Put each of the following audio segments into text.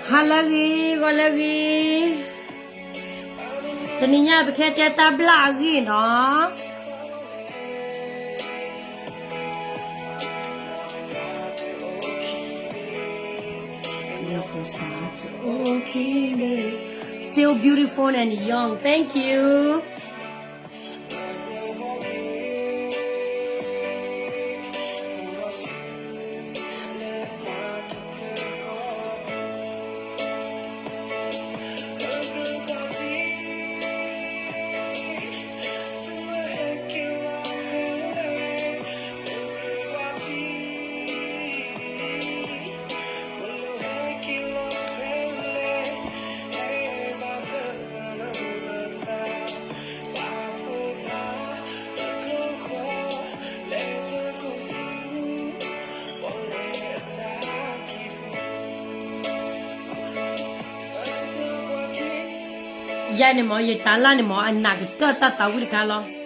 ဟါလၢအဂ့ၤ, ဂီၤလၢအဂ့ၤ, တနံၤညါပခဲတဲတၢ်ဘျၣ်အဂ့ၢ်နီၤ. Still beautiful and young. Thank you. ယၤန့ၣ်မ့ၢ် ယတၢ်လၢ်န့ၣ်မ့ၢ် အနးကတၢၢ်တၢ်သးဝံၣ်တခါလီၤ.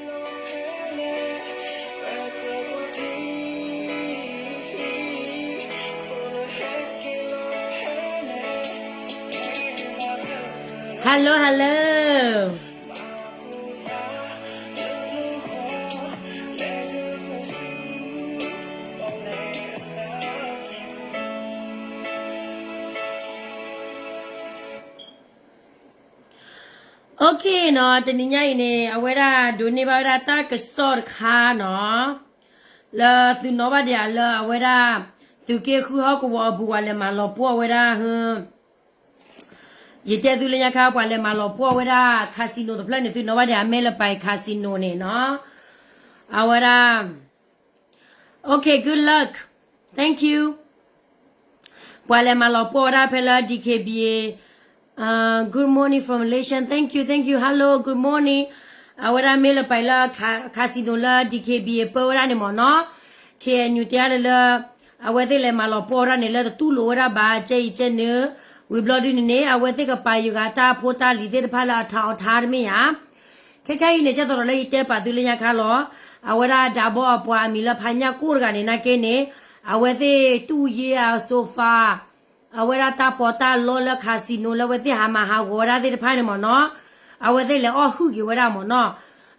Hello, hello. Okay နီၤ, တနံၤညါအံၤန့ၣ် အဝဲဒၣ်ဒိးန့ၢ်ဘၣ်ဝဲဒၣ်တၢ်ကစီၣ်တခါနီၤ, လၢသုနီၣ်ဘၣ်ဒံးဧါလၢအဝဲဒၣ် သုးက့ဃုဟီၣ်ကဝီၤအပူၤ ပှၤလဲၤမၤလီၤပှီၢ်ဝဲဒၣ်ဟၢ ယတဲသုလၢညါခါ ပှၤလဲၤမၤလီၤပှီၢ်ဝဲဒၣ် casino တဖျၢၣ်န့ၣ် သုနီၣ်ဘၣ်ဒံး အမဲလပၤ casino န့ၣ်နီၤ, အဝဲဒၣ် Okay, good luck. Thank you. ပှၤလဲၤမၤလီၤပှီၢ်ဝဲဒၣ်ဖဲလၢ D K B A, good morning from Malaysia. Thank you, thank you. Hello, good morning. အဝဲဒၣ်မ့ၢ်လၢပှၤလၢ casino လၢ D K B A ပၢဝဲဒၣ်န့ၣ်မ့ၢ်နီၤ, K N U တဲဒၣ်လၢ အဝဲသ့ၣ်လဲၤမၤလီၤပှီၢ်ဝဲဒၣ်န့ၣ် လၢတတူၢ်လိာ်ဝဲဒၣ်ဘၣ် ကဲအံၤကဲနုၤ, ဝံၤဘျီဒုန့ၣ်န့ၣ် အဝဲသ့ၣ်ကပာ်ယဂၤတၢ်ဖိတၢ်လံၤသ့ၣ်တဖၣ်လၢအထးအီထါတမ့ၢ်ဧါ. ခဲခဲအံၤန့ၣ် ကဲသိးဒီးလၢယတဲပာ်သုလၢညါခါလီၤ, အဝဲဒၣ်ဒးဘီအပှၤအမံၤလၢဖါညၣ်ကိၣ်တဂၤန့ၣ် နာ်က့န့ၣ် အဝဲသ့ၣ်တူၢ်ယ့ၢ်အ sofa အဝဲဒၣ်တၢ်ပီးတၢ်လီလၢ casino လၢအဝဲသ့ၣ်ဟးမၤဟးဂီၤဝဲဒၣ်သ့ၣ်တဖၣ်န့ၣ်မ့ၢ်နီၤ, အဝဲသ့ၣ်လဲၤအီၣ်ဟုၣ်က့ၤဝဲဒၣ်မ့ၢ်နီၤ,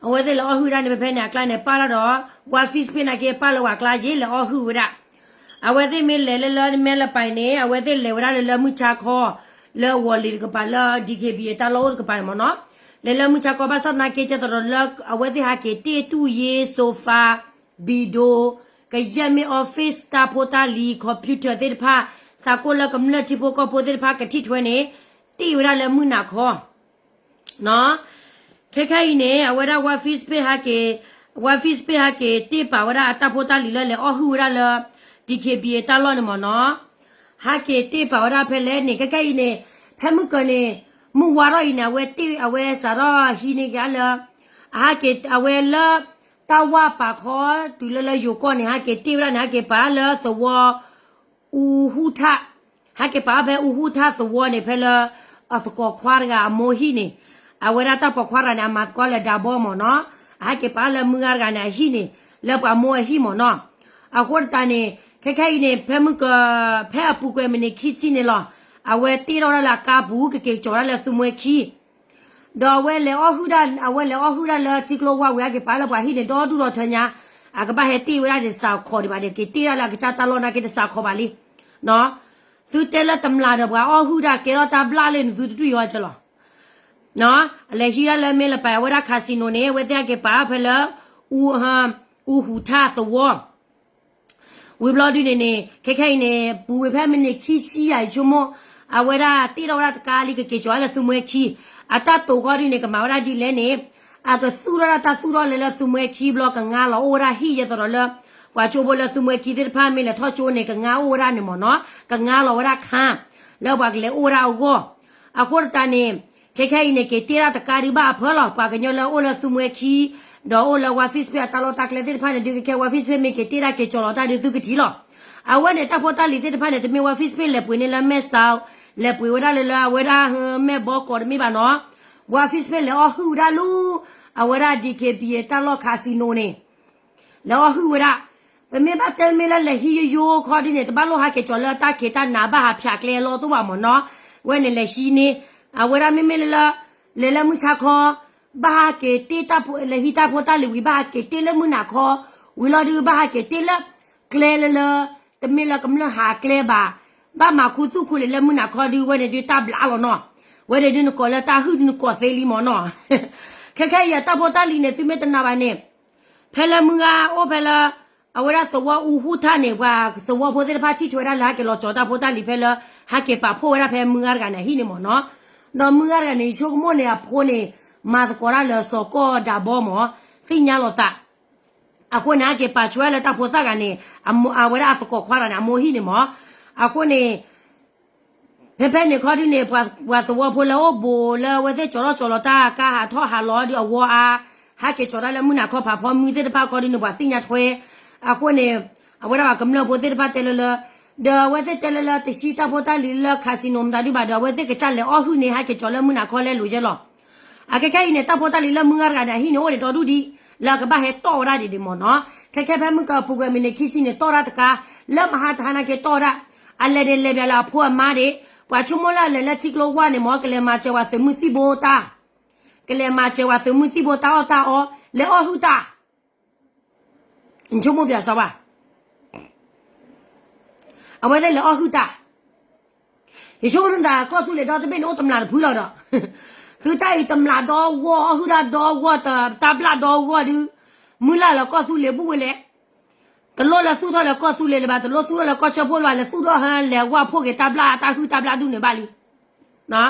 အဝဲသ့ၣ်လဲၤအီၣ်ဟုၣ်ဒၣ်န့ၣ် ဖဲဖဲန့ၣ် အကျါန့ၣ် ပာ်တၢ်ဒီး ဝါ fish ဖ့ၣ်နာ်က့ ပာ်လၢဝၤကျါက့ၤ လဲၤအီၣ်ဟုၣ်ဝဲဒၣ်. အဝဲသ့ၣ်မ့ၢ်လဲၤလၢလၢမဲလပၤန့ၣ် အဝဲသ့ၣ်လဲၤဝဲဒၣ်လၢလၢမုၢ်ဆါခီ လၢဝီၤလံၤတကပၤလၢ D K B A တၢ်လီၢ်အိၣ်တကပၤန့ၣ်မ့ၢ်နီၤ, လဲၤလၢမုၢ်ဆါခီ ဘၣ်ဆၣ်သနာ်က့ ကဲသိးဒီးလၢ အဝဲသ့ၣ်ဟးက့ၤတ့ၢ်တူၢ်ယ့ၢ် sofa ဘံၣ်ဒိၣ်, ကယဲၢ်မ့ၢ် office တၢ်ဖိတၢ်လံၤ computer သ့ၣ်တဖၣ်, သးကိၣ်လၢကမျၢၢ်ထံဖိကီၢ်ဖိသ့ၣ်တဖၣ်ကထံၣ်ထွဲန့ၣ် တ့ၢ်ဝဲဒၣ်လၢမုၢ်နၤခီ ခဲခဲအံၤန့ၣ် အဝဲဒၣ် ဝါ fish ဖ့ၣ်ဟဲက့ၤ, ဝါ fish ဖ့ၣ်ဟဲက့ၤတ့ၢ်ပာ်ဝဲဒၣ်အတၢ်ဖိတၢ်လံၤလၢ လဲၤအီၣ်ဟုၣ်ဝဲဒၣ်လၢ D K B A တၢ်လီၢ်န့ၣ်မ့ၢ်နီၤ, ဟဲက့ၤတ့ၢ်ပာ်ဝဲဒၣ်ဖဲလဲၣ်န့ၣ် ခဲခဲအံၤန့ၣ် ဖဲမုၢ်ကၢၤန့ၣ် မုၢ်ဝါထီၣ်အံၤန့ၣ် အဝဲတ့ၢ် အဝဲစးထီၣ်ဟံးန့ၢ်က့ၤလၢ အဟဲက့ၤ အဝဲလၢ တၢ်ဝၢ်ပာ်ခီ တုၤလၢလၢယိၤကီၢ်န့ၣ် ဟဲက့ၤတ့ၢ်ဝဲဒၣ်န့ၣ် ဟဲက့ၤပာ်လၢသဝီ အူဟူၣ်ထၣ်, ဟဲက့ၤပာ်ဖဲအူဟူၣ်ထၣ်သဝီန့ၣ် ဖဲလၢ အသကိးခွါတဂၤအမိၢ်ဟံၣ်န့ၣ်, အဝဲဒၣ်တၢ်ပိာ်ခွါတဂၤန့ၣ် အမၤသကိးလၢဒးဘီမ့ၢ်နီၤ, အဟဲက့ၤပာ်လၢမုၢ်ဂၤတဂၤန့ၣ်အဟံၣ်န့ၣ် လၢပှၤမိၢ်အဟံၣ်မ့ၢ်နီၤ. အဃိတးန့ၣ် ခဲခဲအံၤန့ၣ် ဖဲမုၢ်က ဖဲအပူၤကွံာ်မံးနံးခံဆံန့ၣ်လီၤ, အဝဲတ့ၢ်ထီၣ်ဝဲဒၣ်လၢအကါပူၤ ကက့ၤကီၤဝဲဒၣ်လၢသူမှဲခံ ဒီးအဝဲလဲၤအီၣ်ဟုၣ်ဒၣ် အဝဲလဲၤအီၣ်ဟုၣ်ဒၣ်လၢထံကျိဝါဝံၤ ဟဲက့ၤပာ်လၢပှၤဟံၣ်န့ၣ် ဒီဒူၣ်ဒီထၢညါ, အကဘၣ်ဟဲတ့ၢ်ဝဲဒၣ်န့ၣ် စးခီဒံးဘၣ်ဒီး က့ၤတ့ၢ်ဒၣ်လၢအကစၢ်တၢ်လီၢ်နာ်က့ တစးခီဘၣ်လံ. သုတဲလၢတမျၢ်ဒီးပှၤအီၣ်ဟုၣ်ဒၣ်ကဲထီၣ်တၢ်ဘျၣ်လၢနသုတဒူၣ်ယီၤကလီၤ. အလဲၤဟံးဒၣ်လၢမဲလပၤ အဝဲဒၣ် casino န့ၣ် အဝဲသ့ၣ်ဟဲက့ၤပာ်ဖဲလၢ အူဟူၣ်ထၣ်သဝီ ဝံၤဘျီဒုန့ၣ်န့ၣ် ခဲခဲအံၤန့ၣ် ပူၤဝံၤဖဲမံးနံးခံဆံယၤဆိကမိၣ်, အဝဲဒၣ်တ့ၢ်ထီၣ်ဝဲဒၣ်တကါလံ ကက့ၤကီၤလၢသူမှဲခံ, အတၢ်တိာ်ခီဒုန့ၣ် ကမၤဝဲဒၣ်ဒ်လဲၣ်န့ၣ်, အကသူၣ်ထီၣ်ဒၣ်တၢ်သူၣ်ထီၣ်လဲၤလၢသူမှဲခံဘျီ ကငါလီၤအိၣ်ဝဲဒၣ်ဟံၣ် ယဲသိးဒီးလၢ ပှၤကၠိဖိလၢသူမှဲခံသ့ၣ်တဖၣ် မ့ၢ်လဲၤထီၣ်ကၠိန့ၣ် ကငါအိၣ်ဝဲဒၣ်န့ၣ်မ့ၢ်နီၤ, ကငါလီၤဝဲဒၣ်ခါ လၢပှၤကလဲၤအိၣ်ဝဲဒၣ်အဂီၢ်. အဃိတးန့ၣ် ခဲခဲအံၤန့ၣ် က့ၤတ့ၢ်ဒၣ်တကါဒုဘၣ်အဖၢလီၤ. ပှၤကညီလၢအိၣ်လၢသူမှဲခံ ဒီးအိၣ်လၢ ဝါ fish ဖ့ၣ်အတၢ်လီၢ်တၢ်ကျဲသ့ၣ်တဖၣ်န့ၣ် ဒုးကဲခဲ ဝါ fish ဖ့ၣ် မ့ၢ်က့ၤတ့ၢ်ဒၣ်က့ၤကီၤလီၤတၢ်ဒုးသုကထံၣ်လီၤ. အဝဲန့ၣ်တၢ်ဖိတၢ်လံၤသ့ၣ်တဖၣ်န့ၣ် တမ့ၢ် ဝါ fish ဖ့ၣ် လဲၤပှ့ၤန့ၢ်လၢမဲၢ်စး, လဲၤပှ့ၤဝဲဒၣ်လၢလၢအဝဲဒၣ်ဟၢ မဲၢ်ဘီကီးတမ့ၢ်ဘၣ်နီၤ, ဝါ fish ဖ့ၣ် လဲၤအီၣ်ဟုၣ်ဝဲဒၣ်လူ အဝဲဒၣ် DKBA တၢ်လီၢ် casino န့ၣ် လဲၤအီၣ်ဟုၣ်ဝဲဒၣ်. ပမ့ၢ်ဘၣ်တဲမ့ၢ်လၢလဲၤဟံးယိယိခီဒ်န့ၣ် တဘၣ်လိၣ်ဟးက့ၤကီၤလၢတၢ်ခံးတၢ်နၤဘၣ်ဟးဖၠးကျဲအလီၢ်တအိၣ်ဘၣ်မ့ၢ်နီၤ. ဝဲန့ၣ်လဲၤဟံးန့ၢ် အဝဲဒၣ်မ့မ့ၢ်လၢ လဲၤလၢမုၢ်ဆါခီ ဘၣ်ဟးက့ၤတ့ၢ် လဲၤဟံးတၢ်ဖိတၢ်လံၤဝံၤ ဘၣ်ဟးက့ၤတ့ၢ်လၢမုၢ်နၤခီ ဝံၤလီၤဒုး ဘၣ်ဟးက့ၤတ့ၢ်လၢ ကျဲလၢလၢ တမ့ၢ်လၢကမျၢၢ်ဟးကျဲဘၣ်, ဘၣ်မၤခူသူၣ်ခူလံာ်လၢမုၢ်နၤခီဒုး ဝဲန့ၣ်ဒုးတၢ်ဘျးလီၤနီၤ, ဝဲန့ၣ်ဒုးနကိးလၢတၢ်ဟုၣ်ဒုးနကိးသ့လံမၢ်နီၤ, ခဲခဲအံၤအတၢ်ဖိတၢ်လံၤန့ၣ် သုမ့ၢ်တနာ်ဘၣ်န့ၣ် ဖဲလၢမုၢ်ဂၤအိၣ်ဖဲလၢ အဝဲဒၣ်သဝီအူဟူထၣ်န့ၣ် ပှၤသဝီဖိသ့ၣ်တဖၣ်ထံၣ်ထွဲဝဲဒၣ်လၢဟဲက့ၤလီၤကၠီၤတၢ်ဖိတၢ်လံၤဖဲလၢ ဟဲက့ၤပာ်ဖှိၣ်ဝဲဒၣ်ဖဲမုၢ်ဂၤတဂၤန့ၣ်အဟံၣ်န့ၣ်မၢ်နီၤ, ဒီးမုၢ်ဂၤတဂၤန့ၣ် ယဆိကမိၣ်န့ၣ် အဖိန့ၣ် မၤသကိးတၢ်လၢစီၤကီၢ်ဒးဘီမၢ်, သ့ၣ်ညါလီၤသး အဃိန့ၣ် ဟဲက့ၤပာ်ဆှဲလၢတၢ်ဖိသၣ်ဂၤန့ၣ် အဝဲဒၣ်အသကိးခွါတဂၤန့ၣ် အမိၢ်ဟံၣ်န့ၣ်မၢ်, အဃိန့ၣ် ဖဲဖဲန့ၣ်ခီဒုးန့ၣ် ပှၤသဝီဖိလၢအိၣ်ဘူးလၢအဝဲသ့ၣ်ကၠီၤထီၣ်ကၠီၤလီၤတၢ် ကါဟးထီၣ်ဟးလီၤဒုးအဝီအါ, ဟဲက့ၤကၠီၤတၢ်လၢမုၢ်နၤခီဖးဖီမုၢ်သ့ၣ်တဖၣ်ခီဒုးန့ၣ် ပှၤသ့ၣ်ညါထွဲ, အဃိန့ၣ် အဝဲဒၣ်ပှၤကမျၢၢ်ဖိသ့ၣ်တဖၣ်တဲလၢလၢ, ဒီးအဝဲသ့ၣ်တဲလၢလၢ တဟံးတၢ်ဖိတၢ်လံၤလၢ casino မတၤဒုးဘၣ်ဒီး အဝဲသ့ၣ်ကစၢ်လဲၤအီၣ်ဟုၣ်န့ၣ် ဟဲက့ၤကၠီၤလၢမုၢ်နၤခီလဲလိာ်ယဲလီၤ. အခဲခဲအံၤန့ၣ် တၢ်ဖိတၢ်လံၤလၢမုၢ်ဂၤတဂၤန့ၣ် အဟံၣ်န့ၣ်အိၣ်ဒံးဒီဒူၣ်ဒံး လၢအကဘၣ်ဟဲတီၢ်ဝဲဒၣ်ဒံးဒံးမၢ်နီၤ, ခဲခဲဖဲမုၢ်ကပူၤကွံာ်မုၢ်နံၤခံဆံန့ၣ် တီၢ်တၢ်တကါ, လၢမဟါတဟါနာ်က့တီၢ်ဝဲဒၣ်, အလဲၤန့ၣ်လဲၤဘၣ်လၢအဖိအမါဒံး, ပှၤဆိကမိၣ်လၢအလဲၤလၢထံကျိဝါန့ၣ်မၢ် ကလဲၤမၤစၢၤပှၤသုးမုၢ်သံၣ်ဘိတၢ်, ကလဲၤမၤစၢၤပှၤသုးမုၢ်သံၣ်ဘိတၢ်အီၣ်တၢ်အီ, လဲၤအီၣ်ဟုၣ်တၢ် နဆိကမိၣ်ပၠးစီၤဘၣ်, အဝဲသ့ၣ်လဲၤအီၣ်ဟုၣ်တၢ်, ယဆိကမိၣ်မ့ၢ်သးကီၢ်သူလ့ၤဒီတဘ့ၣ်န့ၣ် အိၣ်တမျာ်တဖုလီၤဒီး, သုတၢ်အံၤတမျာ်ဒီဂီၢ် အီၣ်ဟုၣ်တၢ်ဒီဂီၢ် တၢ်ဘျၣ်ဒီဂီၢ်ဒုး, မုၢ်လၢ်လၢကီၢ်သူလ့ၤဘူၣ်ဝဲလဲၣ်, တလိၣ်လၢသူၣ်ထီၣ်လၢကီၢ်သူလ့ၤလၢၤဘၣ် တလိၣ်သူၣ်ထီၣ်လၢကီၢ်ဆၢဖှိၣ်လၢၤဘၣ် လဲၤသူၣ်ထီၣ်ဟဲလဲၤဝၢ်ဖှိၣ်က့ၤတၢ်ဘျၣ်တၢ်ဟုၣ်တၢ်ဘျၣ်ဒူၣ်န့ၣ်ဘၣ်လံ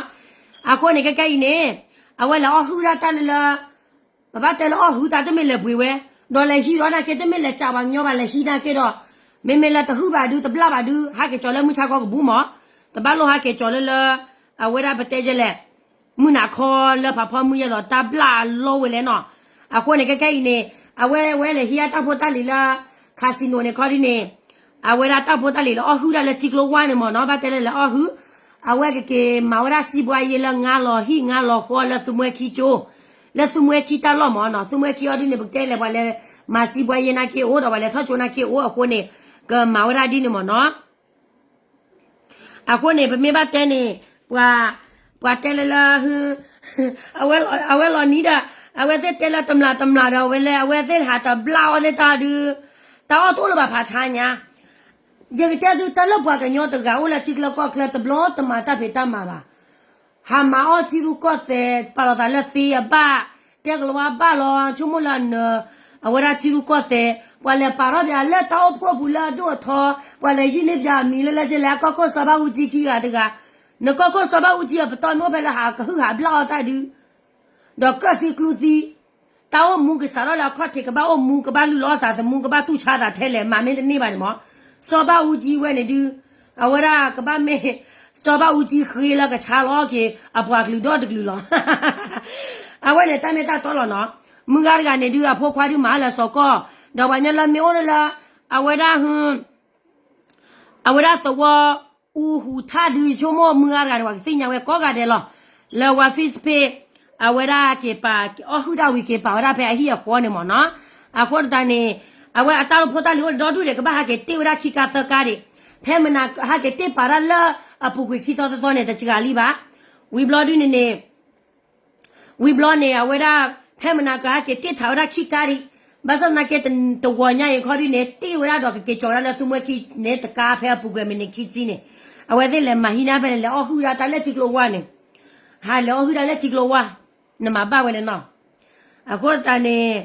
အဃိန့ၣ် ခဲခဲအံၤန့ၣ် အဝဲလဲၤအီၣ်ဟုၣ်ဒၣ်တၢ်လၢလၢ ပဘၣ်တဲလၢအီၣ်ဟုၣ်တၢ်တမ့ၢ်လဲၤပှ့ၤဝဲ, ဒီးလဲၤဟံးဒီးနာ်က့တမ့ၢ်လဲၤစးပှၤကညီဘၣ် လဲၤဟံးနာ်က့ဒီး, မ့မ့ၢ်လၢတဟုၣ်ဘၣ်ဒုး တဘျၣ်ဘၣ်ဒုး ဟးက့ၤကၠီၤလၢမုၢ်ဆါခီကဘူးမး, တဘၣ်လိၣ်ဟးက့ၤကၠီၤလၢလၢ အဝဲဒၣ်ပတဲယဲလဲၣ် မုၢ်နၤခီလၢဖးဖီမုၢ်ယဲဒီး တၢ်ဘျၣ်လီဝဲလဲၣ်နီၤ. အဃိန့ၣ် ခဲခဲအံၤန့ၣ် အဝဲဝဲလဲၤဟံးအတၢ်ဖိတၢ်လံၤလၢ casino န့ၣ်ခီဒ်န့ၣ် အဝဲဒၣ်တၢ်ဖိတၢ်လံၤလၢအီၣ်ဟုၣ်ဒၣ်လၢထံကျိဝါန့ၣ်မ့ၢ်နီၤ ဘၣ်တဲလၢလဲၤအီၣ်ဟုၣ်, အဝဲကက့ၤမၤဝဲဒၣ်စံးဘှါယ့လၢ ငါးလီၤဟံၣ်ငါးလီၤဃီလၢသုမှဲခံကၠိ, လၢသုမှဲခံတၢ်လီၢ်မ့ၢ်နီၤ သုမှဲခံအီၤဒ်န့ၣ် ပကတဲလဲၣ် ပှၤလဲၤမၤစံးဘှါယ့နာ်က့အိၣ်ဒီး ပှၤလဲၤထီၣ်ဆိနာ်က့အိၣ်အဃိန့ၣ် ကမၤဝဲဒၣ်ဒ်န့ၣ်မ့ၢ်နီၤ. အဃိန့ၣ် ပမ့ၢ်ဘၣ်တဲန့ၣ် ပှၤ ပှၤတဲလၢလၢ အဝဲလီၤနံၤဒီး အဝဲသ့ၣ်တဲလၢတမျာ်တမျာ်ဒီး အဝဲလၢအဝဲသ့ၣ်ဟးတဘျၣ်အီၣ်သ့ၣ်တၢ်ဒုး တၢ်အီၣ်တအိၣ်လၢၤဘၣ်ဖးဆါညါ, ယကတဲသုတၢ်လၢပှၤကညီတဂၤအိၣ်လၢထံကျၢကီၢ်ချၢတဘျီတမၤတၢ်ဖံးတၢ်မၤဘၣ် ဟးမၤအီၣ်ထံရူၢ်ကီၢ်သဲး ပာ်လီၤသးလၢသ့အဘၣ်, တဲကလီၤဝါဘၣ်လီၤ ဆိကမိၣ်လၢန အဝဲဒၣ်ထံရူၢ်ကီၢ်သဲး, ပှၤလဲၤပာ်ထီၣ်ပၠးလၢတၢ်အိၣ်ဖှိၣ်ပူၤလၢအဒိၣ်အထီ, ပှၤလဲၤယံၢ်န့ၢ်ပၠးအမံၤလၢလၢကလဲၣ် ကီၢ်ခိၣ်စီၤဘၣ်အူကၠံခံဂၤတဂၤ, နကီၢ်ခိၣ်စီၤဘၣ်အူကၠံအပတီၢ်မ့ၢ်အိၣ်ဖဲလၢဟးကဟုၣ်ဟးဘျၣ်အီၣ်တၢ်ဒုး ဒီးကၢၣ်သံကျူသံ, တၢ်အိၣ်မူကစးထီၣ်လၢအခီၣ်ထံး ကဘၣ်အိၣ်မူ ကဘၣ်လုၢ်လီၤအီၣ်သးသမူ ကဘၣ်တူၢ်ဆါသးထဲလဲၣ် မၤမ့ၢ်တန့ၢ်ဘၣ်န့ၣ်မး, စီၤဘၣ်အူကၠံဝဲန့ၣ်ဒုး, အဝဲဒၣ်ကဘၣ်မ့ၢ် စီၤဘၣ်အူကၠံဃ့လၢကဆါလီၤက့ၤ အပှၤကလုာ်ဒီတကလုာ်လီၤ. အဝဲန့ၣ်တၢ်မ့ၢ်တၢ်တီလီၤနီၤ, မုၢ်ဂၤတဂၤန့ၣ်ဒုး အဖိခွါဒုးမၤလၢစီၤကီၢ်, ဒီးပှၤညီလၢမ့ၢ်အိၣ်လၢလၢ အဝဲဒၣ်ဟု အဝဲဒၣ်သဝီ အူဟူးထၣ်ဒုး ဆိကမိၣ်မုၢ်ဂၤတဂၤန့ၣ် ပှၤကသ့ၣ်ညါဝဲကိးဂၤဒဲးလီၤ. လၢဝၤ Facebook အဝဲဒၣ်က့ၤပာ် အီၣ်ဟုၣ်ဒၣ်ဝံၤက့ၤပာ်ဝဲဒၣ်ဖဲအဟံၣ်အဃီန့ၣ်မ့ၢ်နီၤ. အဃိသတးန့ၣ် အဝဲအတၢ်ဖိတၢ်လံၤအိၣ်ဒီဒူၣ်ဒဲး ကဘၣ်ဟးက့ၤတ့ၢ်ဝဲဒၣ်ခံကါသၢကါဒံး, ဖဲမနၤဟးက့ၤတ့ၢ်ပာ်ဒၣ်လၢအပူၤကွံာ်ခံသီသၢသီန့ၣ် တစှၤလံဘၣ်. ဝံၤဘျီဒုန့ၣ်န့ၣ် ဝံၤဘျီန့ၣ် အဝဲဒၣ် ဖဲမနၤကဟးက့ၤတ့ၢ်ထးဝဲဒၣ်ခံကါဒံး, ဘၣ်ဆၣ်သနာ်က့ တဝီၤညါအံၤခီဒုန့ၣ် တ့ၢ်ဝဲဒၣ်ဒီးကက့ၤကၠီၤဝဲဒၣ်လၢသုမှဲခံန့ၣ်တကါဖဲအပူၤကွံာ်မံးနံးခံဆံန့ၣ်, အဝဲသ့ၣ်လဲၤမၤဟံးန့ၢ်ဖဲန့ၣ် လဲၤအီၣ်ဟုၣ်ဒၣ်တၢ်လၢထံကျိဝါန့ၣ်, ဟးလဲၤအီၣ်ဟုၣ်ဒၣ်လၢထံကျိဝါ, နမၤဘၣ်ဝဲန့ၣ်နီၤ. အဃိသတးန့ၣ်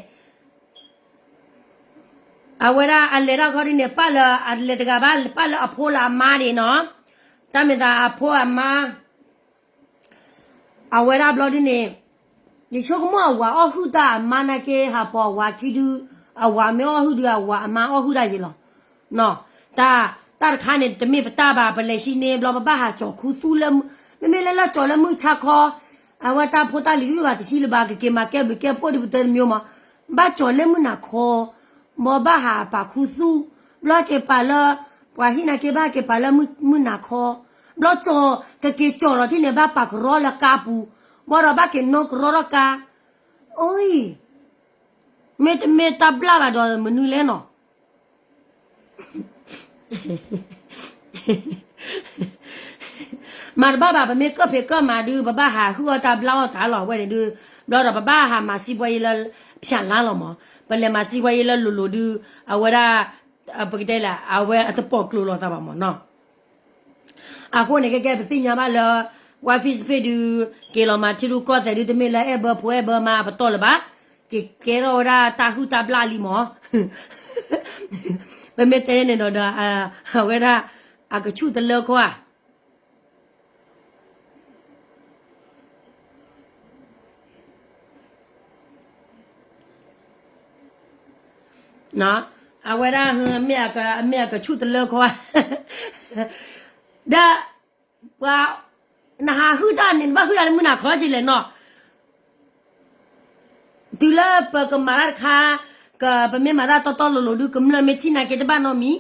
အဝဲဒၣ်အလဲၤဒၣ်ခီဒုန့ၣ် ပာ်လၢအလဲၤတဂၤဘၣ် ပာ်လၢအဖိလၢအမါန့ၣ်နီၤ, တၢ်မ့ၢ်သးအဖိအမါ အဝဲဒၣ်ဘျီဒုန့ၣ် ယဆိကမိၣ်အဝၤအီၣ်ဟုၣ်တၢ်အမါနာ်က့ ဟးပိာ်အဝၤခံဒု, အဝၤမ့ၢ်အီၣ်ဟုၣ်ဒု အဝၤအမါအီၣ်ဟုၣ်တၢ်ယ့ၣ်လီၤ. တၢ်တခါန့ၣ် တမ့ၢ်ပတၢ်ဘၣ် ပလဲၤဟံးန့ၢ်ဘျီ ပဘၣ်ဟးကၠီၤခူသူၣ်လၢ မ့မ့ၢ်လၢလၢကၠီၤလၢမုၢ်ဆါခီ, အဝဲတၢ်ဖိတၢ်လံၤဒုးဘၣ်တဟံးလၢၤဘၣ် ကက့ၤမၤကဲဘျုးကဲဖှိၣ်ဒ်ပတဲတမံၤမး, ဘၣ်ကၠီၤလၢမုၢ်နၤခီ ဘီဘၣ်ဟးပာ်ခူသူၣ်, ဘျီက့ၤပာ်လၢ ပှၤဟံၣ်နာ်က့ဘၣ်က့ၤပာ်လၢမုၢ်နၤခီ, ဘျီကၠီၤ ကက့ၤကၠီၤလီၤတံၢ်န့ၣ် ဘၣ်ပာ်ကရီလၢကါပူၤ, ဘၣ်ဒီးဘၣ်က့ၤနီၣ်ကရီထီၣ်ကါ, အိၣ်အံၤ, မ့တမ့ၢ်တၢ်ဘျၣ်ဘၣ်ဒီးမနုၤလဲၣ်နီၤ. မၤတဘၣ်ဘၣ် ပမ့ၢ်ကၢၣ်ဖံးကၢၣ်မၤဒုး ပဘၣ်ဟးဟုၣ်အီၣ်တၢ်ဘျၣ်အီၣ်တၢ်လီၤ အဝဲန့ၣ်ဒုး, ဘျီဒီးပဘၣ်ဟးမၤစံးပှဲၤယဲလၢ ဖၠးလါလီၤမး, ပလဲၤမၤစံးပှဲၤယဲလၢလိၤလိၤဒုး, အဝဲဒၣ် ပကတဲလဲၣ် အဝဲအတပိာ်ကျိၤလိာ်သးဘၣ်မးနီၤ. အဃိန့ၣ် ကဲကဲပသ့ၣ်ညါဘၣ်လၢ ဝါ Facebook ဒုး က့ၤလီၤမၤထံရူၢ်ကီၢ်သဲးဒုး တမ့ၢ်လၢအဲၣ်ဘၢဖိအဲၣ်ဘၢမါအပတီၢ်လၢၤဘၣ်, က့ၤကဲထီၣ်ဝဲဒၣ်တၢ်ဟုၣ်တၢ်ဘျၣ်လံမး, ပမ့ၢ်တဲန့ၣ်ဒီး အဝဲဒၣ် အကဆူၣ်တလၢခီဧါ အဝဲဒၣ် မ့ၢ်အကဆူၣ်တလၢခီဧါ, ဒီး ပှၤ နဟးဟုၣ်တၢ်န့ၣ် နဘၣ်ဟုၣ်တၢ်လၢမုၢ်နၤခီက့ၤလဲၣ်နီၤ. တုၤလၢပကမၤတၢ်တခါ ကပမ့ၢ်မၤတၢ်တီတီလိၤလိၤဒုး ကမျၢၢ်မ့ၢ်ထံၣ်နာ်က့တဘၣ်နီတမံ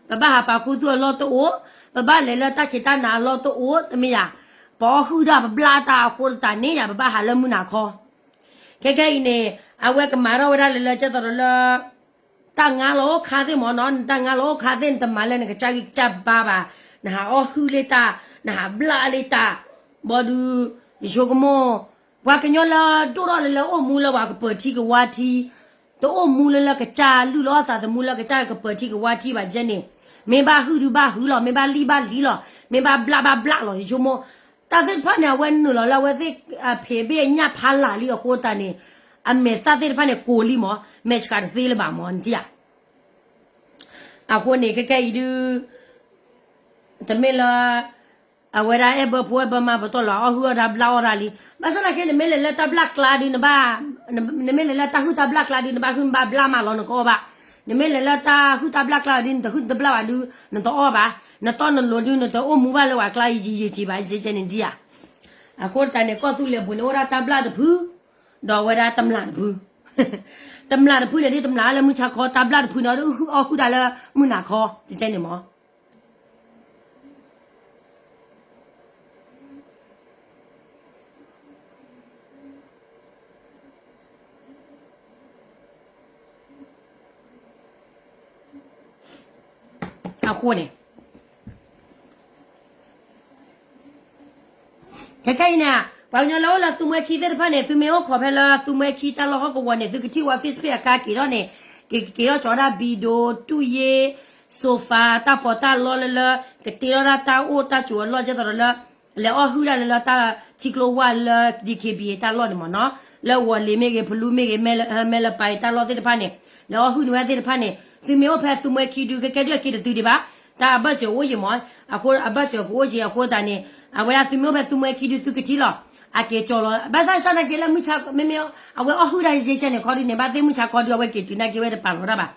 ၤ, ပဘၣ်ဟးပာ်ခူသူၣ်အလီၢ်တအိၣ်, ပဘၣ်လဲၤလၢတၢ်ခံးတၢ်နၤအလီၢ်တအိၣ် တမ့ၢ်ယၤ, ပအီၣ်ဟုၣ်တၢ်ပဘျၣ်တၢ်အဃိသတးန့ၣ်ယၤ ပဘၣ်ဟးလၢမုၢ်နၤခီ. ခဲခဲအံၤန့ၣ် အဝဲကမၤထီၣ်ဝဲဒၣ်လၢလၢကဲသိးဒီးလၢ တၢ်ငါလီၤအိၣ်ခါသ့ၣ်မးနီၤ, နတၢ်ငါလီၤအိၣ်ခါသ့ၣ် နတမၤလၢနကစၢ်ဂံၢ်ကစၢ်ဘါဘၣ်, နဟးအီၣ်ဟုၣ်လံတၢ်, နဟးဘျၣ်လံတၢ်, ဘီဒုး ယဆိကမိၣ် ပှၤကညီလၢဒိၣ်ထီၣ်လၢလၢအိၣ်မူလၢပှၤကပၢၤထံကဝါထံ, တအိၣ်မူလၢလၢကစၢ်လုၢ်လီၤသးသမူလၢကစၢ်ကပၢၤထံကဝါထံဘၣ်ကဲန့ၣ်, မ့ၢ်ဘၣ်ဟုၣ်ဒုးဘၣ်ဟုၣ်လီၤ, မ့ၢ်ဘၣ်လံၣ်ဘၣ်လံၣ်လီၤ, မ့ၢ်ဘၣ်ဘျၣ်ဘၣ်ဘျၣ်လီၤ ယဆိကမိၣ်, တၢ်သ့ၣ်တဖၣ်န့ၣ် အဝဲနုာ်လီၤလၢအဝဲသ့ၣ် ဖံးဘ့ၣ်ညၣ်ဖးလၢ်လံအဃိသတးန့ၣ်, အမဲာ်သၣ်သ့ၣ်တဖၣ်န့ၣ် ကိးလံမး, မဲာ်ဆှးတသ့လၢၤဘၣ်မး နထံၣ်ဧါ. အဃိန့ၣ် ခဲခဲအံၤဒုး တမ့ၢ်လၢ အဝဲဒၣ်အဲၣ်ဘၢဖိအဲၣ်ဘၢမါပတီၢ်လီၤ အီၣ်ဟုၣ်အီၣ်တၢ်ဘျၣ်အီၣ်တၢ်လံ, ဘၣ်ဆၣ်သနာ်က့ နမ့ၢ်လဲၤလၢတၢ်ဘျၣ်ကျါဒုး နဘၣ်, နမ့ၢ်လဲၤလၢတၢ်ဟုၣ်တၢ်ဘျၣ်ကျါဒုး နဘၣ်ဟုၣ်နဘၣ်ဘျၣ်မးလီၤ နကအီၣ်ဘၣ်, နမ့ၢ်လဲၤလၢတၢ်ဟုၣ်တၢ်ဘျၣ်ကျါဒုး နတဟုၣ်တဘျၣ်ဘၣ်ဒုး နတအီၣ်ဘၣ်, နတီၢ်နလိၤဒုး နတအိၣ်မူဘၣ်လၢပှၤကျါယံာ်ယံာ်ယံာ်ဘၣ် ကဲကဲန့ၣ်ဒံဧါ. အဃိတၢ်န့ၣ် ကီၢ်သူလ့ၤပူၤန့ၣ် အိၣ်ဒၣ်တၢ်ဘျၣ်တဖု ဒီးအဝဲဒၣ်တမျၢ်တဖု, တမျၢ်တဖုန့ၣ်ဒုး တမျၢ်လၢမုၢ်ဆါခီ တၢ်ဘျၣ်တဖုန့ၣ် အီၣ်ဟုၣ်တၢ်လၢမုၢ်နၤခီ ကဲကဲန့ၣ်မး. အဃိန့ၣ် ခဲခဲအံၤန့ၣ် ပှၤကညီလၢအိၣ်လၢသူမွဲခံသ့ၣ်တဖၣ်န့ၣ် သုမ့ၢ်အိၣ်ခိးဖဲလၢသူမွဲခံတၢ်လီၢ်ဟီၣ်ကဝီၤန့ၣ် သုကထံၣ်ဝဲ Facebook အကါက့ၤထီၣ်န့ၣ် ကက့ၤထီၣ်ကၠီဒၣ် ဘံဒိ တူၢ်ယ့ စိၤဖး တၢ်ပီးတၢ်လီလၢလၢ ကတ့ထီၣ်ဒၣ်တၢ်အိၣ်တၢ်ဆိးအလီၢ် ကဲသိးဒီးလၢ လဲၤအီၣ်ဟုၣ်ဒၣ်လၢလၢတၢ်ထံကျိဝၢ်လၢ DKBA တၢ်လီၢ်န့ၣ်မ့ၢ်နီၤ, လၢဝီၤလ့ၤမ့ၢ်ဂ့ၤ ဖလူမ့ၢ်ဂ့ၤ မဲလၢပၢၤတၢ်လီၢ်သ့ၣ်တဖၣ်န့ၣ် လဲၤအီၣ်ဟုၣ်န့ၢ်ဝဲသ့ၣ်တဖၣ်န့ၣ် သုမ့ၢ်အိၣ်ဖဲသူမွဲခံဒုး ကဲကဲဒုးအက့ၤတတုၤဒံးဘၣ်, တၢ်အဘၢၣ်စၢၤကအိၣ်က့ၤမ့ၢ်, အဃိအဘၢၣ်စၢၤကအိၣ်က့ၤအဃိသတးန့ၣ် အဝဲဒၣ်သုမ့ၢ်အိၣ်ဖဲသူမွဲခံဒုး သုကထံၣ်လီၤ, အက့ၤကၠီလီၤ ဘၣ်ဆၣ်သနာ်က့လၢမုၢ်ဆါ မ့မ့ၢ် အဝဲအီၣ်ဟုၣ်တၢ်ယဲၢ်ဆဲန့ၣ် ခီဒုးန့ၣ် ဘၣ်သ့ၣ်မုၢ်ဆါခီဒုး အဝဲက့ၤတုၤနာ်က့ဝဲတပာ်လီၤတၢ်ဘၣ်,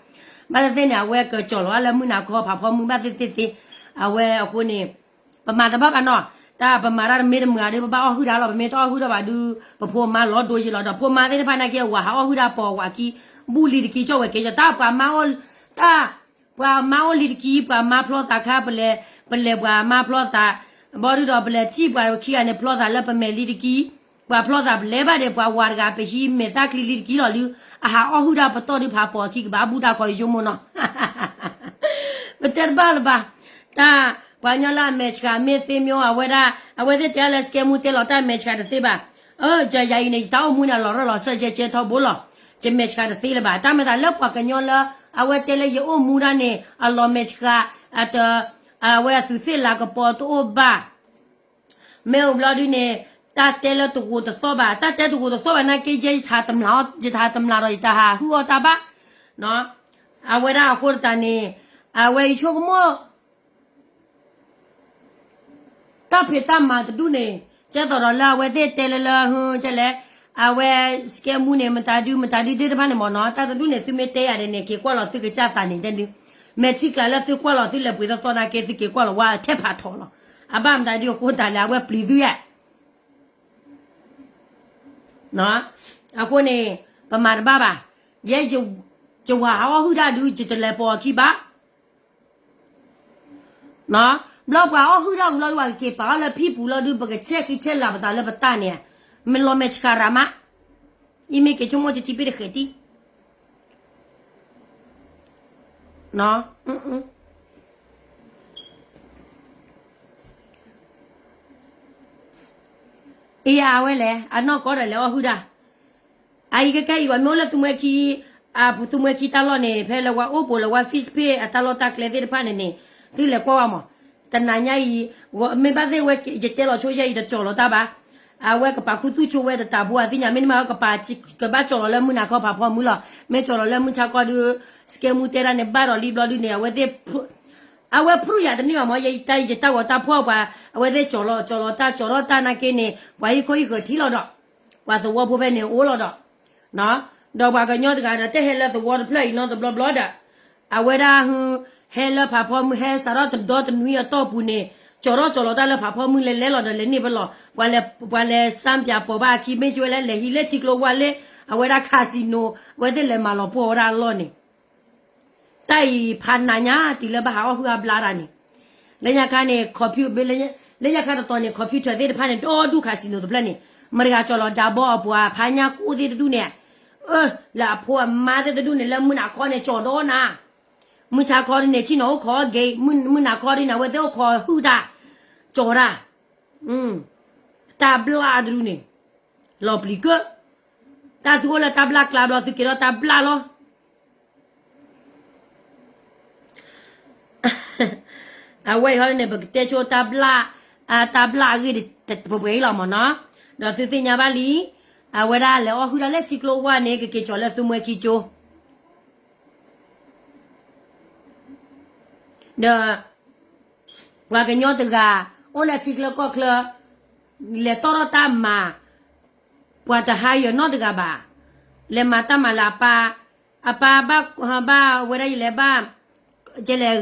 ဘၣ်သ့ၣ်သ့ၣ်န့ၣ် အဝဲကၠီလီၤလၢမုၢ်နၤခီ ဖးဖီမုၢ်ဘၣ်သ့ၣ်သ့ၣ်သ့, အဝဲအဃိန့ၣ် ပမၤတဘၣ်ဘၣ်နီၤ, တၢ်ပမၤတၢ်တမ့ၢ်တမုာ်ဧါဒုး ပဘၣ်အီၣ်ဟုၣ်တၢ်လီၤ, ပမ့ၢ်တအီၣ်ဟုၣ်တၢ်ဘၣ်ဒုး ပဖိမါလီၤဒိယံာ်လီၤဒီး ဖိမါသ့ၣ်တဖၣ်နာ်က့ အဝၤဟးအီၣ်ဟုၣ်တၢ်ပိာ်ဝၤခံ ဘူၣ်လံၤတကံကၠီၣ်ဝဲက့ၤကၠီၣ် တၢ်ပှၤမါအိၣ် တၢ် ပှၤမါအိၣ်လံၤတကံ ပှၤမါဖျီသးခါ ပလဲၤ ပလဲၤပှၤမါဖျီသး, ဘီဒုးဒီးပလဲၤထံၣ်ပှၤခံဂၤန့ၣ် ဖျီသးလၢပမဲာ်လံၤတကံ ပှၤဖျီသးပလဲၤဘၣ်ဒီး ပှၤဝၤတဂၤ ပဟံးမဲာ်သၣ်ချံလံၤတကံလီၤဒုး အဟးအီၣ်ဟုၣ်တၢ်ပတီၢ်ဒုး ဖးပိာ်အခံကဘၣ်ဘူၣ်တၢ်ခီယဆိကမိၣ်နီၤ, ပတဲတဘၣ်လၢၤဘၣ်, တၢ် ပှၤကညီလၢအမဲာ်ဆှးမ့ၢ်သ့မ့ၢ်အိၣ် အဝဲဒၣ် အဝဲသ့ၣ်တဲလၢ စကဲမူ တဲလီၤတၢ်မဲာ်ဆှးတသ့ဘၣ်, အၢ ယၤယၤအံၤန့ၣ် ယတၢ်အိၣ်မူန့ၣ် အလီၤရၢၢ်လီၤစၢၤကဲထီဘိလီၤ, ယမဲာ်ဆှးတသ့လၢၤဘၣ်, တၢ်မၤသးလၢပှၤကညီလၢ အဝဲတဲလၢယအိၣ်မူဒၣ်န့ၣ် အလီၤမဲာ်ဆှး အတ အဝဲအသူးသ့ၣ်လၤကပီၤတအိၣ်ဘၣ် မ့ၢ်အိၣ်ဘျီဒုန့ၣ် တၢ်တဲလၢတဂိာ်တသီၣ်ဘၣ်, တၢ်တဲတဂိာ်တသီၣ်ဘၣ်နာ်က့ ယဲယထးတမျၢ်, ယထးတမျၢ်ဒီး ယတဟးဟုၣ်အီၣ်တၢ်ဘၣ်, အဝဲဒၣ်အဃိသတးန့ၣ် အဝဲအံၤဆိကမိၣ် တၢ်ဖံးတၢ်မၤတဒူၣ်န့ၣ် ကဲသိးဒီးလၢအဝဲသ့ၣ်တဲလၢလၢ ဟကလဲၣ်, အဝဲ စကဲမူန့ၣ် မတၤဒု မတၤဒုသ့ၣ်တဖၣ်န့ၣ်မ့ၢ်နီၤ, တၢ်တဒူၣ်န့ၣ် သုမ့ၢ်တဲယၤဒ်န့ၣ် က့ၤကွၢ်လီၤသုကစၢ်သးန့ၣ်တဲဒုး, မဲာ်ထံကျါလၢသုကွၢ်လီၤသုလဲၤပှ့ၤသီသီနာ်က့ သုက့ၤကွၢ်လီၤဝဲထဲဖးထီလီၤ, အဘၣ်မတၤဒုအဃိသတးလဲၣ် အဝဲပျံၤသုယဲၢ် အဃိန့ၣ် ပမၤတဘၣ်ဘၣ်, ယဲ ယဝၤဟးအီၣ်ဟုၣ်တၢ်ဒုး ယတလဲၤပိာ်အခံဘၣ်, ဘျီပှၤအီၣ်ဟုၣ်တၢ်ဝံၤလီၤဒုး ပှၤကက့ၤပာ်အီၤလၢဖံပူၤလီၤဒုး ပကဆဲးဃံဆဲးလၤပသးလၢပတၢ်န့ၣ်, မ့ၢ်လီၤမဲာ်ဆှးရၤမး, အံၤမ့ၢ်က့ၤဆိကမိၣ်တထံၣ်ဘ့ၣ်တဃဲးတံၢ် နီၤ အ အ အ အ အံၤအဝဲလဲၣ် အနီၢ်ကီၢ်ဒီးလဲၤအီၣ်ဟုၣ်တၢ်, အအံၤကကဲအံၤ ပှၤမ့ၢ်အိၣ်လၢသုမှဲခံ, အသုမှဲခံတၢ်လီၢ်န့ၣ် ဖဲလၢပှၤအိၣ်ပိာ်လၢပှၤ Facebook အတၢ်လီၢ်တၢ်ကျဲသ့ၣ်တဖၣ်န့ၣ်န့ၣ် သုလဲၤကွၢ်ဝဲမး, တနၤညါအံၤ, မ့ၢ်ဘၣ်သ့ၣ်ဝဲ ယတဲလီၤဆိယဲအံၤတကၠီၤလီၤတၢ်ဘၣ်, အဝဲကပာ်ခူသူၣ်ဆိဝဲတတးဘိအသ့ၣ်ညါ မ့တမ့ၢ်ကပာ် ကဘၣ်ကၠီၤလီၤလၢမုၢ်နၤခီဖးဖီမုၢ်လီၤ, မ့ၢ်ကၠီၤလီၤလၢမုၢ်ဆါခီဒုး, စကဲမူတဲဒၣ်န့ၣ် ဘၣ်ဒီးလံဘျီဒုးန့ၣ် အဝဲသ့ၣ် အဝဲဖုၣ်ယၤတန့ၢ်ဘၣ်မး, ယတၢ်ယတၢ်ဂီၤတၢ်ဖှီၣ်ပှၤ, အဝဲသ့ၣ်ကၠီၤလီၤ ကၠီၤလီၤတၢ်ကၠီၤထီၣ်တၢ်နာ်က့န့ၣ် ပှၤဟံၣ်ခိၣ်ဟံၣ်ဃၢၤထံလီၤဒီး, ပှၤသဝီဖိဖဲန့ၣ်အိၣ်လီၤဒီး, ဒီးပှၤကညီတဂၤဒီး တဟဲလၢသဝီတဖျၢၣ်အံၤနီတဘျီဘျီဒီး, အဝဲဒၣ်ဟု, ဟဲလၢဖးဖီမုၢ်ဟဲစးထီၣ်တဒီတနွံအတီၢ်ပူၤန့ၣ်, ကၠီၤထီၣ်ကၠီၤလီၤတၢ်လၢဖးဖီမုၢ်လဲၤလဲၤလီၤဒီးလဲၤန့ၢ်ဖဲလီၤ, ပှၤလဲၤစၢပၠးပိာ်ဘၣ်အခံ မ့ၢ်ကဝဲလၢလဲၤဟံးလၢထံကျိဝါလၢ, အဝဲဒၣ် casino အဝဲသ့ၣ်လဲၤမၤလီၤပှီၢ်ဝဲဒၣ်အလီၢ်န့ၣ် တၢ်အံၤဖးနးညါတုၤလၢဘၣ်ဟးအီၣ်ဟုၣ်အါဘျါတၢ်န့ၣ်, လၢညါခါန့ၣ် လၢညါခါတတီၤန့ၣ် computer သ့ၣ်တဖၣ်န့ၣ် ဒီဒူၣ် casino တဖျၢၣ်န့ၣ်, မတၤတဂၤကၠီၤလီၤဒါဘီအပှၤဖးညါကိၣ်သ့ၣ်တဒူၣ်န့ၣ်, လၢအဖိအမါသ့ၣ်တဒူၣ်န့ၣ် လၢမုၢ်နၤခီန့ၣ် ကၠီၤဒီနၤ, မုၢ်ဆါခီဒုးန့ၣ် ဆ့ၣ်နီၤအိၣ်ခိးဂ့ၤ, မုၢ်နၤခီဒုးန့ၣ် အဝဲသ့ၣ်အိၣ်ခိးဟုၣ်တၢ်, ကၠီၤတၢ်, တၢ်ဘျၣ်တဒူၣ်န့ၣ်, လီၤပျံၤကၢ, တၢ်သုအိၣ်လၢတၢ်ဘျၣ်ကျါဘျီ သုကဲထီၣ်တၢ်ဘျၣ်လီၤ. အဝဲအံၤဟီန့ၣ် ပကတဲဆိတၢ်ဘျၣ်, တၢ်ဘျၣ်အဂ့ၢ်တပှဲၤပှဲၤအံၤလီၤမၢ်နီၤ, ဒီးသုသ့ၣ်ညါဘၣ်လံ, အဝဲဒၣ်လဲၤအီၣ်ဟုၣ်ဒၣ်လဲာ်ထံကျိဝါန့ၣ် ကက့ၤကၠီၤလၢသုမှဲခံကၠိ ဒီး ပှၤကညီတဂၤ အိၣ်လၢထံချၢကီၢ်ချၢ, လဲၤတီၢ်ထီၣ်တၢ်မၤ, ပှၤတဟါယၢၤနီတဂၤဘၣ်, လဲၤမၤတၢ်မၤလၢအပၢ်, အပၢ်ဘၣ်, ဘၣ်ဝဲဒၣ်ယလဲၤဘၣ်, ကလဲၤ,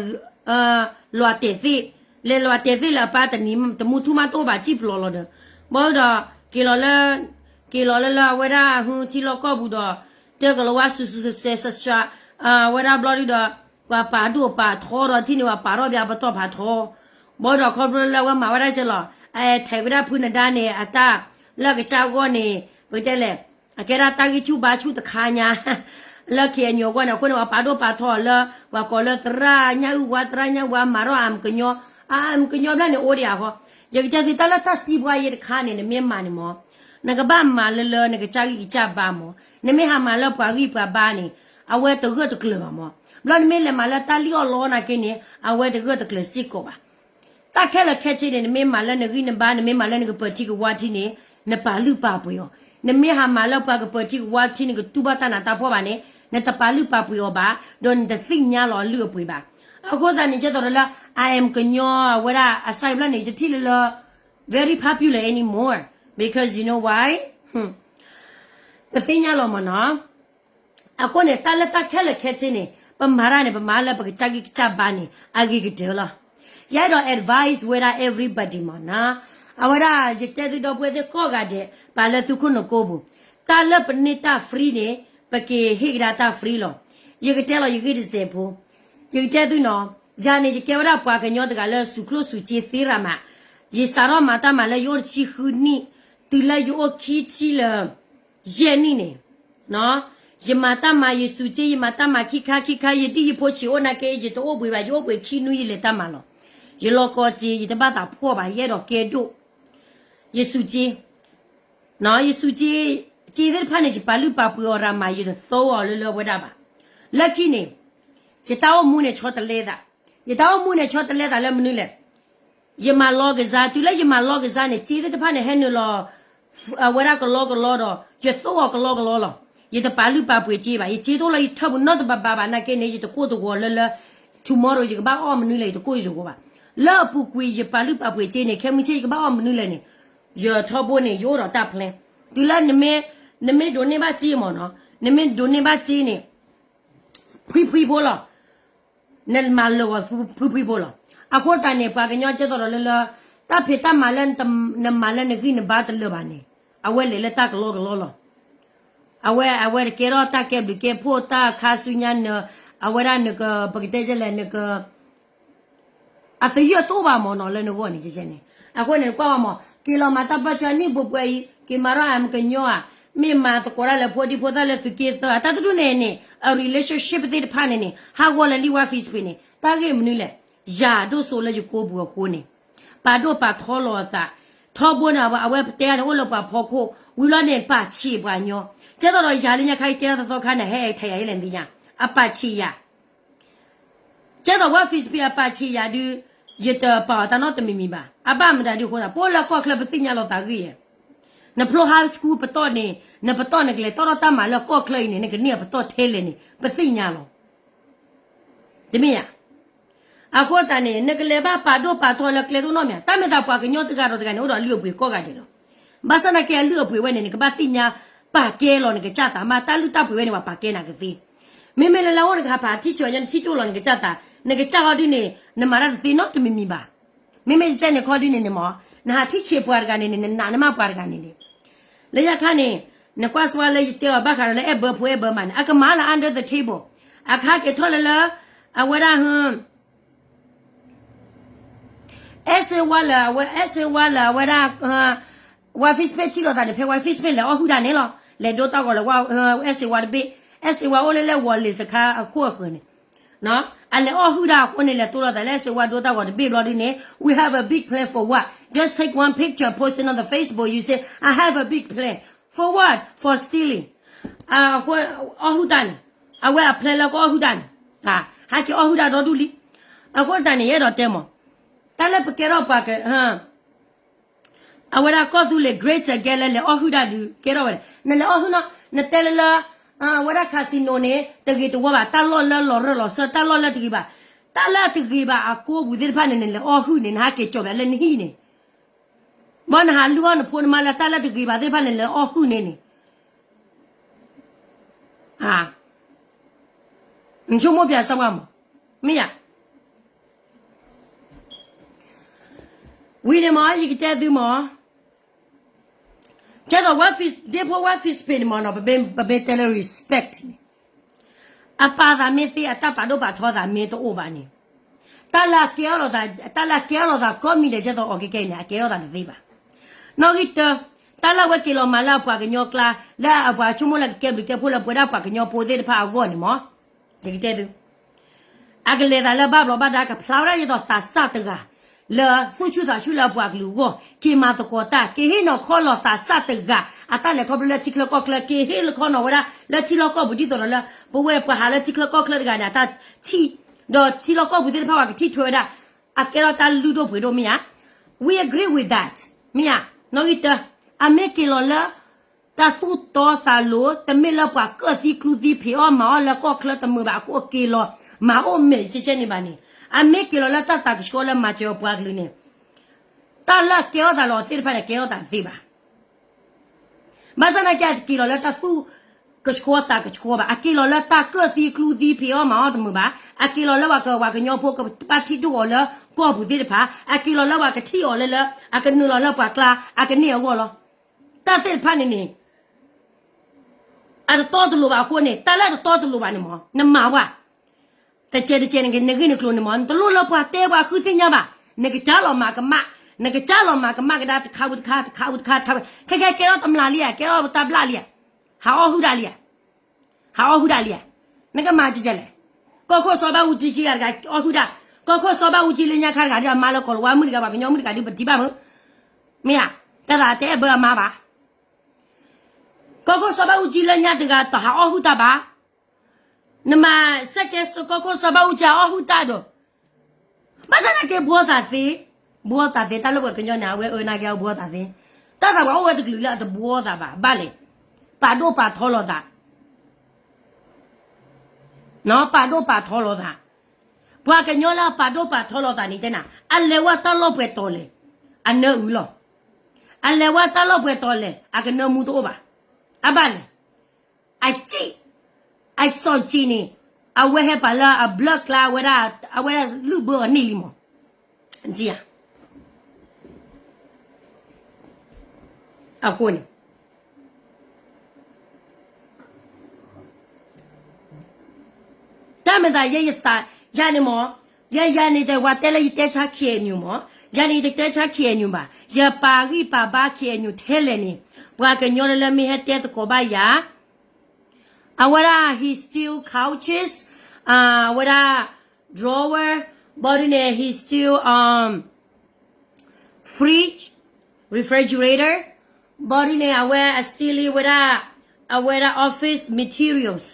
လွးတဲာ်သ့ၣ်, လဲၤလွးတဲာ်သ့ၣ်လၢအပၢ်တနံၤတမူထူၣ်မးတအိၣ်ဘၣ် စံၣ်ပျီၤလီၤဒီး, ဘၣ်ဒီး, က့ၤလီၤလၢ, က့ၤလီၤလၢလၢအဝဲဒၣ်ဟုထံလီၢ်ကီၢ်ပူၤဒီး, တၢ်ကလီၤဝါစူၤစူၤစဲးစဲးစး, အဝဲဒၣ်ဘျီဒုဒီး, ပှၤပာ်ဒိၣ်ပာ်ထီဒီးထံၣ်န့ၣ် ပှၤပာ်ထီၣ်ဘၣ်ပတီၢ်ဖးထီ, ဘၣ်ဒီးခီဖျိလၢအဝဲမၤဝဲဒၣ်စဲးလီၤ, အထဲးဝဲဒၣ်ဖုနဒါန့ၣ် အတၢ်, လၢကစၢ်ဂီၢ်န့ၣ်, ပကတဲလဲၣ်, အကဲဒၣ်တၢ်ဂံၢ်ဆူၣ်ဘါဆူၣ်တခါညါ, လၢ KNU အဂီၢ်န့ၣ် အဃိန့ၣ် ပှၤပာ်ဒိၣ်ပာ်ထီလၢ, ပှၤကိးလၢသရၣ်ညၣ်အုၣ်ဝါ သရၣ်ညၣ်ဝါ မၤထီၣ် အၣ်မ်ကညီ, အၣ်မ်ကညီဘျီန့ၣ်အိၣ်ဒံးအဃိ, ယကတဲသုတၢ်လၢတၢ်စံးပှၤယဲတခါန့ၣ် နမ့ၢ်မၤန့ၣ်မၢ်, နကဘၣ်မၤလၢလၢနကစၢ်ဂံၢ်ကစၢ်ဘါမၢ်, နမ့ၢ်ဟးမၤလၢပှၤဂံၢ်ပှၤဘါန့ၣ်, အဝဲတဂၢၢ်တကျၢၤဘၣ်မၢ်, ဘျီနမ့ၢ်လဲၤမၤလၢတၢ်လံၣ်အီၣ်လီအီၣ်နာ်က့န့ၣ် အဝဲတဂၢၢ်တကျၢၤစ့ၢ်ကီးဘၣ်. တၢ်ခဲလၢာ်ခဲဆ့န့ၣ် နမ့ၢ်မၤလၢနဂံၢ်နဘါ နမ့ၢ်မၤလၢနကပၢၤထံကဝါထံန့ၣ်, နပာ်လုၢ်ပာ်ပှ့ၤအီၤ, နမ့ၢ်ဟးမၤလၢပှၤကပၢၤထံကဝါထံ နကတူၢ်ဘၣ်တၢ်နးတၢ်ဖှီၣ်ဘၣ်န့ၣ် နတပာ်လုၢ်ပာ်ပှ့ၤအီၤဘၣ်, ဒီးနတသ့ၣ်ညါလီၤအလုၢ်အပှ့ၤဘၣ်. အဃိသတးန့ၣ် ကဲသိးဒီးလၢ I am ကညီအဝဲဒၣ်အစၢ်အံၤဘျီန့ၣ် ယတထံၣ်လၢလၢ very popular anymore, because you know why? ပသ့ၣ်ညါလီၤမၢ်နီၤ. အဃိန့ၣ် တၢ်လၢတၢ်ခဲလၢာ်ခဲဆ့န့ၣ် ပမၤတၢ်န့ၣ် ပမၤလၢပကစၢ်ဂံၢ်ကစၢ်ဘါန့ၣ် အဂ့ၤကတၢၢ်လီၤ. ယအဲၣ်ဒိး advice ဝဲဒၣ် everybody မၢ်နီၤ. အဝဲဒၣ် ယတဲသုဒီပုၢ်ဝဲၢ်သ့ၣ်ကိးဂၤဒဲး ပာ်လၢသုခိၣ်နူာ်ကိပူၤ, တၢ်လၢပန့ၢ်တၢ် free န့ၣ် ပကဟ့ၣ်ကဒါတၢ် free လီၤ. ယကတဲလီၤယဂ့ၢ်တစဲးဖိ, ယကတဲသုနီၤ, ယၤန့ၣ် ယကဲဝဲဒၣ်ပှၤကညီတဂၤလၢစူၤကျိၣ်စူၤစ့သ့ရၤမး, ယစးထီၣ်မၤတၢ်မၤလၢယအိၣ်တဆံဃုနံၣ်, တုၤလၢယအိၣ်ခံဆံလၢ ယဲၢ်နံၣ်န့ၣ်, ယမၤတၢ်မၤယစူၤစ့ ယမၤတၢ်မၤခံခါခံခါ ယဒံၣ်ယဖိဆံးအိၣ်နာ်က့ ယတအိၣ်ဘှံးဘၣ် ယအိၣ်ဘှံးခံနွံယလဲၤတၢ်မၤလီၤ. ယလီၤကီၢ်စ့ ယတဘၣ်သးဖှီၣ်ဘၣ် ယအဲၣ်ဒိးကဲဒိၣ်, ယစူၤစ့, ယစူၤစ့, စ့သ့ၣ်တဖၣ်န့ၣ် ယပာ်လုၢ်ပာ်ပှ့ၤအီၤရၤမး ယတသီအီၤလၢလၢဝဲဒၣ်ဘၣ်. လၢခံန့ၣ်, ယတၢ်အိၣ်မူန့ၣ်ဆီတလဲသး, ယတၢ်အိၣ်မူန့ၣ်ဆီတလဲသးလၢမနုၤလဲၣ် ယမၤလီၤကစၢ် တုၤလၢယမၤလီၤကစၢ်န့ၣ် စ့သ့ၣ်တဖၣ်န့ၣ် ဟဲနုာ်လီၤ, အဝဲဒၣ်ကလီကလီဒီး ယသိၣ်အီၤကလီကလီလီၤ. ယတပာ်လုၢ်ပာ်ပှ့ၤစ့ဘၣ်, ယစ့တအိၣ်လၢယထၢပူၤနီတဘးဘးဘၣ်နာ်က့န့ၣ် ယတကိၢ်တဂီၤလၢလၢ, tomorrow ယကဘၣ်အီၣ်မနုၤလဲၣ် ယတကိၢ်ယတဂီၤဘၣ်. လၢအပူၤကွံာ်ယပာ်လုၢ်ပာ်ပှ့ၤစ့န့ၣ် ခဲမုၢ်ဆ့ၣ်ယကဘၣ်အီၣ်မနုၤလဲၣ်န့ၣ်, ယထီဘိန့ၣ် ယအိၣ်ဒီးတၢ် plan. တုၤလၢနမ့ၢ်, နမ့ၢ်ဒိးန့ၢ်ဘၣ်စ့မၢ်နီၤ, နမ့ၢ်ဒိးန့ၢ်ဘၣ်စ့န့ၣ် ဖှံဖှံဖိလီၤ. နမၤလၢာ်ဂီၤဖှံဖှံဖိလီၤ. အဃိသတးန့ၣ် ပှၤကညီကဲသိးဒီးလၢလၢ, တၢ်ဖံးတၢ်မၤလၢနမၤလၢနဂံၢ်နဘါတလၢာ်ဘၣ်န့ၣ်, အဝဲလဲၤလၢတၢ်ကလီကလီလီၤ. အဝဲ, အဝဲတကဲထီၣ်တၢ်ကဲဘျုးကဲဖှိၣ်တၢ်ခါဆူညါန, အဝဲဒၣ်နက, ပကတဲလဲၣ်နက အသယုၢ်တအိၣ်ဘၣ်မၢ်နီၤလၢနဂီၢ်န့ၣ်န့ၣ်. အဃိန့ၣ် နကွၢ်ဝဲမၢ်, က့ၤလီၤမၤတၢ်ပၢၢ်ဆၢနံၣ်ပှဲၤပှဲၤအံၤ က့ၤမၤထီၣ် I am ကညီဧါ, မ့ၢ်မၤသကိးတၢ်လၢဖိဒံဖိသၣ်လၢသုးက့သၢဧါ, တၢ်တဒူၣ်န့ၣ်န့ၣ် အ relationship သ့ၣ်တဖၣ်န့ၣ်န့ၣ် ဟးဂီၤလၢလံဝါ Facebook န့ၣ် တၢ်ဂ့ၢ်မနုၤလဲၣ်. ယၤဒိၣ်စိလၢယကိာ်ပူၤအဃိန့ၣ်, ပာ်ဒိၣ်ပာ်ထီလီၤအသး, ထီဘိန့ၣ် အဝဲပတဲန့ၣ် အိၣ်လၢပှၤဖီခိၣ် ဝံၤလီၤန့ၣ် ပာ်ဆံးပှၤကညီ, ကဲသိးဒီးယၤလၢညါခါ ယတဲတၢ်တသီခါန့ၣ် ဟဲအဲၣ်ထဲယၤယဲလဲၣ်နသ့ၣ်ညါ, အပာ်ဆံးယၤ ကဲသိးဝဲ Facebook အပာ်ဆံးယၤဒုး, ယတပာ်အီၤတၢ်နီတမံၤမံၤဘၣ်. အဘၣ်မတၤဒုးအဃိသတး ပအိၣ်လၢကီၢ်ချၢပသ့ၣ်ညါလီၤသးဂ့ၢ်ယဲ, နဖျိ high school ပတီၢ်န့ၣ် နပတီၢ်နကလဲၤတီၢ်ထီၣ်တၢ်မၤလၢကီၢ်ချၢအံၤန့ၣ် နကန့ၢ်အပတီၢ်ထဲလဲၣ်န့ၣ် ပသ့ၣ်ညါလီၤ. တမ့ၢ်ဧါ. အဃိသတးန့ၣ် နကလဲၤဘၣ်ပာ်ဒိၣ်ပာ်ထီလၢကျဲတအိၣ်နီတမံၤ, တၢ်မ့ၢ်သးပှၤကညီတဂၤဒီးတဂၤန့ၣ် အိၣ်ဒီးအလုၢ်အပှ့ၤကိးဂၤဒဲးလီၤ. ဘၣ်ဆၣ်သနာ်က့အလုၢ်အပှ့ၤဝဲန့ၣ် နကဘၣ်သ့ၣ်ညါပာ်ကဲလီၤနကစၢ်သးမး, တၢ်လုၢ်တၢ်ပှ့ၤဝဲန့ၣ် ပှၤပာ်ကဲနၤကသ့. မ့မ့ၢ်လၢလၢအိၣ်နကဟးဖးထံၣ်ဆံးအီၤညီနထံၣ်တအိၣ်လီၤနကစၢ်သး, နကစၢ်ဟီဒုန့ၣ် နမၤတၢ်တသ့နီတမံၤမံၤဘၣ်. မ့မ့ၢ်ကဲန့ၣ်ခီဒုန့ၣ်န့ၣ်မး, နဟးထံၣ်ဆံးပှၤတဂၤန့ၣ်န့ၣ် နနာ်နမၢ်ပှၤတဂၤန့ၣ်န့ၣ်, လၢညါခါန့ၣ် နကွၢ်စ့ၢ်ဝဲလၢယတဲအီၤဘၣ်ဃးဒီးလၢအဲၣ်ဘၢဖိအဲၣ်ဘၢမးန့ၣ် အကမၤလၢ under the table, အခါက့ၤထီၣ်လၢလၢ အဝဲဒၣ် အဲၣ်စ့ဝါလၢအဝဲ အဲၣ်စ့ဝါလၢအဝဲဒၣ် ဝဲ Facebook ထံၣ်လိာ်သးန့ၣ် ဖဲဝဲ Facebook လဲၤအီၣ်ဟုၣ်တၢ်န့ၣ်လီၤ. လဲၤဒိတၢ်ဂီၤလၢ အဲၣ်စ့ဝါတဘ့ၣ်, အဲၣ်စ့ဝါအိၣ်လၢလဲၣ် ဝီၤလ့ၤစခါအခိၣ်အဃၢၤန့ၣ်, အလဲၤအီၣ်ဟုၣ်တၢ်အဃိန့ၣ် လဲၤတိၢ်လိာ်သးလၢအဲၣ်စ့ဝါဒိတၢ်ဂီၤတဘ့ၣ်ဘျီဒုန့ၣ် we have a big plan for what? Just take one picture, post it on the Facebook, you say, I have a big plan. For what? For stealing. အဃိ အီၣ်ဟုၣ်တၢ်န့ၣ်, အဝဲအ plan လၢကအီၣ်ဟုၣ်တၢ်န့ၣ်, ဟဲက့ၤအီၣ်ဟုၣ်တၢ်ဒီဒူၣ်လံ. အဃိသတးန့ၣ် ယအဲၣ်ဒိးတဲမး, တၢ်လၢပကဲထီၣ်ပှၤက အဝဲဒၣ်ကီၢ်သူလ့ၤ great again လၢလဲၤအီၣ်ဟုၣ်တၢ်ဒုး ကဲထီၣ်ဝဲလဲၣ်. နလဲၤအီၣ်ဟုၣ်နီၤ, နတဲလၢလၢ အဝဲဒၣ် casino န့ၣ် တဂ့ၤတဝီဘၣ်, တၢ်လီၢ်လၢလီၤရၢၢ်လီၤစၢၤ တၢ်လီၢ်လၢတဂ့ၤဘၣ်, တၢ်လၢတဂ့ၤဘၣ်အကိးပူၤသ့ၣ်တဖၣ်န့ၣ် နလဲၤအီၣ်ဟုၣ်န့ၣ် နဟးက့ၤကၠီၣ်ဘၣ်လၢနဟံၣ်န့ၣ်, ဘၣ်နဟးလုၢ်အီၣ်နဖိနမါလၢတၢ်လၢတဂ့ၤဘၣ်သ့ၣ်တဖၣ်န့ၣ် လဲၤအီၣ်ဟုၣ်န့ၣ်န့ၣ် နဆိကမိၣ်ပျးစၢ်ဝါမး, မ့ၢ်ယၤ ဝံၤန့ၣ်မး ယကတဲသုမး, ကဲသိး ဒ့ဖိဝဲ Facebook န့ၣ်မးနီၤ, ပမ့ၢ်တဲလၢ respect န့ၣ်, အပာ်သးမ့ၢ်သ့ အတၢ်ပာ်ဒိၣ်ပာ်ထီသးမ့ၢ်တအိၣ်ဘၣ်န့ၣ်, တၢ်လၢအကဲအီၣ်လီၤသး, တၢ်လၢအကဲအီၣ်လီၤသးကိးမံၤဒဲး ကဲသိးအီၤကဲကဲအံၤန့ၣ် အကဲထီၣ်သးတသ့ဘၣ်. နီၣ်ဂံၢ်တၢ, တၢ်လၢအဝဲက့ၤလီၤမၤလၢအပှၤကညီကျါ လၢအပှၤဆိကမိၣ်လၢကကဲဘျုးကဲဖှိၣ်လၢပဝဲဒၣ်ပှၤကညီဖိသ့ၣ်တဖၣ်အဂီၢ်န့ၣ်မး, ယကတဲသု အကလဲၤသးလၢဘၣ်ဘျီးဘၣ်ဒါ ကဖျါဝဲဒၣ်ဒ်သိးသးစၢ်တဂၤ လၢသူၣ်ဆူၣ်သးဆူၣ်လၢအပှၤကလုာ်အဂီၢ် က့ၤမၤသကိးတၢ် က့ၤဟ့ၣ်နီၤခီလီၤသးစၢ်တဂၤ အတၢ်လဲၤခီဖျိလၢထံချၢကီၢ်ချၢ က့ၤဟ့ၣ်လီၤခီနီၤဝဲဒၣ်လၢထံလီၢ်ကီၢ်ပူၤ ဒ်သိးဒီးလၢ ပဝဲပှၤဟးလၢထံချၢကီၢ်ချၢတဂၤန့ၣ် အတၢ်ထံၣ် ဒီးထံလီၢ်ကီၢ်ပူၤသ့ၣ်တဖၣ်ပှၤကထံၣ်ထွဲဝဲဒၣ် အကဲထီၣ်တၢ်လုၢ်ဒိၣ်ပှ့ၤဒိၣ်မ့ၢ်ဧါ. We agree with that. မ့ၢ်ဧါ. နီၣ်ဂံၢ်တၢ, အမ့ၢ်က့ၤလီၤလၢ တၢ်သူၣ်တီသးလိၤ တမ့ၢ်လၢပှၤကၢၣ်သံကျူသံ ဖံးအီၣ်မၤအီၣ်လၢကီၢ်ချၢတမုာ်ဘၣ်အဃိ အက့ၤလီၤမၤအိၣ်မဲာ်ကဲကဲန့ၣ်ဘၣ်န့ၣ်, အမ့ၢ်က့ၤလီၤလၢတၢ်သးကဆှီလၢမၤစၢၤအပှၤကလုာ်န့ၣ်, တၢ်လၢအကဲထီၣ်သးလီၤသ့ၣ်တဖၣ်န့ၣ် ကဲထီၣ်သးတသ့ဘၣ်. ဘၣ်ဆၣ်သနာ်က့ အတက့ၤလီၤလၢတၢ်သူၣ်ကဆှီသးကဆှီဘၣ်. အက့ၤလီၤလၢတၢ်ကၢၣ်သံကျူသံ ဖံးအီၣ်မၤအီၣ်တမုာ်ဘၣ်. အက့ၤလီၤလၢပှၤက ပှၤကညီဖိကဘၣ်ထံၣ်ဒိၣ်အီၤလၢကီၢ်ပူၤသ့ၣ်တဖၣ်. အက့ၤလီၤလၢပှၤကထံၣ်အီၤလၢလၢ အကနုာ်လီၤလၢပှၤကျါ အကန့ၢ်အဂီၢ်လီၤ. တၢ်သ့ၣ်တဖၣ်န့ၣ်န့ၣ် အတတီတလိၤဘၣ်အဃိန့ၣ် တၢ်လၢအတတီတလိၤဘၣ်န့ၣ်မး နမၤဝဲ တကဲးတကဲးန့ၣ် နဂ့ၢ်နကျိၤန့ၣ်မး နတလိၣ်လၢပှၤတဲပှၤဃုသ့ၣ်ညါဘၣ်. နကစၢ်လီၤမၤကမၣ်, နကစၢ်လီၤမၤကမၣ်ကဒါတခါဝံၤတခါ တခါဝံၤတခါ တခါဝံၤ ခဲခဲကဲထီၣ်တမျးလံဧါ, ကဲထီၣ်တဘျီလံဧါ, ဟးအီၣ်ဟုၣ်တၢ်လံဧါ, ဟးအီၣ်ဟုၣ်တၢ်လံဧါ, နကမၤကဲကဲလဲၣ်. ကီၢ်ခိၣ်စီၤဘၣ်အူကၠံခံဂၤတဂၤ အီၣ်ဟုၣ်တၢ်, ကီၢ်ခိၣ်စီၤဘၣ်အူကၠံလၢညါခါတဂၤဒီး အမါလၢကီၢ်လၤဝါမုၣ်တဂၤ ပှၤကညီမုၣ်တဂၤဒီး ပထံၣ်ဘၣ်မုၢ်, မ့ၢ်ဧါ, တၢ်သးတဲဘၢအမါဘၣ်. ကီၢ်ခိၣ်စီၤဘၣ်အူကၠံလၢညါတဂၤတဟးအီၣ်ဟုၣ်တၢ်ဘၣ်. နမၤစဲကဲစိကီၢ်ခိၣ်စီၤဘၣ်အူကၠံအီၣ်ဟုၣ်တၢ်ဒီး ဘၣ်ဆၣ်သနာ်က့ ဘှီသးသ့, ဘှီသးသ့ တၢ်လၢပှၤကညီန့ၣ် အဝဲအၢနာ်က့အဘှီသးသ့, တၢ်သးပှၤအိၣ်ဝဲတကလုာ်လၢအတဘှီသးဘၣ်, ဘၣ်လဲၣ်, ပာ်ဒိၣ်ပာ်ထီလီၤသး, ပာ်ဒိၣ်ပာ်ထီလီၤသး, ပှၤကညီလၢအပာ်ဒိၣ်ပာ်ထီလီၤသးန့ၣ်တဲနၤ, အလဲၤဝဲတၢ်လီၢ်ပှဲၤတီၤလဲၣ်, အနၢအုလီၤ, အလဲၤဝဲတၢ်လီၢ်ပှဲၤတီၤလဲၣ် အကနၢမူတအိၣ်ဘၣ်, အဘၣ်လဲၣ် အစံၣ်, အစီၣ်စံၣ်န့ၣ်, အဝဲဟဲပာ်လၢအဘျၢကျါဝဲဒၣ်, အဝဲဒၣ်လုၢ်ဘၢအီၤန့ၢ်လံမး, အဃိန့ၣ် တၢ်မ့ၢ်သးယဲယသး, ယၤန့ၣ်မး, ယၤယၤန့ၣ်တဲဝဲတဲလၢယတဲဆါ K N U မး, ယၤန့ၣ်ယတတဲဆါ K N U ဘၣ်, ယပာ်ဂံၢ်ပာ်ဘါ K N U ထဲလဲၣ်န့ၣ်, ပှၤကညီလၢလၢမ့ၢ်ဟဲတဲသကိးဘၣ်ယၤ အဝဲဒၣ် he steal couches, အဝဲဒၣ် drawer, ဘၣ်ဒုးန့ၣ် he steal, um, fridge, refrigerator, ဘီဒုန့ၣ် အဝဲအ steal ဝဲဒၣ် အဝဲဒၣ် office materials,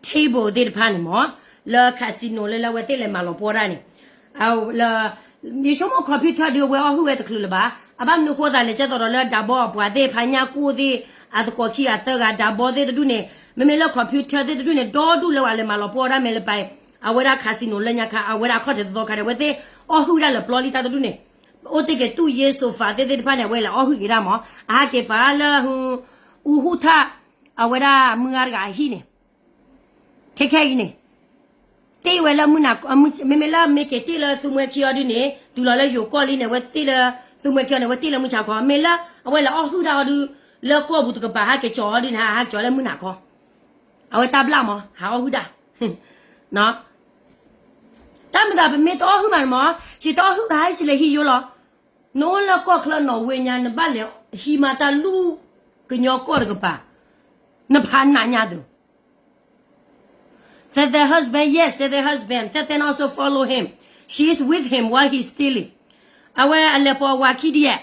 table သ့ၣ်တဖၣ်န့ၣ်မ့ၢ် လၢ casino လၢလၢအဝဲသ့ၣ်လဲၤမၤလီၤပှီၢ်ဒၣ်န့ၣ် လၢ ယဆိကမိၣ် computer ဒုးအဝဲအီၣ်ဟုၣ်ဝဲတချုးလၢၤဘၣ်. အဘၣ်မနုၤဃိသးလဲၣ် ကဲသိးဒီးလၢဒးဘီအပှၤသ့ၣ်တဖၣ်ညါကိၢ်သ့ၣ် အသကိးခံဂၤသၢဂၤ ဒးဘီသ့ၣ်တဒူၣ်န့ၣ် မ့မ့ၢ်လၢ computer သ့ၣ်တဒူၣ်န့ၣ် ဒီဒူၣ်လၢဝဲလဲၤမၤလီၤပှီၢ်ဒၣ်မဲာ်လၢပာ် အဝဲဒၣ် casino လၢညါခါ အဝဲဒၣ်အခီၣ်ထံးသသီခါန့ၣ် အဝဲသ့ၣ်အီၣ်ဟုၣ်ဒၣ်လၢပျီလံတၢ်တဒူၣ်န့ၣ် အိၣ်တ့ၢ်က့ၤတူၢ်ယ့ sofa သ့ၣ်သ့ၣ်တဖၣ်န့ၣ် အဝဲလဲၤအီၣ်ဟုၣ်က့ၤဒၣ်မ့ၢ် အဟးက့ၤပာ်လၢ အူဟူထၣ် အဝဲဒၣ်မုၢ်ဂၤတဂၤအဟံၣ်န့ၣ် ခဲခဲအံၤန့ၣ် တ့ၢ်ဝဲလၢမုၢ်နၤ မ့မ့ၢ်လၢမ့ၢ်က့ၤတ့ၢ်လၢသူမှဲခံအီၤဒုန့ၣ် တုၤလီၤလၢယိၤကီၢ်လံန့ၣ် အဝဲတ့ၢ်လၢသူမှဲခံအီၤန့ၣ် အဝဲတ့ၢ်လၢမုၢ်ဆါခီ မ့ၢ်လၢအဝဲလဲၤအီၣ်ဟုၣ်တၢ်အီၤဒု လၢကီၢ်ပူၤတကပၤ ဟးက့ၤကၠီအီၤဒုန့ၣ် ဟးကၠီလၢမုၢ်နၤခီ အဝဲတၢ်ဘျၣ်မ့ၢ် ဟးအီၣ်ဟုၣ်တၢ် တၢ်မ့ၢ်သးပမ့ၢ်တအီၣ်ဟုၣ်ဘၣ်န့ၣ်မ့ၢ် ယတအီၣ်ဟုၣ်ဘၣ်ဟဲစံးလဲၤဟံးယိလီၤ. နအိၣ်လၢကီၢ်ချၢနီၣ်ဝ့ညါ နဘၣ်လဲၤဟံးမၤတၢ်လူၢ်ကညီကီၢ်တကပၤ နဖးနးညါသု That their husband, yes, that their husband, that they also follow him. She is with him while he's stealing. အဝဲအလဲၤပိာ်အဝၤခံဒံးဧါ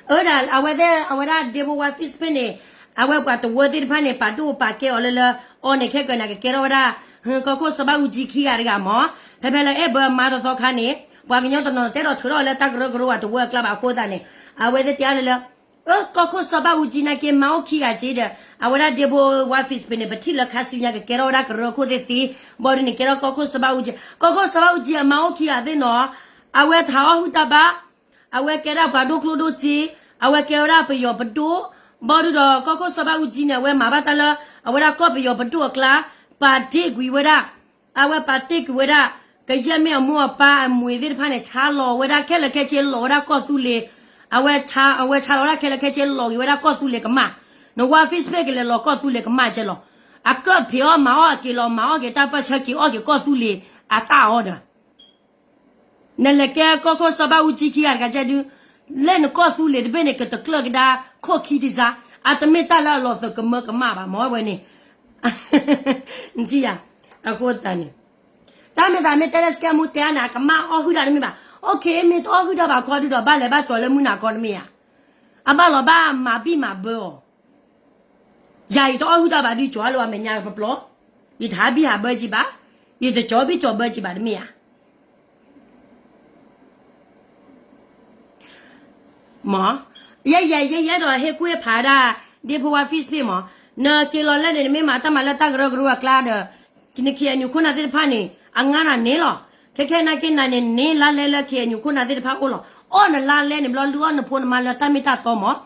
အဝဲဒၣ် အဝဲသ့ၣ် အဝဲဒၣ် Debo ဝၤ Facebook န့ၣ် အဝဲပှၤတဝၢသ့ၣ်တဖၣ်န့ၣ် ပာ်ဒိၣ်ပာ်ကဲအီၤလၢလၢ အီၤန့ၣ်ခဲကနံၣ် ကကဲထီၣ်ဝဲဒၣ် ကီၢ်ခိၣ်စီၤဘၣ်အူကၠံခံဂၤတဂၤမ့ၢ် ဖဲဖဲလၢအဲၣ်ဘၢအမါတသီခါန့ၣ် ပှၤကညီတနီၤနီၤတဲဒီးထုးထီၣ်လၢတၢ်ကရၢကရိအတဝၢအကျါဘၣ်အဃိသတးန့ၣ် အဝဲသ့ၣ်တဲအါလၢလၢ အၢ ကီၢ်ခိၣ်စီၤဘၣ်အူကၠံနာ်က့ မါအိၣ်ခံဂၤက့ဒီး အဝဲဒၣ် Debo ဝၤ Facebook န့ၣ် ပထံၣ်လၢခါဆူညါကကဲထီၣ်ဝဲဒၣ်ကရၢခိၣ်သ့ၣ်သ့ ဘၣ်ဒုန့ၣ် ကဲထီၣ်ကီၢ်ခိၣ်စီၤဘၣ်အူကၠံ ကီၢ်ခိၣ်စီၤဘၣ်အူကၠံအမါအိၣ်ခံဂၤသ့ၣ်နီၤ အဝဲတဟးအီၣ်ဟုၣ်တၢ်ဘၣ် အဝဲကဲဒၣ်ပှၤဒိၣ်ကျိၣ်ဒိၣ်စ့ အဝဲကဲဝဲဒၣ်ပယီၤပဒိၣ် ဘၣ်ဒုဒီးကီၢ်ခိၣ်စီၤဘၣ်အူကၠံန့ၣ် အဝဲမၤဘၣ်တၢ်လၢ အဝဲဒၣ်ကီၢ်ပယီၤပဒိၣ်အကျါ ပာ်တ့ၢ်ကွံာ်ဝဲဒၣ် အဝဲပာ်တ့ၢ်ကွံာ်ဝဲဒၣ် ကယဲၢ်မ့ၢ်အမိၢ်အပၢ်အမှံၤသ့ၣ်တဖၣ်န့ၣ် ဆါလီၤဝဲဒၣ်ခဲလၢာ်ခဲဆ့ လီၤဝဲဒၣ်ကီၢ်သူလ့ၤ အဝဲ အဝဲဆါလီၤဝဲဒၣ်ခဲလၢာ်ခဲဆ့ လီၤက့ၤဝဲဒၣ်ကီၢ်သူလ့ၤကမၣ် နဝၤ Facebook ကလဲၤလီၤကီၢ်သူလ့ၤကမၣ်ကဲလီၤ အကၢၣ်ဖံးအီၣ်မၤအီၣ်အက့ၤလီၤ မၤအီၣ်က့ၤတၢ်ပၢၢ်ဆၢ က့ၤအီၣ်က့ၤကီၢ်သူလ့ၤအတၢ်အီၣ်ဒီး နလဲၤကဲကီၢ်ခိၣ်စီၤဘၣ်အူကၠံခံဂၤတဂၤကဲဒု လၢနကီၢ်သူလ့ၤတဘ့ၣ်န့ၣ် ကတကျၢၢ်ကဒါခိၣ်ခံတစါ အတမ့ၢ်တၢ်လၢအလီၤသးကမၢကမၣ်ဘၣ် မ့ၢ်ဝဲန့ၣ် နထံၣ်ယၤ အဃိသတးန့ၣ် တၢ်မ့ၢ်သးမ့ၢ်တဲလၢ scam မူတဲအါန့ၣ် အကမၣ်အီၣ်ဟုၣ်တၢ်တမ့ၢ်ဘၣ် okay မ့ၢ်တအီၣ်ဟုၣ်တၢ်ဘၣ်ခီဒုဒီး ဘၣ်လဲၤဘၣ်ကၠီၤလၢမုၢ်နၤခီတမ့ၢ်ဧါ အဘၣ်လီၤဘၣ်မၤဘံၣ်မၤဘၢအီၤ ယၤယတအီၣ်ဟုၣ်တၢ်ဘၣ်ဒုးကၠီၤလၢအမဲာ်ညါပျီပျီ, ယတဟးဘံၣ်ဟးဘၢက့ၤဘၣ်, ယတကၠီၤဘံၣ်ကၠီၤဘၢက့ၤဘၣ်တမ့ၢ်ဧါ. မ့ၢ်, ယဲယဲယဲယဲဒီးဟ့ၣ်ကူၣ်ဟ့ၣ်ဖးဒၣ် ဒ့ဖိဝါ Facebook မ့ၢ်, နက့ၤလီၤလဲၣ်န့ၣ် နမ့ၢ်မၤတၢ်မၤလၢတၢ်ကရၢကရိအကျါဒီး န ခ့ၣ်အဲၣ်ယူၣ် ခိၣ်နၢ်သ့ၣ်တဖၣ်န့ၣ် အငါနၤန့ၣ်လီၤ. ခဲခဲနာ်က့နၤန့ၣ် နလါလဲလၢ ခ့ၣ်အဲၣ်ယူၣ် ခိၣ်နၢ်သ့ၣ်တဖၣ်အိၣ်လီၤ. အီၣ်နလါလဲန့ၣ်ဘျီ လုၢ်အီၣ်နဖိနမါလၢတၢ်မ့ၢ်တၢ်တီမ့ၢ်,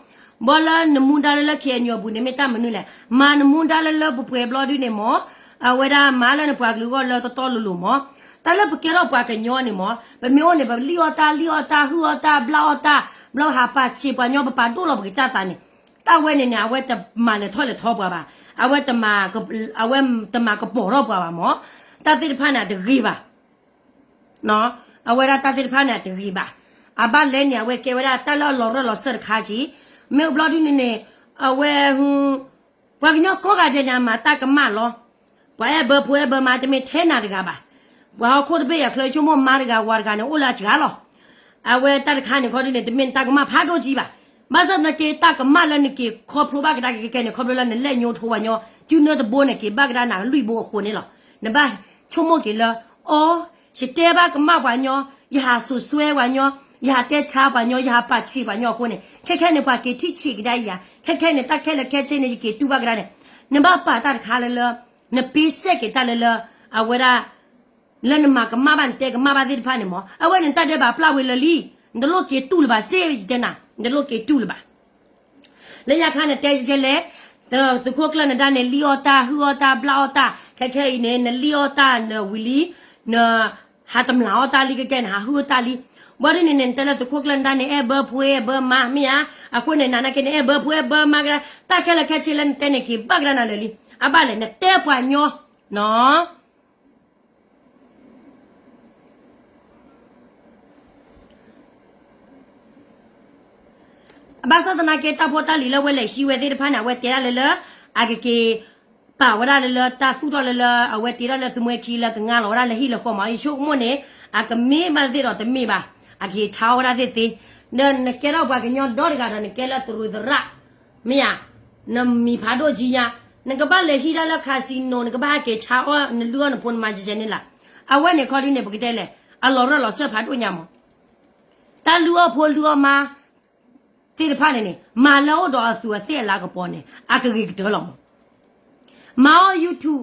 ဘီလၢနမူဒါလၢလၢ ခ့ၣ်အဲၣ်ယူၣ် အပူၤန့ၣ်မ့ၢ်တၢ်မနုၤလဲၣ်. မၤနမူဒါလၢလၢပှဲၤပှဲၤဘျီဒုန့ၣ်မ့ၢ်, အဝဲဒၣ်မၤလၢနပှၤကလုာ်အဂီၢ်လၢတတီလိၤလိၤမ့ၢ်. တၢ်လၢပကဲထီၣ်ပှၤကညီန့ၣ်မ့ၢ်, ပမ့ၢ်အိၣ်န့ၣ် ပလံၣ်အီၣ်တၢ် လံၣ်အီၣ်တၢ် ဟုၣ်အီၣ်တၢ် ဘျၣ်အီၣ်တၢ်, ဘျီဟးပာ်ဆံးပှၤညီ ပပာ်ဒိၣ်လီၤပကစၢ်သးန့ၣ်, တၢ်ဝဲန့ၣ်န့ၣ် အဝဲတမၤလဲၤထီၣ်လဲၤထီပှၤဘၣ်, အဝဲတမၤ, အဝဲတမၤကပီၤထီၣ်ပှၤဘၣ်မ့ၢ်. တၢ်သ့ၣ်တဖၣ်န့ၣ် အတဂ့ၤဘၣ်. အဝဲဒၣ်တၢ်သ့ၣ်တဖၣ်န့ၣ် အတဂ့ၤဘၣ်. အဘၣ်လဲၣ်န့ၣ် အဝဲကဲဝဲဒၣ်တၢ်လၢအလီၤရၢၢ်လီၤစၢၢ်တခါက့, မ့ၢ်ဘျီဒုန့ၣ်န့ၣ်, အဝဲ, ပှၤကညီကိးဂၤဒဲးန့ၣ် အမၤတၢ်ကမၣ်လီၤ. ပှၤအဲၣ်ဘၢဖိအဲၣ်ဘၢမါ တမ့ၢ်ထဲနၤတဂၤဘၣ်. ပှၤဟီၣ်ခိၣ်တဘ့ၣ်အံၤ အချၢဆိကမိၣ်မါတဂၤဝၤတဂၤန့ၣ် အိၣ်လၢအစှၤလီၤ. အဝဲတၢ်တခါန့ၣ် ခီဒုန့ၣ် တမ့ၢ်တၢ်ကမၣ်ဖးဒိၣ်ကံဘၣ်. ဘၣ်ဆၣ်သနာ်က့ တၢ်ကမၣ်လၢနက့ၤခီဖျိဘၣ်ကဒါက့ၤခဲန့ၣ် ခီဖျိလၢနလဲၣ်ညိထိပှၤညီ, စုနၢတဘိန့ၣ် က့ၤဘၣ်ကဒါနၤလွံၢ်ဘိအဃိန့ၣ်လီၤ. နဘၣ်ဆိကမိၣ်က့ၤလၢ, အီ, ယတဲဘၣ်ကမၣ်ပှၤညီ, ယဟးစိာ်စွဲပှၤညီ, ယဟးတဲဆါပှၤညီ, ယဟးပာ်ဆံးပှၤညီအဃိန့ၣ် ခဲခဲန့ၣ် ပှၤက့ၤထံၣ်ဆံးကဒါယၤ, ခဲခဲန့ၣ် တၢ်ခဲလၢာ်ခဲဆ့န့ၣ် ယက့ၤတူၢ်ဘၣ်ကဒါန့ၣ်, နဘၣ်ပာ်တၢ်တခါလၢလၢ, နပ့စဲးက့ၤတၢ်လၢလၢ, အဝဲဒၣ် လၢနမၤကမၣ်ဘၣ် နတဲကမၣ်ဘၣ်သ့ၣ်တဖၣ်န့ၣ်မ့ၢ်, အဝဲန့ၣ်တၢ်ဒဲးဘးပျၢ်ဝံၤလၢာ်လံ. နတလိၣ်က့ၤတူၢ်လၢၤဘၣ်စ့, ယတဲနၤ, နတလိၣ်က့ၤတူၢ်လၢၤဘၣ်. လၢညါခါန့ၣ်တဲကဲလဲၣ်, သုးခိၣ်ကျၢၢ်နဒါန့ၣ် လံၣ်အီၣ်တၢ် ဟုၣ်အီၣ်တၢ် ဘျၣ်အီၣ်တၢ်, ခဲခဲအံၤန့ၣ် နလံၣ်အီၣ်တၢ်နဝံၤလံ, နဟးတမျၢ်အီၣ်တၢ်လံ ခဲခဲန့ၣ် ဟးဟုၣ်အီၣ်တၢ်လံ. ဘၣ်ဒ်န့ၣ်န့ၣ် နတဲလၢသုးခိၣ်ကျၢၢ်နဒါန့ၣ် အဲၣ်ဘၢဖိအဲၣ်ဘၢမါမ့ၢ်ဧါ, အဃိန့ၣ် နနာ်က့န့ၣ် အဲၣ်ဘၢဖိအဲၣ်ဘၢမါကဒါ, တၢ်ခဲလၢာ်ခဲဆ့လၢနတဲန့ၣ် က့ၤဘၣ်ကဒါနၤလၢာ်လံ. အဘၣ်လဲၣ် နတဲပှၤညီ, နီၢ် ဘၣ်ဆၣ်သနာ်က့ တၢ်ဖိတၢ်လံၤလၢအဝဲလဲၤဟံးဝဲသ့ၣ်တဖၣ်န့ၣ် အဝဲတဲဒၣ်လၢလၢ, အကက့ၤပာ်ဝဲဒၣ်လၢလၢ တၢ်သူၣ်ထီၣ်လၢလၢ အဝဲတ့ထီၣ်လၢသုးမွဲခံလၢကငါလီၤဝဲဒၣ်လၢဟံၣ်လၢဃီမ့ၢ်, ယဆိကမိၣ်န့ၣ် အကမ့ၢ်ဘၣ်သ့ၣ်ဒီးတမ့ၢ်ဘၣ်, အကဟ့ၣ်ဆါဝဲဒၣ်သ့ၣ်သ့ ဒီးနကဲထီၣ်ပှၤကညီဒီတဂၤဒီး နကဲလၢသရူးသရၣ်, မ့ၢ်ဧါ, နမံၤဖးဒိၣ်ကံယါ, နကဘၣ်လဲၤဟံးတၢ်လၢ casino, နကဘၣ်ဟဲက့ၤဆါအီၣ်နလုၢ်အီၣ်နဖိနမါကဲကဲန့ၣ်လၢ်. အဝဲန့ၣ်ခီဒ်န့ၣ် ပကတဲလဲၣ်, အလီၤရၢၢ်လီၤစၢၢ်ဖးဒိၣ်ညါမး. တၢ်လုၢ်အီၣ်ဖိလုၢ်အီၣ်မါသ့ၣ်တဖၣ်န့ၣ်န့ၣ် မၤလၢအိၣ်ဒီးအသူးအသ့ၣ်အလၤကပီၤန့ၣ် အကဂ့ၤကတၢၢ်လီၤမး. မၤအီၣ် YouTube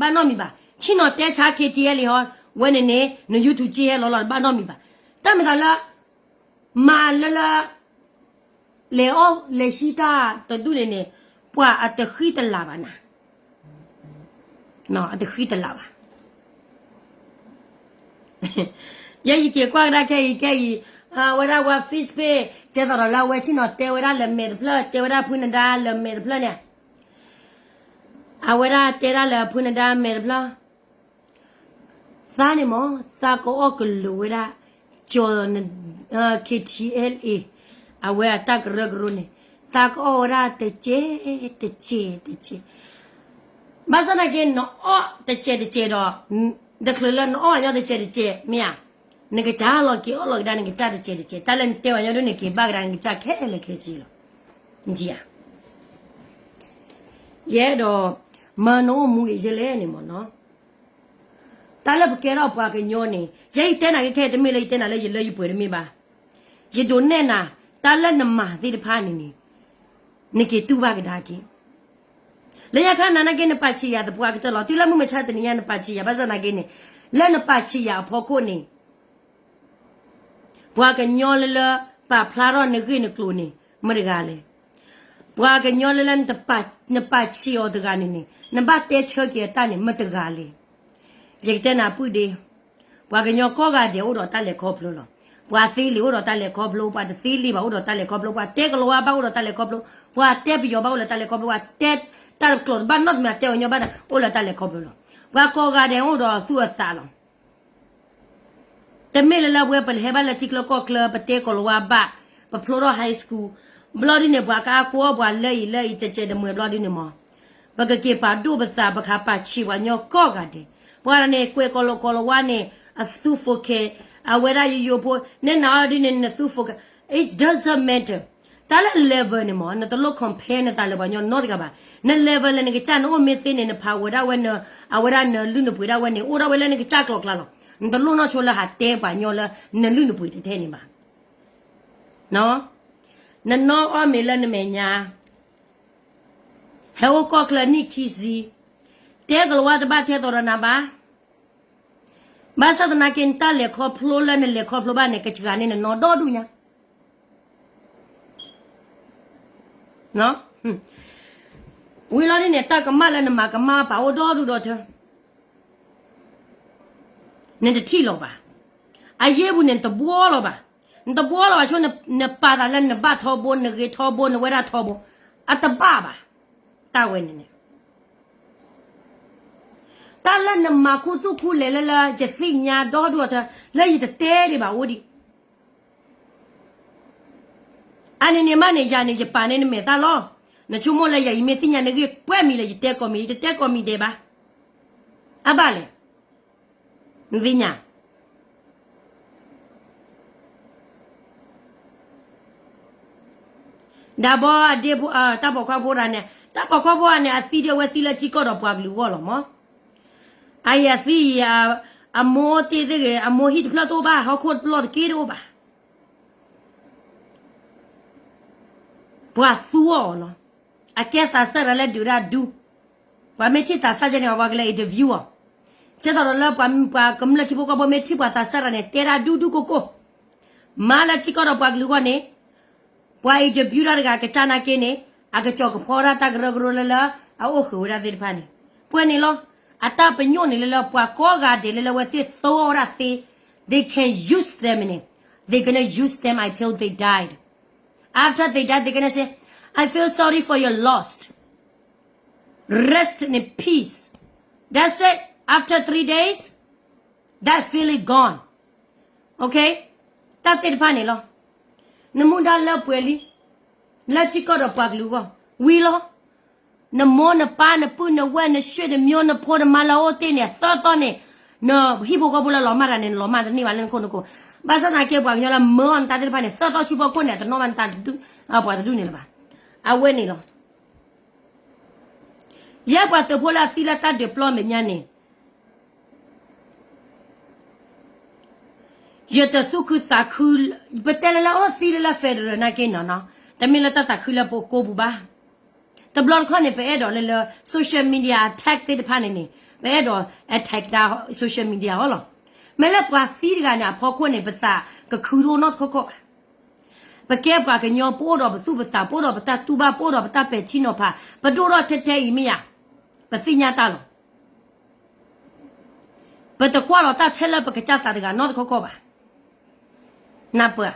ဘၣ်နီတမံၤဘၣ်. ဆ့ၣ်နီၤတဲဆါ KTLA ဟီ, ဝဲန့ၣ်န့ၣ် န YouTube က့ဟဲလီၤလီၤ ဘၣ်နီတမံၤဘၣ်. တၢ်မ့ၢ်သးလၢ မၤလၢလၢ လဲၤအီၣ်လဲၤဟံးတၢ်တဒူၣ်န့ၣ်န့ၣ် ပှၤအတဃံတလၤဘၣ်နၤ, အတဃံတလၤဘၣ်. ယဲယက့ၤကွၢ်ကဒါခဲအံၤခဲအံၤ, အဝဲဒၣ်ဝဲ Facebook ကဲသိးဒီးလၢအဝဲဆ့ၣ်နီၤတဲဝဲဒၣ်လၢမဲာ်တဖျၢၣ် တဲဝဲဒၣ်ဖုနဒါလၢမဲာ်တဖျၢၣ်န့ၣ်, အဝဲဒၣ်တဲဒၣ်လၢဖုနဒါမဲာ်တဖျၢၣ် သးန့ၣ်မး သးကအီၣ်ကလိၤဝဲဒၣ် ကၠီၤ KTLA အဝဲအတၢ်ကရၢကရိန့ၣ် သးကအီၣ်ဝဲဒၣ်တကဲးတကဲးတကဲး. ဘၣ်ဆၣ်သနာ်က့ နအီၣ်တကဲးတကဲးဒီး တချုးလၢနအီၣ်အညီတကဲးတကဲး မ့ၢ်ဧါ, နကစၢ်လီၤက့ၤအီၣ်လီၤကဒါနကစၢ်တကဲးတကဲး တၢ်လၢနတဲဝဲညီဒိၣ်န့ၣ် က့ၤဘၣ်ကဒါနကစၢ်ခဲလၢာ်ခဲဆ့လီၤ. နထံၣ်ဧါ. ယအဲၣ်ဒိး မၢနအိၣ်မူဂ့ၤယဲလဲၣ်န့ၣ်မ့ၢ်နီၤ. တၢ်လၢပကဲထီၣ်ပှၤကညီန့ၣ် ယဲယတဲနၤကခဲ တမ့ၢ်လၢယတဲနၤလၢယလၢယပှဲၤတမ့ၢ်ဘၣ်. ယဒိးနဲၣ်နၤ တၢ်လၢနမၤသ့ၣ်တဖၣ်န့ၣ်န့ၣ် နက့ၤတူၢ်ဘၣ်ကဒါက့ၤ. လၢညါခါနၤနာ်က့ နပာ်ဆံးယၤသပှၢ်ကတၢၢ်လီၤ. တုၤလၢမုၢ်မဆါတနံၤညါ နပာ်ဆံးယၤ ဘၣ်ဆၣ်သနာ်က့န့ၣ် လၢနပာ်ဆံးယၤအဖီခိၣ်န့ၣ် ပှၤကညီလၢလၢ ပာ်ဖျါထီၣ်နဂ့ၢ်နကျိၤန့ၣ် မတဂၤလဲၣ်. ပှၤကညီလၢလၢ နပာ်ဆံးအီၤတဂၤန့ၣ်န့ၣ် နဘၣ်တဲဆၢက့ၤအတၢ်န့ၣ် မတဂၤလဲၣ်. ယကတဲနၤပုၢ်ဒ့, ပှၤကညီကိးဂၤဒဲးအိၣ်ဒီးတၢ်လဲၤခီဖျိလီၤ. ပှၤသ့လံာ်အိၣ်ဒီးတၢ်လဲၤခီဖျိ, ပှၤတသ့လံာ်ဘၣ်အိၣ်ဒီးတၢ်လဲၤခီဖျိ, ပှၤတဲကလၤဝါဘၣ်အိၣ်ဒီးတၢ်လဲၤခီဖျိ, ပှၤတဲပယီၤဘၣ်အိၣ်လၢတၢ်လဲၤခီဖျိ, ပှၤတဲတၢ်ကျိာ်တဘၣ်နီတမံၤ တဲအီၤညီဘၣ်န့ၣ် အိၣ်လၢတၢ်လဲၤခီဖျိလီၤ. ပှၤကိးဂၤဒဲးအိၣ်ဒီးသူၣ်အသးလီၤ. တမ့ၢ်လၢလၢပဝဲပလဲၤဟဲဘၣ်လၢထံချၢကီၢ်ချၢ ပတဲကလၤဝါဘၣ်, ပဖျိထီၣ် high school ဘျီဒ်န့ၣ် ပှၤကအါကိးအီၣ်ပှၤလၢအံၤလၢအံၤ တစဲးတမှဲၤဘျီဒ်န့ၣ်မး, ပကက့ၤပာ်ဒိၣ်ပသး ပကဟးပာ်ဆံးပှၤကညီကိးဂၤဒဲး. ပှၤန့ၣ် ကွဲးကီၤလီၤကီၤလၤဝါန့ၣ် အသူ focus, အဝဲဒၣ်ယိယိဖိ နဲနၤအီၤဒ်န့ၣ် နသူ focus, it doesn't matter. တၢ်လၢ level န့ၣ်မး နတလိၣ် compare နသးလၢပှၤကညီနီတဂၤဘၣ်. န level လၢနကစၢ်န့ၣ်အိၣ်မ့ၢ်သ့န့ၣ် နဖးဝဲဒၣ်ဝဲန အဝဲဒၣ်နလုၢ်နပှ့ၤဒၣ်ဝဲန့ၣ် အိၣ်ဒၣ်ဝဲလၢနကစၢ်ကျိၤကျါလီၤ. နတလိၣ်နီၢ်ဆိလၢဟးတဲပှၤကညီလၢနလုၢ်နပှ့ၤတထဲန့ၣ်ဘၣ်. နနီၢ်အီၣ်မ့ၤလၢနမဲာ်ညါ ဟဲအိၣ်ကီၢ်ချၢနံၣ်ခံဆံ, တဲကလၤဝါတဘၣ်ထဲသိးဒီးနၤဘၣ်. ဘၣ်ဆၣ်သနာ်က့ နတၢ်လဲၤခီဖျိလၢနလဲၤခီဖျိဘၣ်န့ၣ် ကစှၤန့ၢ်နနီၢ်ဒီဒူၣ်ညါ ဝံၤလီၤဒ်န့ၣ် တၢ်ကမၣ်လၢနမၤကမၣ်ပာ်အိၣ်ဒီဒူၣ်ဒီထၢ နတထံၣ်လီၤဘၣ်. အယ့ၢ်ပူၤန့ၣ် နတဘှီလီၤဘၣ်. နတဘှီလီၤဘၣ်ဆိ နပာ်သးလၢနဘၣ်ထီဘိ နဂ့ၤထီဘိ နဝဲဒၣ်ထီဘိ အတဘၣ်ဘၣ်. တၢ်ဝဲန့ၣ်န့ၣ် တၢ်လၢနမၤခူသူၣ်ခူလဲၤလၢလၢ ယသ့ၣ်ညါဒီဒူၣ်ဒီထၢ လၢယတတဲဒံးဘၣ်အိၣ်ဒံး အန့ၣ်န့ၣ်မးန့ၣ် ယၤန့ၣ် ယပာ်န့ၢ်နမဲာ်သၣ်လီၤ. နဆိကမိၣ်လၢယၤ ယမ့ၢ်သ့ၣ်ညါနဂ့ၢ်ကွဲးမံၤလၢ ယတဲကိးမံၤ ယတတဲကိးမံၤဒဲးဘၣ်. အဘၣ်လဲၣ်. နသ့ၣ်ညါ ဒၣ်ဘီအဒ့ဖိ တၢ်ပိာ်ခွါဖိတဂၤန့ၣ် တၢ်ပိာ်ခွါဖိတဂၤန့ၣ် အသံဒ်အဝဲသံလၢထံကီၢ်ဒီးပှၤကလုာ်အဂီၢ်လီၤမး. အအံၤအသံအံၤ အမိၢ်တ့ၢ်သ့ၣ်ဂ့ၤ အမိၢ်ဟံၣ်တဖျၢၣ်တအိၣ်ဘၣ် ဟီၣ်ခိၣ်တလီၢ်တက့ၢ်တအိၣ်ဘၣ် ပှၤသူအီၤလီၤ. အကဲသးစၢ်တဂၤလၢဒုးတၢ်ဒူ, ပှၤမ့ၢ်ထံၣ်သးစၢ်ကဲန့ၣ် ပှၤကလဲၤ interview အီၤ, ကဲသိးဒီးလၢပှၤ ပှၤကမျၢၢ်ထံဖိကီၢ်ဖိမ့ၢ်ထံၣ်ပှၤသးစၢ်တဂၤန့ၣ် တဲဒၣ်ဒူဒူကိၢ်ကိၢ်, မၤလၢထံကီၢ်ဒီးပှၤကလုာ်အဂီၢ်န့ၣ်, ပှၤ interview တၢ်တဂၤကစၢ်နာ်က့န့ၣ် အကစီၤကဖီဒၣ်တၢ်ကရၢကရိလၢလၢ အအိၣ်ဃုာ်ဝဲဒၣ်သ့ၣ်တဖၣ်န့ၣ်, ပှဲၤန့ၣ်လီၤ. အတၢ်ပညိၣ်န့ၣ်လၢလၢပှၤကိးဂၤဒဲးလၢလၢအဝဲသ့ၣ်သိအီၣ်ဝဲဒၣ်သ့, they can use them န့ၣ်, they gonna use them until they died. After they die, they're gonna say, I feel sorry for your lost. Rest in peace. That's it. After three days, that feeling gone. Okay? တၢ်သ့ၣ်တဖၣ်န့ၣ်လီၤ. နမူဒါလၢပှဲၤလံ, လၢထံကီၢ်ဒီးပှၤကလုာ်အဂီၢ်, ဝံၤလီၤ. နမိၢ်နပၢ်နပုၢ်နဝဲၢ်နဆွေနမျိုးနဖိနမါလၢအအိၣ်တ့ၢ်န့ၣ် အသီသီန့ၣ်, နဟံၣ်ဖိဃီဖိလၢလီၤမၢ်တဂၤန့ၣ် နလီၤမၢ်တန့ၢ်ဘၣ်လၢနခိၣ်နကိး, ဘၣ်ဆၣ်သနာ်က့ ပှၤကညီလၢမၢအီၤနတၢ်သ့ၣ်တဖၣ်န့ၣ် သၢသီဆူဖီခိၣ်န့ၣ် အတနီၣ်ဘၣ်နတၢ် ပှၤတဒူၣ်န့ၣ်လၢၤဘၣ်. အဝဲန့ၣ်လီၤ. ယဲပှၤသုးဖိလၢအသံလၢတၢ်ဒုးပျီမဲာ်ညါန့ၣ် ယတသူၣ်ခုသးခု, ပတဲလၢလၢအိၣ်သံလၢလၢ federal နာ်က့နီၤနီၤ, တမ့ၢ်လၢတၢ်သးခုလၢပကိာ်ပူၤဘၣ်. တဘျီတခီၣ်န့ၣ် ပအဲၣ်ဒိးလၢလၢ social media attack သ့ၣ်တဖၣ်န့ၣ်န့ၣ် ပအဲၣ်ဒိး attack တၢ် social media အီၤလီၤ. မ့ၢ်လၢပှၤသံတဂၤန့ၣ် အဖီခိၣ်န့ၣ် ပသးကခုတအိၣ်နီတခီခီၣ်ဘၣ်. ပကဲပှၤကညီ ပအိၣ်ဒီးပသူၣ်ပသး ပအိၣ်ဒီးပတၢ်တူၢ်ဘၣ် ပအိၣ်ဒီးပတၢ်ပဲာ်ထံနီၤဖး ပဒိၣ်ထီၣ်ထဲထဲအံၤမ့ၢ်ယါ, ပသ့ၣ်ညါတၢ်လီၤ. ပတကွၢ်လီၤတၢ်ထဲလၢပကစၢ်သးတဂၤနီတခီခီၣ်ဘၣ်. နၢ်ပၢၢ်,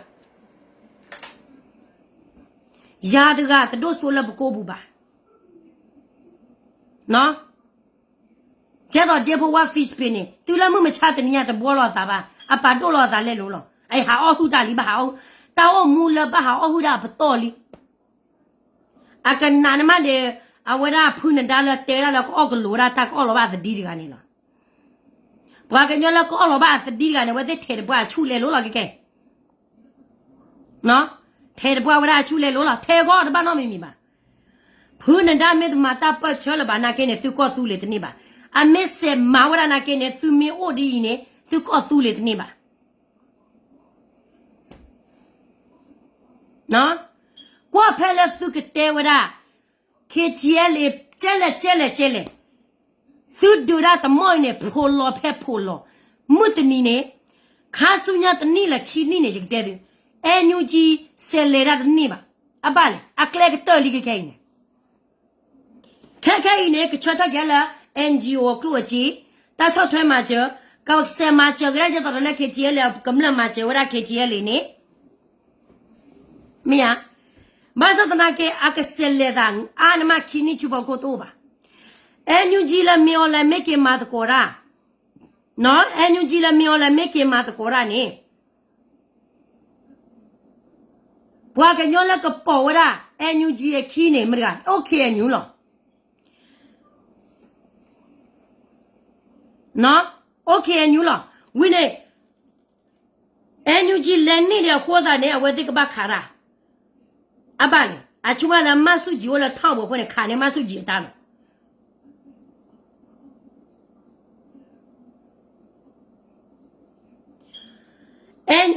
ယၤတဂၤတဒိၣ်စိလၢပကိာ်ပူၤဘၣ်. ကဲသိးဒ့ဖိဝါ Facebook န့ၣ် တုၤလၢမုၢ်မဆါတနံၤညါတဘှီလီၤအသးဘၣ်, အပာ်ဒိၣ်လီၤအသးလဲၣ်လိၤလီၤ. အဟးအီၣ်ဟုၣ်တၢ်လံ ဘၣ်ဟးအီၣ်ဟုၣ်, တၢ်အိၣ်မူလၢဘၣ်ဟးအီၣ်ဟုၣ်ဒၣ်အပတီၢ်လံ. အကနးန့ၣ်မးဒီး အဝဲဒၣ်ဖုနဒါလၢတဲဝဲဒၣ်လၢ ကအီၣ်ကလိာ်ဝဲဒၣ်တၢ်ကအီၣ်လီၤဘၣ်အသဒံတဂၤန့ၣ်လီၤ. ပှၤကညီလၢကအီၣ်လီၤဘၣ်အသဒံတဂၤန့ၣ် အဝဲသ့ၣ်ထဲးတပှၢ်အဆူၣ်လဲၤလိၤလီၤ ကဲကဲ, ထဲးတပှၢ်ဝဲဒၣ်အဆူၣ်လဲၤလိၤလီၤ. ထဲးဂီၢ်တဘၣ်နီတမံၤမံၤဘၣ်. ဖုနဒါမ့ၢ်တမၤတၢ်ပၢၢ်ဆၢလၢၤဘၣ်နာ်က့န့ၣ် သုကီၢ်သူလ့ၤတန့ၢ်ဘၣ်. အမ့ၢ်စဲးမၤဝဲဒၣ်နာ်က့န့ၣ် သုမ့ၢ်အိၣ်ဒ်အံၤန့ၣ် သုကီၢ်သူလ့ၤတန့ၢ်ဘၣ်. ကွၢ်ဖဲလၢသုကတဲဝဲဒၣ် KTLA ကဲလဲၣ်ကဲလဲၣ်ကဲလဲၣ်, သုဒုးဒၣ်တမီၢ်အံၤန့ၣ် ဖိးလီၤဖဲဖိးလီၤ. မုၢ်တနံၤန့ၣ် ခါဆူညါတနံၣ်လၢခံနံၣ်န့ၣ် ယကတဲသု, NUG စဲးလဲၤဒၣ်တန့ၢ်ဘၣ်. အဘၣ်လဲၣ်, အကျဲကတၢၢ်လံကခဲအံၤန့ၣ် ခဲခဲအံၤန့ၣ် ကဆၢထၢၣ်က့ၤလၢ NGO အကျိၣ်အစ့, တၢ်ဆီၣ်ထွဲမၤစၢၤ, ကစဲးမၤစၢၤကဒါက့ၤသိးဒီးလၢ KTLA ကမျၢၢ်မၤစၢၤဝဲဒၣ် KTLA န့ၣ် မ့ၢ်ဧါ. ဘၣ်ဆၣ်သနာ်က့ အကစဲးလဲၤသးအါန့ၢ်မးခံနံၣ်ဆူဖီခိၣ်တအိၣ်ဘၣ်. NUG လၢမ့ၢ်အီၤလၢမ့ၢ်က့ၤမၤသကိးတၢ်, NUG လၢမ့ၢ်အီၤလၢမ့ၢ်က့ၤမၤသကိးတၢ်န့ၣ် ပှၤကညီလၢကပိာ်ဝဲဒၣ် NUG အခံန့ၣ် မတၤတဂၤ အိၣ် KNU လီၤ. အိၣ် KNU လီၤ. ဝံၤန့ၣ် NUG လဲၤန့ၢ်ဒံးအဃိသတးန့ၣ် အဝဲသ့ၣ်ကဘၣ်ခးတၢ်. အဘၣ်လဲၣ်, အဆိကမိၣ်လၢမၢ်ဆူၣ်ကၠံအိၣ်လၢထီၣ်ဘိအဃိန့ၣ် ခးန့ၢ်မၢ်ဆူၣ်ကၠံအတၢ်လီၤ.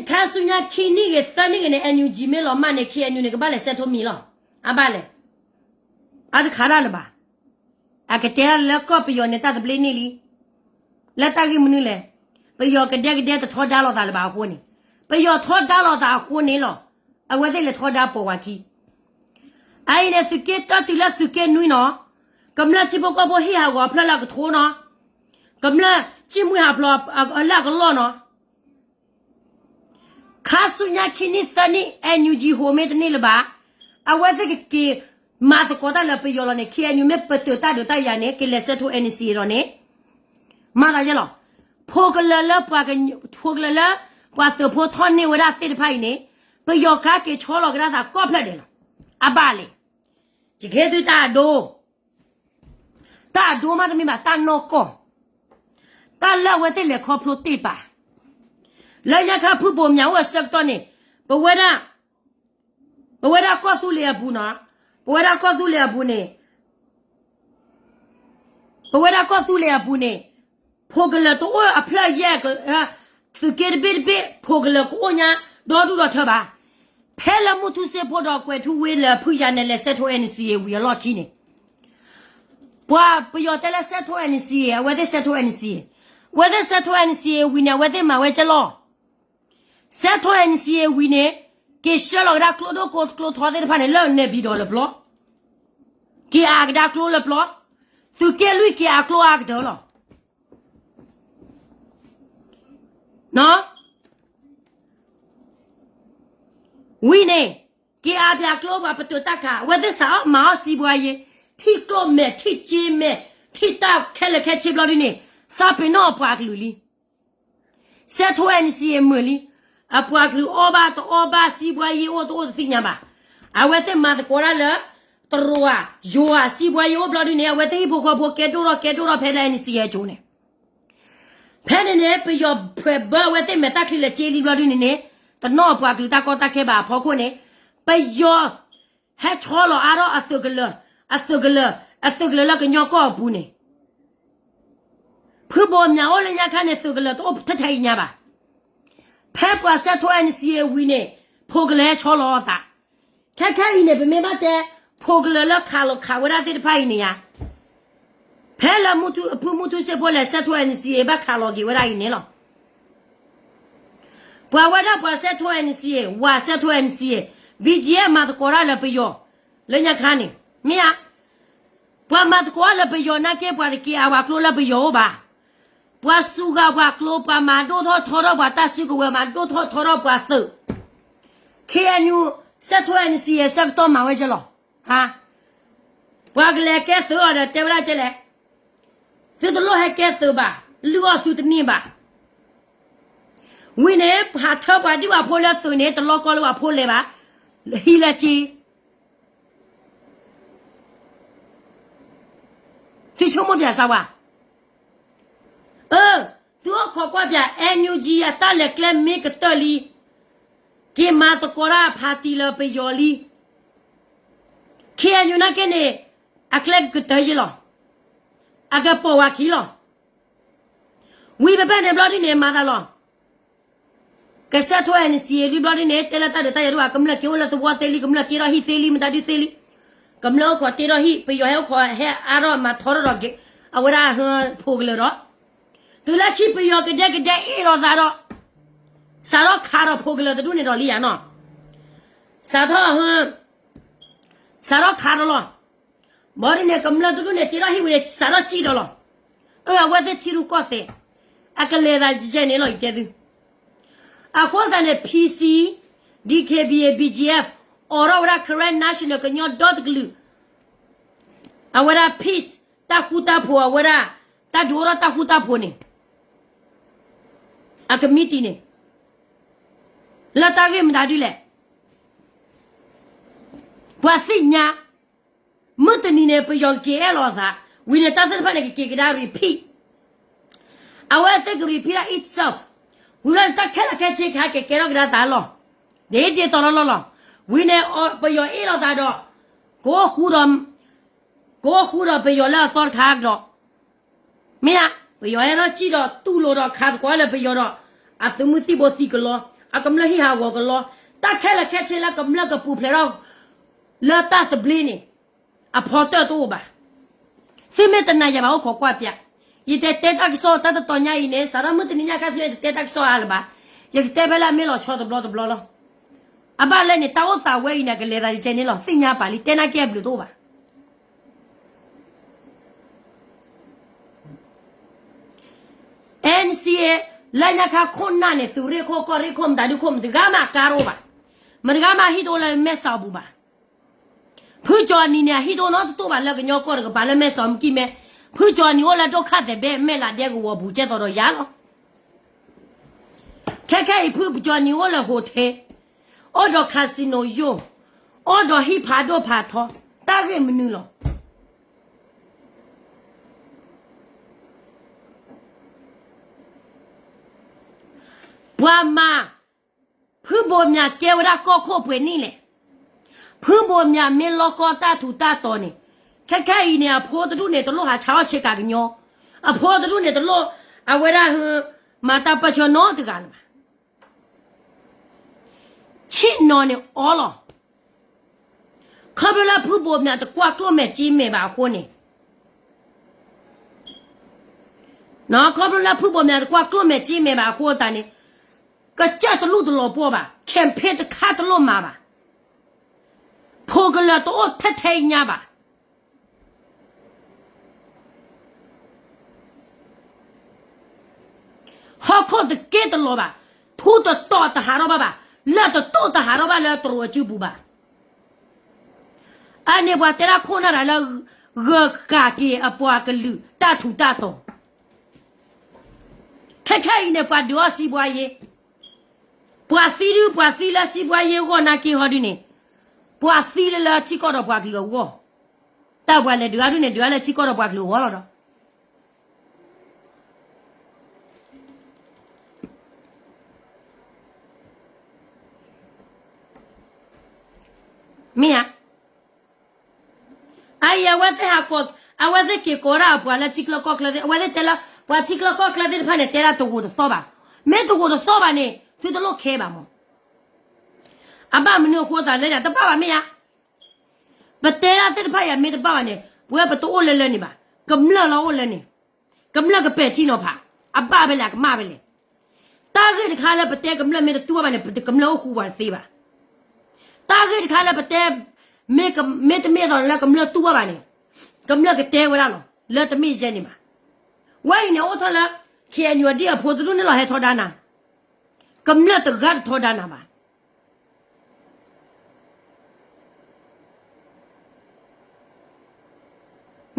ခါဆူညါခံနံၣ်ဂ့ၤသၢနံၣ်ဂ့ၤန့ၣ် NUG မ့ၢ်လီၤမၢ်န့ၣ် KNU န့ၣ် ကဘၣ်လဲၤဆဲးထိမံၤလီၤ. အဘၣ်လဲၣ်, အတခးတၢ်လၢၤဘၣ်. အကတဲဒၣ်လၢကီၢ်ပယီၤန့ၣ် တၢ်သဘျ့န့ၢ်လံ. လၢတၢ်ဂ့ၢ်မနုၤလဲၣ်, ပယီၤကဒဲကဒဲတထီဒါလိာ်သးလၢၤဘၣ်အဃိန့ၣ်, ပယီၤထီဒါလိာ်သးအဃိန့ၣ်လီၤ. အဝဲသ့ၣ်လဲၤထီဒါပိာ်ဝဲခံ အအံၤန့ၣ် သုးက့တၢတုၤလၢသုးက့နွံနီၤ, ကမျၢၢ်ထံဖိကီၢ်ဖိဟ့ၣ်ဟးဂီၤအဖျၢၣ်လၢအကထိနီၤ, ကမျၢၢ်ထံၣ်မှံဟးဖျိးလၢအကလီၢ်နီၤ. ခါဆူညါခံနံၣ်သၢနံၣ် NUG ဟိးမ့ၢ်တန့ၢ်လၢၤဘၣ်, အဝဲသ့ၣ်ကက့ၤမၤသကိးတၢ်လၢပယီၤလီၤန့ၣ် KNU မ့ၢ်ပတုာ်တၢ်ဒုးတၢ်ယၤန့ၣ် ကလဲၤဆဲးထိ NCA ဒီးန့ၣ် မၤသးယဲလီၤ. ဖိကလၢာ်လၢပှၤက, ဖိကလၢာ်လၢ ပှၤသုးဖိထီၣ်န့ၢ်ဝဲဒၣ်သ့ၣ်တဖၣ်အံၤန့ၣ်, ပယီၤကဟဲက့ၤဆီလီၤကဒါသးကိးဖျၢၣ်ဒဲးလီၤ. အဘၣ်လဲၣ်. ယကဟ့ၣ်သုတၢ်အဒိ, တၢ်အဒိမးတမ့ၢ်ဘၣ် တၢ်နီၢ်ကီၢ်, တၢ်လၢအဝဲသ့ၣ်လဲၤခီဖျိတ့ၢ်ပာ်, လၢညါခါဖုဘိးမၠးအိၣ်အဆၢကတီၢ်န့ၣ်, ပဝဲဒၣ် ပဝဲဒၣ်ကီၢ်သူလ့ၤအပူၤနီၤ, ပဝဲဒၣ်ကီၢ်သူလ့ၤအပူၤန့ၣ်, ပဝဲဒၣ်ကီၢ်သူလ့ၤအပူၤန့ၣ်, ဖိကလၢာ်တအိၣ်အဖျၢၣ်ယဲၢ်, သုးက့တဘ့ၣ်တဘ့ၣ် ဖိကလၢာ်ကအိၣ်ညါ ဒီဒူၣ်ဒီထၢဘၣ်. ဖဲလၢမူထူစ့ဖိဒီးကွဲၤထူဝ့လၢဖုယၤနဲလဲၤဆဲးထိ NCA ဝံၤအလီၢ်ခံန့ၣ်, ပှၤပယီၤတဲလၢဆဲးထိ NCA အဝဲသ့ၣ်ဆဲးထိ NCA, အဝဲသ့ၣ်ဆဲးထိ NCA ဝံၤန့ၣ် အဝဲသ့ၣ်မၤဝဲကဲလီၤ. ဆဲးထိ NCA ဝံၤန့ၣ်, က့ၤဆှၢလီၤကဒါကျိဒိၣ်ကျိထီသ့ၣ်တဖၣ်န့ၣ် လၢနဲၣ်ပၠံၣ်ဒီးလၢပျီ, က့ၤအကဒါကျိလၢပျီ, သုးက့လွံၢ်က့ၤအကျိအါကတၢၢ်လီၤ. ဝံၤန့ၣ်, က့ၤအါပၠးကျိပှၤပတုာ်တၢ်ခး အဝဲသ့ၣ်စးအီၣ်မၤအီၣ်စံးဘှါယ့, ထံၣ်ကျိၣ်မဲာ် ထံၣ်စ့မဲာ်, ထံၣ်တၢ်ခဲလၢာ်ခဲဆ့ဘျီဒ်န့ၣ်, သးပ့ၤနီၣ်အပှၤကလုာ်လံ. ဆဲးထိ NCA မုာ်လံ. အပှၤကလုာ်အီၣ်ဘၣ်တအီၣ်ဘၣ် စံးဘှါယ့အိၣ်တအိၣ်တသ့ၣ်ညါဘၣ်. အဝဲသ့ၣ်မၤသကိးတၢ်လၢ တရူးဧါ, ယိၤဧါ, စံးဘှါယ့အိၣ်ဘျီဒ်န့ၣ် အဝဲသ့ၣ်ဟံၣ်ဖိဃီဖိကဲဒိၣ်ထီၣ်ကဲဒိၣ်ထီၣ်ဖဲလၢ NCA အစိၤန့ၣ်, ဖဲန့ၣ်န့ၣ် ပယီၤဖှဲးဘၢဝဲသ့ၣ်မဲာ်တၢ်ချံလၢက့လံဘျီဒုန့ၣ်န့ၣ်, တနီၣ်ပှၤကလုာ်တၢ်ကီတၢ်ခဲဘၣ်အဖီခိၣ်န့ၣ်, ပယီၤဟဲဆီလီၤအါထီၣ်အသုးကလၢၤ, အသုးကလၢၤ, အသုးကလၢၤလၢကညီကီၢ်အပူၤန့ၣ်, ဖုဘိးမၠးအိၣ်လၢညါခါန့ၣ် သုးကလၢၤတအိၣ်ထဲထဲအံၤညါဘၣ်. ဖဲပှၤစဲးထိ N C A ဝံၤန့ၣ်, ဖိကလၢၤဟဲဆီလီၤအသး. ခဲခဲအံၤန့ၣ် ပမ့ၢ်ဘၣ်တဲ, ဖိကလၢၤလၢခးလီၤခးဝဲဒၣ်သ့ၣ်တဖၣ်အံၤန့ၣ်ယါ, ဖဲလၢမူထူ, ဖုမူထူစ့ဖိလဲၤစဲးထိ N C A ဘၣ်ခးလီၤက့ၤဝဲဒၣ်အံၤန့ၣ်လီၤ. ပှၤဝဲဒၣ်ပှၤစဲးထိ N C A, ဝၤစဲးထိ N C A, B G F မၤသကိးတၢ်လၢပယီၤ, လၢညါခါန့ၣ်, မ့ၢ်ဧါ, ပှၤမၤသကိးလၢပယီၤနာ်က့ ပှၤတက့ၤအဝၤကျိလၢပယီၤအိၣ်ဘၣ်. ပှၤစူၤဂၤပှၤကျိ, ပှၤမၤဒိၣ်ထီၣ်ထီထီၣ်ပှၤတၢ်စုကဝဲၤ, မၤဒိၣ်ထီၣ်ထီထီၣ်ပှၤသုး, K N U စဲးထိ N C A ဆၢကတီၢ်မၤဝဲကဲလီၤ. ပှၤကလဲၤကဲသုးအီၤဒီးတဲဝဲဒၣ်ကဲလဲၣ်, သုတလိၣ်ဟဲကဲသုးဘၣ်, လုၢ်အီၣ်သုတန့ၢ်ဘၣ်. ဝံၤန့ၣ် ဟးထၢပှၤဒံၣ်ပှၤဖိလၢသုးန့ၣ် တလီၤကီလၢပှၤဖိလဲၤဘၣ်, ဟံးလၢက့ သုဆိကမိၣ်ပၠးစၢ်ဝါ, အၢ, သုအိၣ်ခိးကွၢ်ပၠး N U G အတၢ်လဲၤကျဲမ့ၢ်ကတၢၢ်လံ, က့ၤမၤသကိးတၢ်ဖးတံၢ်လၢပယီၤလံ, K N U နာ်က့န့ၣ်, အကျဲကကတၢၢ်ယ့ၢ်လီၤ, အကပိာ်ဝဲခံလီၤ. ဝံၤပဖဲန့ၣ်ဘျီဒ်န့ၣ် မၤသးလီၤ. ကစဲးထိ N C A လွံၢ်ဘျီဒ်န့ၣ် တဲလၢတၢ်ဒုးတၢ်ယၤဒိၣ်ဘၣ်, ကမျၢၢ်က့ၤအိၣ်လၢသဝီသ့လံ, ကမျၢၢ်တ့ထီၣ်ဟံၣ်သ့လံ, မတၤဒုသ့လံ, ကမျၢၢ်အိၣ်ခိးတ့ထီၣ်ဟံၣ်, ပယီၤဟဲအိၣ်ခိးဟဲအါထီၣ်မၤထီထီၣ်ဒီးက့ၤ, အဝဲဒၣ်ဟၢဖိကလၢၤဒီး, တုၤလၢခံပယီၤကဒဲကဒဲအ့ၣ်လိာ်သးဒီး, စးထီၣ်ခးဒီးဖိကလၢၤတဒူၣ်န့ၣ်ဒီးလံယၤနီၤ, စးထီၣ်ဟၢ, စးထီၣ်ခးဒီးလီၤ. ဘၣ်ဒ်န့ၣ် ကမျၢၢ်တဒူၣ်န့ၣ် တ့ထီၣ်ဟံၣ်ဝံၤန့ၣ် စးထီၣ်စံၣ်ဒီးလီၤ. အၢ အဝဲသ့ၣ်ထံရူၢ်ကီၢ်သဲး, အကလဲၤသးယဲၢ်န့ၣ်လီၤ ယတဲသု. အဃိသတးန့ၣ် P C, D K B A, B G F, အိးထီၣ်ဝဲဒၣ် Karen National ကညီဒီတကလုာ်, အဝဲဒၣ် peace တၢ်ဃူတၢ်ဖိး အဝဲဒၣ် တၢ်ဒုးအိၣ်ထီၣ်တၢ်ဃူတၢ်ဖိးန့ၣ်, အကမံးတံာ်န့ၣ်, လၢတၢ်ဂ့ၢ်မတၤဒ်လဲၣ် ပှၤသ့ၣ်ညါ, မုၢ်တနံၤန့ၣ် ပယီၤကက့ၤအဲၣ်လီၤအသး, ဝံၤန့ၣ်တၢ်သ့ၣ်တဖၣ်န့ၣ် ကက့ၤကဒါ repeat, အဝဲသ့ၣ်က repeat itself, ဝံၤလီၤန့ၣ် တၢ်ခဲလၢာ်ခဲဆ့ကဟဲက့ၤကဲထီၣ်ကဒါသးလီၤ, ဒ်ဒ်သိးလီၤလီၤလီၤ, ဝံၤန့ၣ် ပယီၤအ့ၣ်လိာ်သးဒီး, ကအိၣ်ဃူဒီး, ကအိၣ်ဃူဒီးပယီၤလၢအသီတခါကဒီး မ့ၢ်ဧါ, ပယီၤဟဲထီၣ်စံၣ်ဒီးတူၢ်လိာ်ဒီးခးသကိးလၢပယီၤဒီး, အသုးမုၢ်သံၣ်ဘိသံကလီ, အကမျၢၢ်ဟံၣ်ဟးဂီၤကလီ, တၢ်ခဲလၢာ်ခဲဆ့လၢကမျၢၢ်ကပူၤဖျဲးထီၣ်, လၢတၢ်သဘျ့န့ၣ်, အဖီတၢၢ်တအိၣ်ဘၣ်. သုမ့ၢ်တနာ်ယၤဘၣ်အိၣ်ခိးကွၢ်ပၠး, ယတဲတၢ်ကစီၣ်တၢ်တတီၤညါအံၤန့ၣ် စးထီၣ်မုၢ်တနံၤညါခါဆူညါ ယတတဲတၢ်ကစီၣ်အါလၢၤဘၣ်, ယကတဲဖဲလၢအမ့ၢ်လီၤဆီတဘျီတဘျီလီၤ. အဘၣ်လဲၣ်န့ၣ် တၢ်အိၣ်သးဝဲအံၤန့ၣ် ကလဲၤသးယကဲန့ၣ်လီၤ သ့ၣ်ညါပာ်လံ တဲနာ်က့အဘျုးတအိၣ်ဘၣ်. NCA လၢညါခါခိၣ်နၢ်န့ၣ် သုးရ့ၣ်ခိၣ်ကီၢ်ရ့ၣ်ခိၣ်မတၤဒုခိၣ်မတဂၤမးကါတအိၣ်ဘၣ်, မတဂၤမးဟံၣ်တအိၣ်လၢမဲၢ်စီၤပူၤဘၣ်. ဖုကၠီၤနံၤန့ၣ် အဟံၣ်တအိၣ်နီတတိၢ်ဘၣ်လၢကညီကီၢ်တကပၤလၢမဲၢ်စီၤမကံၢ်မဲ, ဖုကၠီၤနံၤအိၣ်လၢဒိၣ်ခၣ်သဲးဘဲ မဲၢ်လးဒဲကဝီၤပူၤကဲသိးဒီးယၤလီၤ. ခဲခဲအံၤဖုကၠီၤနံၤအိၣ်လၢ hotel, အိၣ်ဒီး casino ယိၣ်, အိၣ်ဒီးဟံၣ်ဖးဒိၣ်ဖးထီ, တၢ်ဂ့ၢ်မနုၤလီၤ. ပှၤမၤ ဖုဘိးမၠးကဲဝဲဒၣ်ကီၢ်ခိၣ်ပှဲၤနံၣ်လဲၣ်. ဖုဘိးမၠးမ့ၢ်လီၢ်ကီၢ်တၢ်ထူးတၢ်တီၤန့ၣ်, ခဲခဲအံၤန့ၣ် အဖိတဒူၣ်န့ၣ် တလိၣ်ဟးဆါအီၣ်ဆ့ကၤကညီ, အဖိတဒူၣ်န့ၣ် တလိၣ် အဝဲဒၣ်ဟ မၤတၢ်ပၢၢ်ဆၢနီတဂၤလၢၤဘၣ်. ဆ့ၣ်နီၤန့ၣ်အီလီၤ. ခီဖျိလၢဖုဘိးမၠးတကွၢ်ကျိၣ်မဲာ်စ့မဲာ်ဘၣ်အဃိန့ၣ်, ခီဖျိလၢဖုဘိးမၠးတကွၢ်ကျိၣ်မဲာ်စ့မဲာ်ဘၣ်အဃိသတးန့ၣ်, ကစၢၢ်တလူၢ်တလီၤပှီၢ်ဘၣ်, campaign တခါတလိၣ်မၤဘၣ်. ဖိကလၢၤတအိၣ်ထဲထဲအံၤညါဘၣ်. ဟီၣ်ခိၣ်တက့ၢ်တလီၤဘၣ်, ထူတတီၤတဟးထီၣ်ဘၣ်ဘၣ်, လၢၢ်တတိၢ်တဟးထီၣ်ဘၣ်လၢတရူးအစုပူၤဘၣ်. အန့ၣ်ပှၤတဲဒၣ်ခိၣ်နၢ်တၢ်လၢ ဂၢၢ်ဃာ်က့ၤအပှၤကလုာ်တၢ်ထူးတၢ်တီၤ. ခဲခဲအံၤန့ၣ် ပှၤဒုးအီၣ်စံးဘှါယ့, ပှၤသံဒု ပှၤသံလၢစံးဘှါယ့အဂီၢ်နာ်က့ဟီဒုန့ၣ်, ပှၤသံလၢလၢထံကီၢ်ဒီးပှၤကလုာ်အဂီၢ်, တၢ်ပှၤလဲၤဒုးအါဒုန့ၣ် ဒုးအါလၢထံကီၢ်ဒီးပှၤကလုာ်အဂီၢ်လီၤဒီး မ့ၢ်ဧါ. အအံၤ အဝဲသ့ၣ်ဟးကိး, အဝဲသ့ၣ်က့ၤကိးဒၣ်ပှၤလၢထံချၢကီၢ်ချၢသ့ၣ်, အဝဲသ့ၣ်တဲလၢ ပှၤထံချၢကီၢ်ချၢသ့ၣ်တဖၣ်န့ၣ် တဲဒၣ်တဂိာ်တသီၣ်ဘၣ်. မ့ၢ်တဂိာ်တသီၣ်ဘၣ်န့ၣ် သုတလိၣ်ခဲဘၣ်မး. အဘၣ်မနုၤအဃိသးလဲၣ်န့ၣ် တဘၣ်ဘၣ်မ့ၢ်ဧါ. ပတဲဒၣ်သ့ၣ်တဖၣ်အံၤမ့ၢ်တဘၣ်ဘၣ်န့ၣ် ပဝဲပတအိၣ်လၢလၢန့ၣ်ဘၣ်. ကမျၢၢ်လီၤအိၣ်လၢန့ၣ်, ကမျၢၢ်ကပဲာ်ထံနီၤဖး, အဘၣ်ဖဲလဲၣ် အကမၣ်ဖဲလဲၣ်. တၢ်ဂ့ၢ်တခါလၢပတဲကမျၢၢ်မ့ၢ်တတူၢ်ဘၣ်ဘၣ်န့ၣ် ပကမျၢၢ်အိၣ်ဃူပှၤတသ့ဘၣ်. တၢ်ဂ့ၢ်တခါလၢပတဲ မ့ၢ်က, မ့ၢ်တမ့ၢ်ဒီးလၢကမျၢၢ်တူၢ်ဘၣ်ဘၣ်န့ၣ် ကမျၢၢ်ကတဲဝဲဒၣ်လီၤ. လၢတမ့ၢ်ယဲန့ၣ်ဘၣ်. ဝဲအံၤန့ၣ် အိၣ်ထီၣ်လၢ ခ့ၣ်အဲၣ်ယူၣ် အဒံၣ်အဖိတဒူၣ်န့ၣ်လီၤ ဟဲထီဒါနၤ, ကမျၢၢ်တဂၤတထီဒါနၤဘၣ်.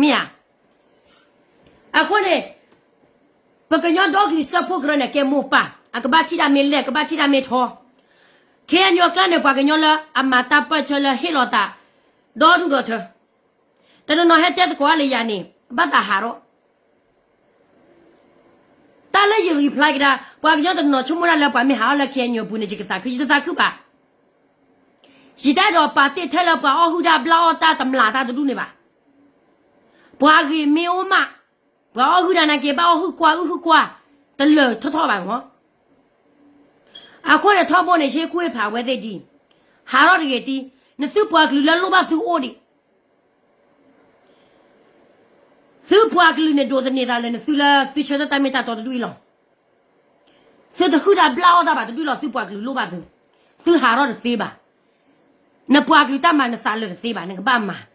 မ့ၢ်ဧါ. အဃိန့ၣ် ပကညီဒီကလုာ်စၢဖှိၣ်ကရၢန့ၣ် ကဲမိၢ်ပၢ်, အကဘၣ်ထံၣ်တၢ်မ့ၢ်လဲၢ်, ကဘၣ်ထံၣ်တၢ်မ့ၢ်ထီ. ခ့ၣ်အဲၣ်ယူၣ်အကျါန့ၣ် ပှၤကညီလၢအမၤတၢ်ပၢၢ်ဆၢလၢဟ့ၣ်လီၤသး ဒီဒူၣ်ဒီထၢ တနီၤနီၤဟဲတဲသကိးအါလၢယၤန့ၣ် ဘၣ်သးဟးထီၣ်. တၢ်လၢယ reply ကဒါ, ပှၤကညီတနီၤဆိကမိၣ်ဒၣ်လၢပှၤမ့ၢ်ဟးထီၣ်လၢ ခ့ၣ်အဲၣ်ယူၣ် အပူၤန့ၣ် ယကသးခု, ယတသးခုဘၣ်. ယတအဲၣ်ဒိးပာ်တ့ၢ်ထဲလၢပှၤအီၣ်ဟုၣ်တၢ်ဘျၣ်အီၣ်တၢ်တမျးတၢ်တဒူၣ်န့ၣ်ဘၣ်. ပှၤဂ့ၤမ့ၢ်အိၣ်မး, ပှၤအီၣ်ဟုၣ်တၢ်နာ်က့ ဘၣ်အီၣ်ဟုၣ်ကွၢ်အုၣ်ဟုၣ်ကွၢ်, တလၢာ်ထီၣ်ထီၣ်ဘၣ်မး. အဃိန့ၣ်ထီဘိန့ၣ် ဆ့ကူၣ်ဖးဝဲသ့ၣ်ဒ်, ဟးထီၣ်တဂ့ၤဒ်, နသုပှၤကလုာ်လၢလိၣ်ဘၣ်သုအိၣ်ဒံး သုပှၤကလုာ်န့ၣ် ဒိးသန့ၤသးလၢနသုလၢသုဆၢထၢၣ်တၢ်မ့ၢ်တၢ်တီတဒူၣ်အံၤလီၤ. သုတဟုၣ်တၢ်ဘျၣ်အီၣ်တၢ်ဘၣ်တဒူၣ်လီၤ. သုပှၤကလုာ်လိၣ်ဘၣ်သု, သုဟးထီၣ်တသ့ဘၣ်. နပှၤကလုာ်တၢ်မၤနသးလၢာ်တသ့ဘၣ်, နကဘၣ်မၤ.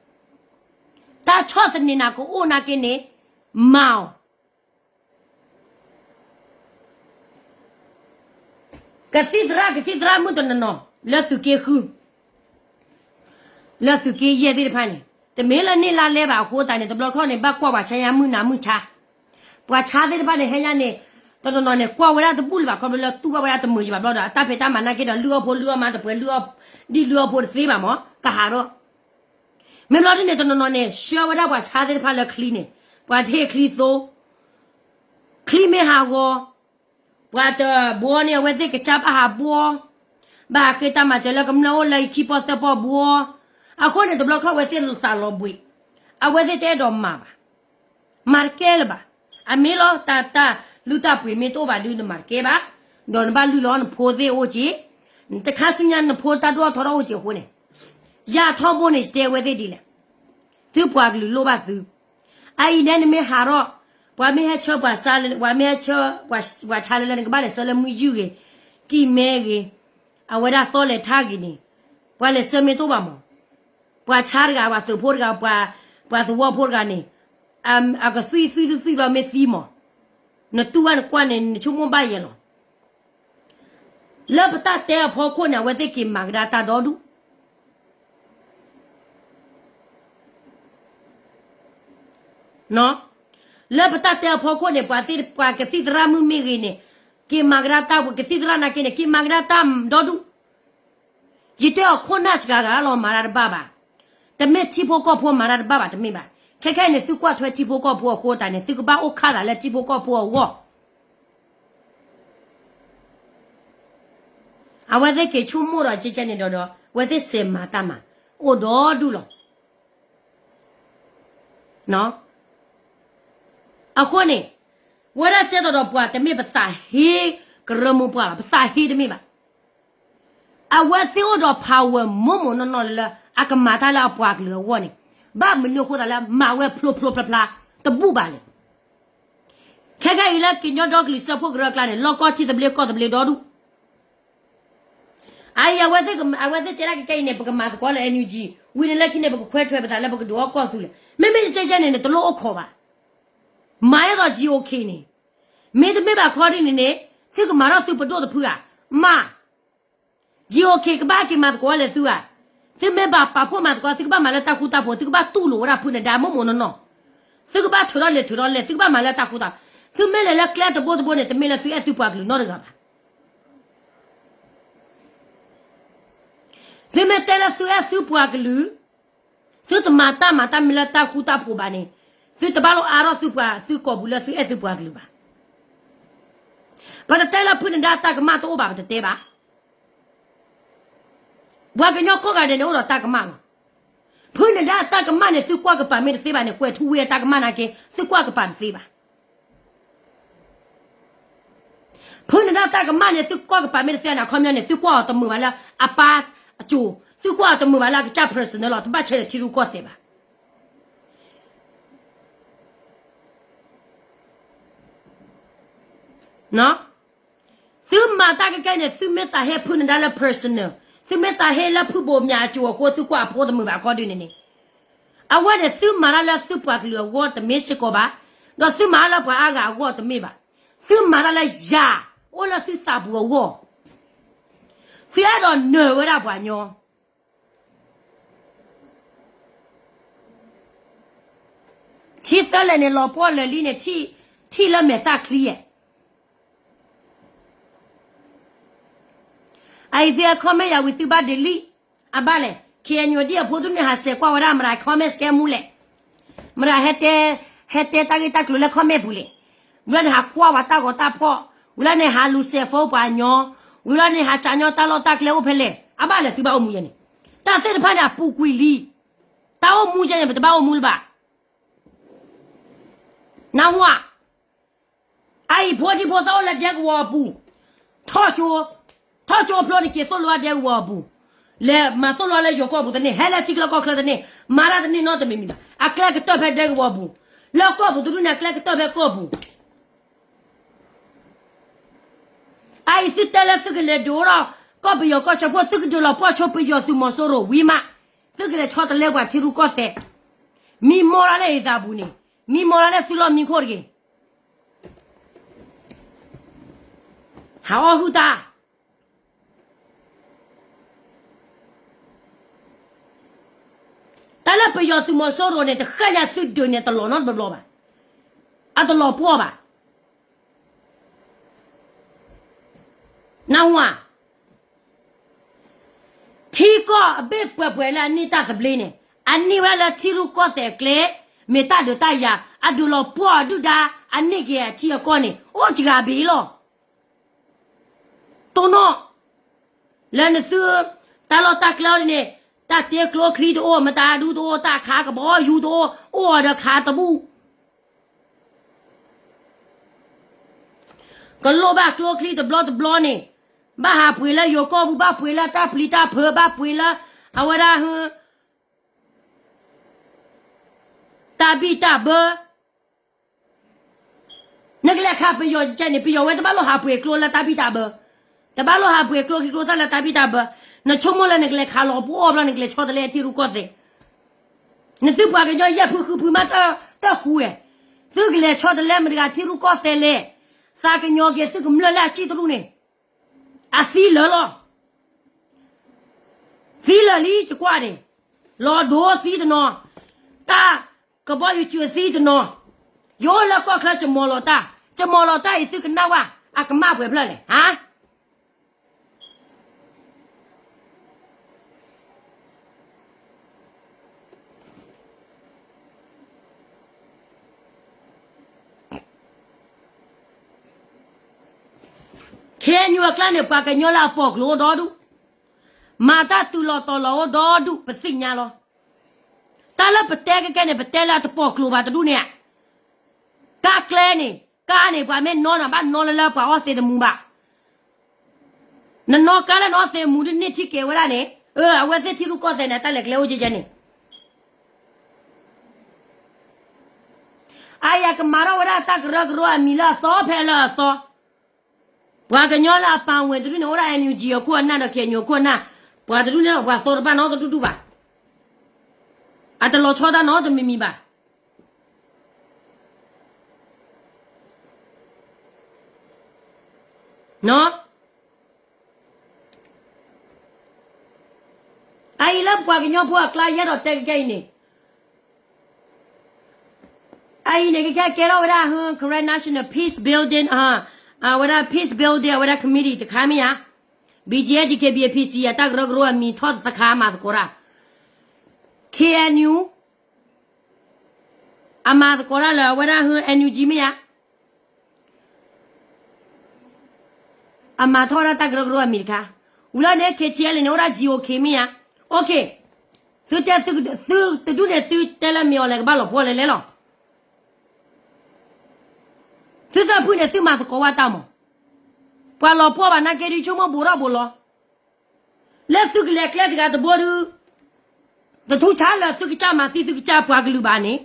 တၢ်ဆီၣ်သနံးနၤကအိၣ်နာ်က့န့ၣ် မၤအီၤ ကသံၣ်သရၣ် ကသံၣ်သရၣ်မုၣ်တနီၤနီၤ လၢသုးက့ဃု, လၢသုးက့ယဲၢ်သ့ၣ်တဖၣ်န့ၣ် တမ့ၢ်လၢန့ၢ်လါလဲဘၣ်အဃိသတးန့ၣ် တဘျီခီန့ၣ် ဘၣ်ကွၢ်ပှၤဆါညါမုၢ်နၤမုၢ်ဆါ, ပှၤဆါသ့ၣ်တဖၣ်န့ၣ် ဟဲညါန့ၣ် တနီၤနီၤန့ၣ် ကွၢ်ဝဲဒၣ်တဘူၣ်လၢၤဘၣ် ခီဖျိလၢတူၢ်ဘၣ်ဝဲဒၣ်တမုာ်ယံၤဘၣ်ဘျီဒီး အတၢ်ဖံးတၢ်မၤနာ်က့ဒီး လုၢ်အီၣ်ဖိလုၢ်အီၣ်မါတပှဲၤ လုၢ်အီၣ်ဒံၣ်လုၢ်အီၣ်ဖိတသ့ဘၣ်မး ကဟးထီၣ် မ့ၢ်ဘျီဒ်န့ၣ် တနီၤနီၤန့ၣ် ဆှၢဝဲဒၣ်ပှၤဆါသ့ၣ်တဖၣ်လၢချံန့ၣ်, ပှၤတဟ့ၣ်ချံသိ, ချံမ့ၢ်ဟးဂီၤ, ပှၤတဘှီန့ၣ် အဝဲသ့ၣ်ကစၢ်ဘၣ်ဟးဘှီ, ဘၣ်ဟးဃ့တၢ်မၤစၢၤလၢကမျၢၢ်အိၣ်လၢခံပီၢ်သၢပီၢ်ဘှီ, အဃိန့ၣ် တဘျီခီၣ်ဝဲသ့ၣ်သးလီၤဘှံး, အဝဲသ့ၣ်တအဲၣ်ဒိးမၤဘၣ်, မၤတကဲလၢၤဘၣ်. အမ့ၢ်လီၤ တၢ် တၢ်လုၢ်တၢ်ပှ့ၤမ့ၢ်တအိၣ်ဘၣ်ဒုးနမၤတကဲဘၣ်, ဒီးနဘၣ်လုၢ်လီၤနဖိသ့ၣ်အိၣ်က့ၤ, တခါဆူညါနဖိတၢ်ဒိၣ်ထီၣ်ထီထီၣ်အိၣ်က့ၤအဃိန့ၣ်, ယၤထီဘိန့ၣ် ယတဲဝဲသ့ၣ်ဒ်လဲၣ်, သုပှၤကလုာ်လိၣ်ဘၣ်သု, အအံၤဒဲးနမ့ၢ်ဟးထီၣ်, ပှၤမ့ၢ်ဟဲဆၢပှၤဆါ, ပှၤမ့ၢ်ဟဲဆၢ, ပှၤဆါလၢလၢနကဘၣ်လဲၤဆၢလၢမုၢ်ယုၢ်ဂ့ၤ, ကံၢ်မဲဂ့ၤ, အဝဲဒၣ်သီလဲၤထါဂ့ၤန့ၣ်, ပှၤလဲၤဆၢမ့ၢ်တအိၣ်ဘၣ်မး, ပှၤဆါတဂၤ ပှၤသုးဖိတဂၤ, ပှၤ, ပှၤသဝီဖိတဂၤန့ၣ်, အကသွံၣ်သွံၣ်သွံၣ်သွံၣ်ဘျီမ့ၢ်သံမး, နတူၢ်ဘၣ်နကွၢ်န့ၣ် နဆိကမိၣ်ဘၣ်ယဲလီၤ. လၢပတၢ်တဲအဖီခိၣ်န့ၣ် အဝဲသ့ၣ်က့ၤမၤကဒါတၢ်ဒီဒူၣ် လၢပတၢ်တဲအဖီခိၣ်န့ၣ် ပှၤသ့ၣ်, ပှၤကသံၣ်သရၣ်မုၣ်မ့ၢ်ဂ့ၤန့ၣ်, က့ၤမၤကဒါတၢ်, ပှၤကသံၣ်သရၣ်နာ်က့န့ၣ် က့ၤမၤကဒါတၢ်ဒီဒူၣ်. ယတဲအီၤခိၣ်နၢ်စှၤဂၤလီၤမၤတၢ်တဘၣ်ဘၣ်. တမ့ၢ်ထံဖိကီၢ်ဖိမၤတၢ်တဘၣ်ဘၣ် တမ့ၢ်ဘၣ်. ခဲခဲအံၤန့ၣ် သုကွၢ်ထွဲထံဖိကီၢ်ဖိအဃိသတးန့ၣ် သုကဘၣ်အိၣ်ခးသးလၢထံဖိကီၢ်ဖိအဂီၢ် အဝဲသ့ၣ်က့ၤဆိကမိၣ်ဒီးကဲကဲန့ၣ်ဒီးဒီး အဝဲသ့ၣ်စဲးမၤတၢ်မၤ အိၣ်ဒီဒူၣ်လီၤ. အဃိန့ၣ် ဝဲဒၣ်ကဲသိးဒီးပှၤတမ့ၢ်ပသးဟ့ကရၢမိၢ်ပှၢ်ဘၣ်, ပသးဟ့တမ့ၢ်ဘၣ်. အဝဲသ့ၣ်အိၣ်ဒီး power မိၢ်မိၢ်နီၢ်နီၢ်လၢ အကမၤတၢ်လၢအပှၤကလုာ်အဂီၢ်န့ၣ် ဘၣ်မနုၤအဃိသတးလၢမၤဝဲဖျိဖျိဖျါဖျါတဘူၣ်ဘၣ်လဲၣ်. ခဲခဲအံၤလၢကညီဒီကလုာ်စၢဖှိၣ်ကရၢအကျါန့ၣ် လီၢ်ကီၢ်ထံသဘျ့ကီၢ်သဘျ့ဒီဒူၣ် အအံၤ အဝဲသ့ၣ်တဲဒၣ်ကဲကဲအံၤန့ၣ် ပကမၤသကိးလၢ NUG ဝံၤန့ၣ်လၢခံန့ၣ် ပကခွဲးထွဲးပသးလၢပကဒုးအီၣ်ကီၢ်သူလ့ၤ. မ့မ့ၢ်ကဲကဲန့ၣ် နတလိၣ်အိၣ်ခိးဘၣ်. မၤအသီ GOK န့ၣ် မ့တမ့ၢ်ဘၣ်ခီဒ်န့ၣ်န့ၣ် သုကမၤထီၣ်သုပဒိၣ်တဖုဧါ. မၤ GOK ကဘၣ်က့ၤမၤသကိးလဲၤသုဧါ. သုမ့ၢ်ဘၣ်ပာ်ဖှိၣ်မၤသကိး သုကဘၣ်မၤလၢတၢ်ဃူတၢ်ဖိး, သုကဘၣ်တူၢ်လိာ်ဝဲဒၣ်ဖုန့ၣ်ဒါမိၢ်မိၢ်နီၢ်နီၢ်, သုကဘၣ်ထုးထီၣ်လဲၤထုးထီၣ်လဲၤ, သုကဘၣ်မၤလၢတၢ်ဃူတၢ်, သုမ့ၢ်လဲၤလၢကျဲတဘိတဘိန့ၣ် တမ့ၢ်လၢသုအဲၣ်သုပှၤကလုာ်နီတဂၤဘၣ်. သုမ့ၢ်တဲလၢသုအဲၣ်သုပှၤကလုာ်, သုတမၤတၢ်မၤတၢ်မ့ၢ်လၢတၢ်ဃူတၢ်ဖိးဘၣ်န့ၣ်, သုတဘၣ်လိၣ်အါထီၣ်သုပှၤသုကိာ်ပူၤလၢသုအဲၣ်သုပှၤကလုာ်ဘၣ်. ပတတဲလၢဖုန့ၣ်ဒါတၢ်ကမၣ်တအိၣ်ဘၣ် ပတတဲဘၣ်. ပှၤကညီကိးဂၤဒဲးန့ၣ်အိၣ်ဒီးတၢ်ကမၣ်လီၤ. ဖုနဒါအတၢ်ကမၣ်န့ၣ် သုကွၢ်ကပၤမ့ၢ်တသ့ဘၣ်န့ၣ် ကွဲးထူဝ့အတၢ်ကမၣ်နာ်က့ သုကွၢ်ကပၤတသ့ဘၣ်. ဖုနဒါတၢ်ကမၣ်န့ၣ် သုကွၢ်ကပၤမ့ၢ်တသ့န့ၣ် အခီပညီန့ၣ် သုကွၢ်အီၤတမုာ်ဘၣ်လၢအပၢ်အစိၤ, သုကွၢ်အီၤတမုာ်ဘၣ်လၢအကစၢ် personal လီၤ, တဘၣ်ဆဲးဒီးထံရူၢ်ကီၢ်သဲးဘၣ်. သုမၤတၢ်ကဲကဲန့ၣ် သုမ့ၢ်သးဟ့ဖုနဒါလၢ personal, သုမ့ၢ်သးဟ့လၢဖုဘိးမၠးအစိၤအဃိ သုကွၢ်အဖိတမုာ်ဘၣ်အခီဒုန့ၣ်န့ၣ်, အဝဲန့ၣ်သုမၤတၢ်လၢသုပှၤကလုာ်အဂီၢ်တမ့ၢ်စ့ၢ်ကီးဘၣ်, ဒီးသုမၤတၢ်လၢပှၤအါဂၤအဂီၢ်တမ့ၢ်ဘၣ်. သုမၤတၢ်လၢယၤ အိၣ်လၢသုသးပူၤအဂီၢ်, သုအဲၣ်ဒိးနၢၤဝဲဒၣ်ပှၤညီ ထံသၢလဲၣ်န့ၣ် လီၤပှီၢ်လၢာ်လံန့ၣ် ထံၣ်လၢမဲာ်သၣ်ချံဧါ. အအံၤသု comment ယၤဝံၤ သုဘၣ် delete အဘၣ်လဲၣ်. ခ့ၣ်အဲၣ်ယူၣ်ဒံၣ်အဖိဒုန့ၣ် ဟးစဲးကွၢ်ဝဲဒၣ် မတၤ comment စကဲမူလဲၣ်, မတၤ ဟဲတဲတၢ်ဂ့ၢ်တၢ်ကျိၤလၢ comment ပူၤလဲၣ်. ဝံၤလီၤန့ၣ်ဟးကွၢ်ဝဲတၢ်ဂီၤတၢ်ဖီၣ်, ဝံၤလီၤန့ၣ် ဟးလူၤစဲး phone ပှၤညီ, ဝံၤလီၤန့ၣ် ဟးကၠးညီတၢ်လီၢ်တၢ်ကျဲအိၣ်ဖဲလဲၣ်, အဘၣ်လဲၣ်သုဘၣ်အိၣ်မူယဲန့ၣ်. တၢ်သ့ၣ်တဖၣ်န့ၣ် အပူၤကွံာ်လံ. တၢ်အိၣ်မူယဲန့ၣ် ပတဘၣ်အိၣ်မူလၢၤဘၣ်. နၢ်ဟူဧါ. အအံၤဖိဒံဖိသၣ်အိၣ်လၢဒဲကဝီၤအပူၤ, ထီၣ်ကၠိ, ထီၣ်ကၠိဖျိန့ၣ် က့ၤသိၣ်လိအဒဲကဝီၤအပူၤ, လဲၤမၤသိၣ်လိလၢယိၤကီၢ်ပူၤတန့ၢ်, ဟဲလၢထံချၢကီၢ်ချၢတန့ၢ်, မၤတၢ်တန့ၢ်နီတမံၤမံၤဘၣ်. အကျဲကတၢၢ်ဖဲဒဲကဝီၤအပူၤ, လၢကီၢ်ပူၤတဒူၣ်န့ၣ် အကျဲကတၢၢ်ဖဲကီၢ်ပူၤ. အအံၤသုတဲလၢသုကလဲၤဒုးအိၣ်ထီၣ် ကီၢ်ပယီၤကီၢ်ဆၢဖိ သုကဒုးလီၤပှီၢ်ဆိပယီၤသုးမီၤစိရိၤဝံၤမး, သုကလဲၤဆီတလဲပှၤထံရူၢ်ကီၢ်သဲး, မံမီၢ်လၢလၢအသးပူၤန့ၣ်, မံမီၢ်လၢလၢသုလီၢ်မံခိၣ်တဂ့ၤ. ဟးအီၣ်ဟုၣ်တၢ် တၢ်လၢပယီၤသုးမီၤစိရိၤန့ၣ် တဃၣ်ညါသုဒုးန့ၣ် တလီၤနီတဘျီဘၣ်, အတလီၤပှီၢ်ဘၣ်. နၢ်ဟူဧါ. ထံကီၢ်အဘ့ၣ်ပှဲၤပှဲၤလၢအန့ၢ်တၢ်သဘျ့န့ၣ်, အန့ၢ်ဝဲလၢထံရူၢ်ကီၢ်သဲးအကျဲ, မ့ၢ်တၢ်ဒုးတၢ်ယၤ, အဒုးလီၤပှီၢ်အဒုၣ်ဒါ, အန့ၢ်က့ၤအထံအကီၢ်န့ၣ် အိၣ်စှၤဘ့ၣ်လီၤ. တိၢ်နီၣ်, လၢနသု, တၢ်လီၢ်တၢ်ကျဲအံၤန့ၣ်, တၢ်တ့ကျိချံတအိၣ်, မတၤဒူတအိၣ်, တၢ်ခးကဘီယူၤတအိၣ်, အိၣ်အီၤဒီးခးတဘူၣ်. ကလိၣ်ဘၣ်ကျိချံတဘျီတဘျီန့ၣ်, ဘၣ်ဟးပှ့ၤလၢယိၤကီၢ်ပူၤ, ဘၣ်ပှ့ၤလၢတၢ်ပျံၤတၢ်ဖုး, ဘၣ်ပှ့ၤလၢအဝဲဒၣ်ဟု တၢ်ဘံၣ်တၢ်ဘၢ. နကလဲၤခးပယီၤကဲန့ၣ်, ပယီၤဝဲတဘၣ်လိၣ်ဟးပှ့ၤကျိလၢတၢ်ဘံၣ်တၢ်ဘၢ, တဘၣ်လိၣ်ဟးပှ့ၤကျိချံကျိသၣ်လၢတၢ်ဘံၣ်တၢ်ဘၢ. နဆိကမိၣ်လၢနကလဲၤခးလီၤပှီၢ်ဘျီ နကလဲၤဆီတလဲထံရူၢ်ကီၢ်သဲး. နသုပှၤကညီယဲၢ်ဖုဃုဖုမးတၢ်ဃူဝဲ, သုကလဲၤဆီတလဲမတၤတဂၤထံရူၢ်ကီၢ်သဲးလဲၣ်, သးကညီၤက့ၤသုကမျၢၢ်လၢအစံၣ်တရူၢ်န့ၣ်, အသံလၢာ်လီၤ. သံလၢာ်လံ ယကွၢ်န့ၣ်, လီၤဒိသံတနီၤ, တၢ်ကဘီယူၤစၢၤသံတနီၤ, ယအိၣ်လၢကီၢ်ချၢ ယမီၤလီၤတၢ်, ယမီၤလီၤတၢ်အံၤ သုကနၣ်ဝဲ, အကမၣ်ပှဲၤဖျၢၣ်လဲၣ်, ဟါ KNU အကျါန့ၣ် ပှၤကညီလၢအပီၣ်ကျိၤအိၣ်ဒီဒူၣ်, မၤတၢ်တုၤလီၤတီၤလီၤအိၣ်ဒီဒူၣ် ပသ့ၣ်ညါလီၤ. တၢ်လၢပတဲကဲကဲန့ၣ် ပတဲလၢအတပီၣ်ကျိၤဘၣ်တဒူၣ်န့ၣ်ဧါ. ကါကျဲန့ၣ်, ကါန့ၣ် ပှၤမ့ၢ်နီၢ်နၤ ဘၣ်နီၢ်လၢလၢပှၤအီၣ်သ့တမူဘၣ်. နနီၢ်ကါလၢနအီၣ်သ့တမူ ဒ်န့ၢ်ထံကဲၤဝဲဒၣ်န့ၣ်, အဝဲသ့ၣ်ထံရူၢ်ကီၢ်သဲးန့ၣ် တၢ်လဲၤကျဲအိၣ်ကဲကဲန့ၣ် အယကမၤထီၣ်ဝဲဒၣ်တၢ်ကရၢကရိအမံၤလၢအသီဖဲလၢအသီ, ပှၤကညီလၢအပာ်ဝင်တဒူၣ်န့ၣ် အိၣ်ဒၣ် NUG အခိၣ်အနၢ်ဒီး KNU အခိၣ်အနၢ်, ပှၤတဒူၣ်န့ၣ် ပှၤသီတဘၣ်နီတဒူၣ်ဒူၣ်ဘၣ်, အတလီၤဆီတၢ်နီတမံၤမံၤဘၣ်. အအံၤလၢပှၤကညီဖိအကျါ ယအဲၣ်ဒိးတဲကကဲအံၤန့ၣ်, အအံၤန့ၣ် ကကဲကဲထီၣ်ဝဲဒၣ် Karen National Peace Building, အဝဲဒၣ် Peace Building အဝဲဒၣ် committee တခါမ့ၢ်ဧါ, BGF DKBA PC အတၢ်ကရၢကရိအမံၤထီၣ်တခါ မၤသကိးတၢ်, KNU အမၤသကိးတၢ်လၢအဝဲဒၣ် NUG မ့ၢ်ဧါ, အမၤထီၣ်ဝဲဒၣ်တၢ်ကရၢကရိအမံၤတခါ, ဝံၤလီၤန့ၣ် ခ့ထံအဲလ့ၣ်န့ၣ် အိၣ်ဒၣ် GOK မ့ၢ်ဧါ. အိၣ်ခ့, သုတဲသု, သုတဒူၣ်န့ၣ် သုတဲလၢမ့ၢ်အီၤလဲၣ် ကဘၣ်လီၤပှီၢ်လဲၣ်လဲၣ်လီၤ. သုသၢဖုန့ၣ် သုမၤသကိးဝဲတၢ်မး, ပှၤလီၤပှီၢ်ဘၣ်နာ်က့ဒုး ဆိကမိၣ်ဘူးထီၣ်ဘူးလီၤ. လၢသုကလဲၤကျဲတဂၤတဘိဒုး, တထူးဆါလၢသုကစၢ်မၤသံသုကစၢ်ပှၤကလုာ်ဘၣ်န့ၣ်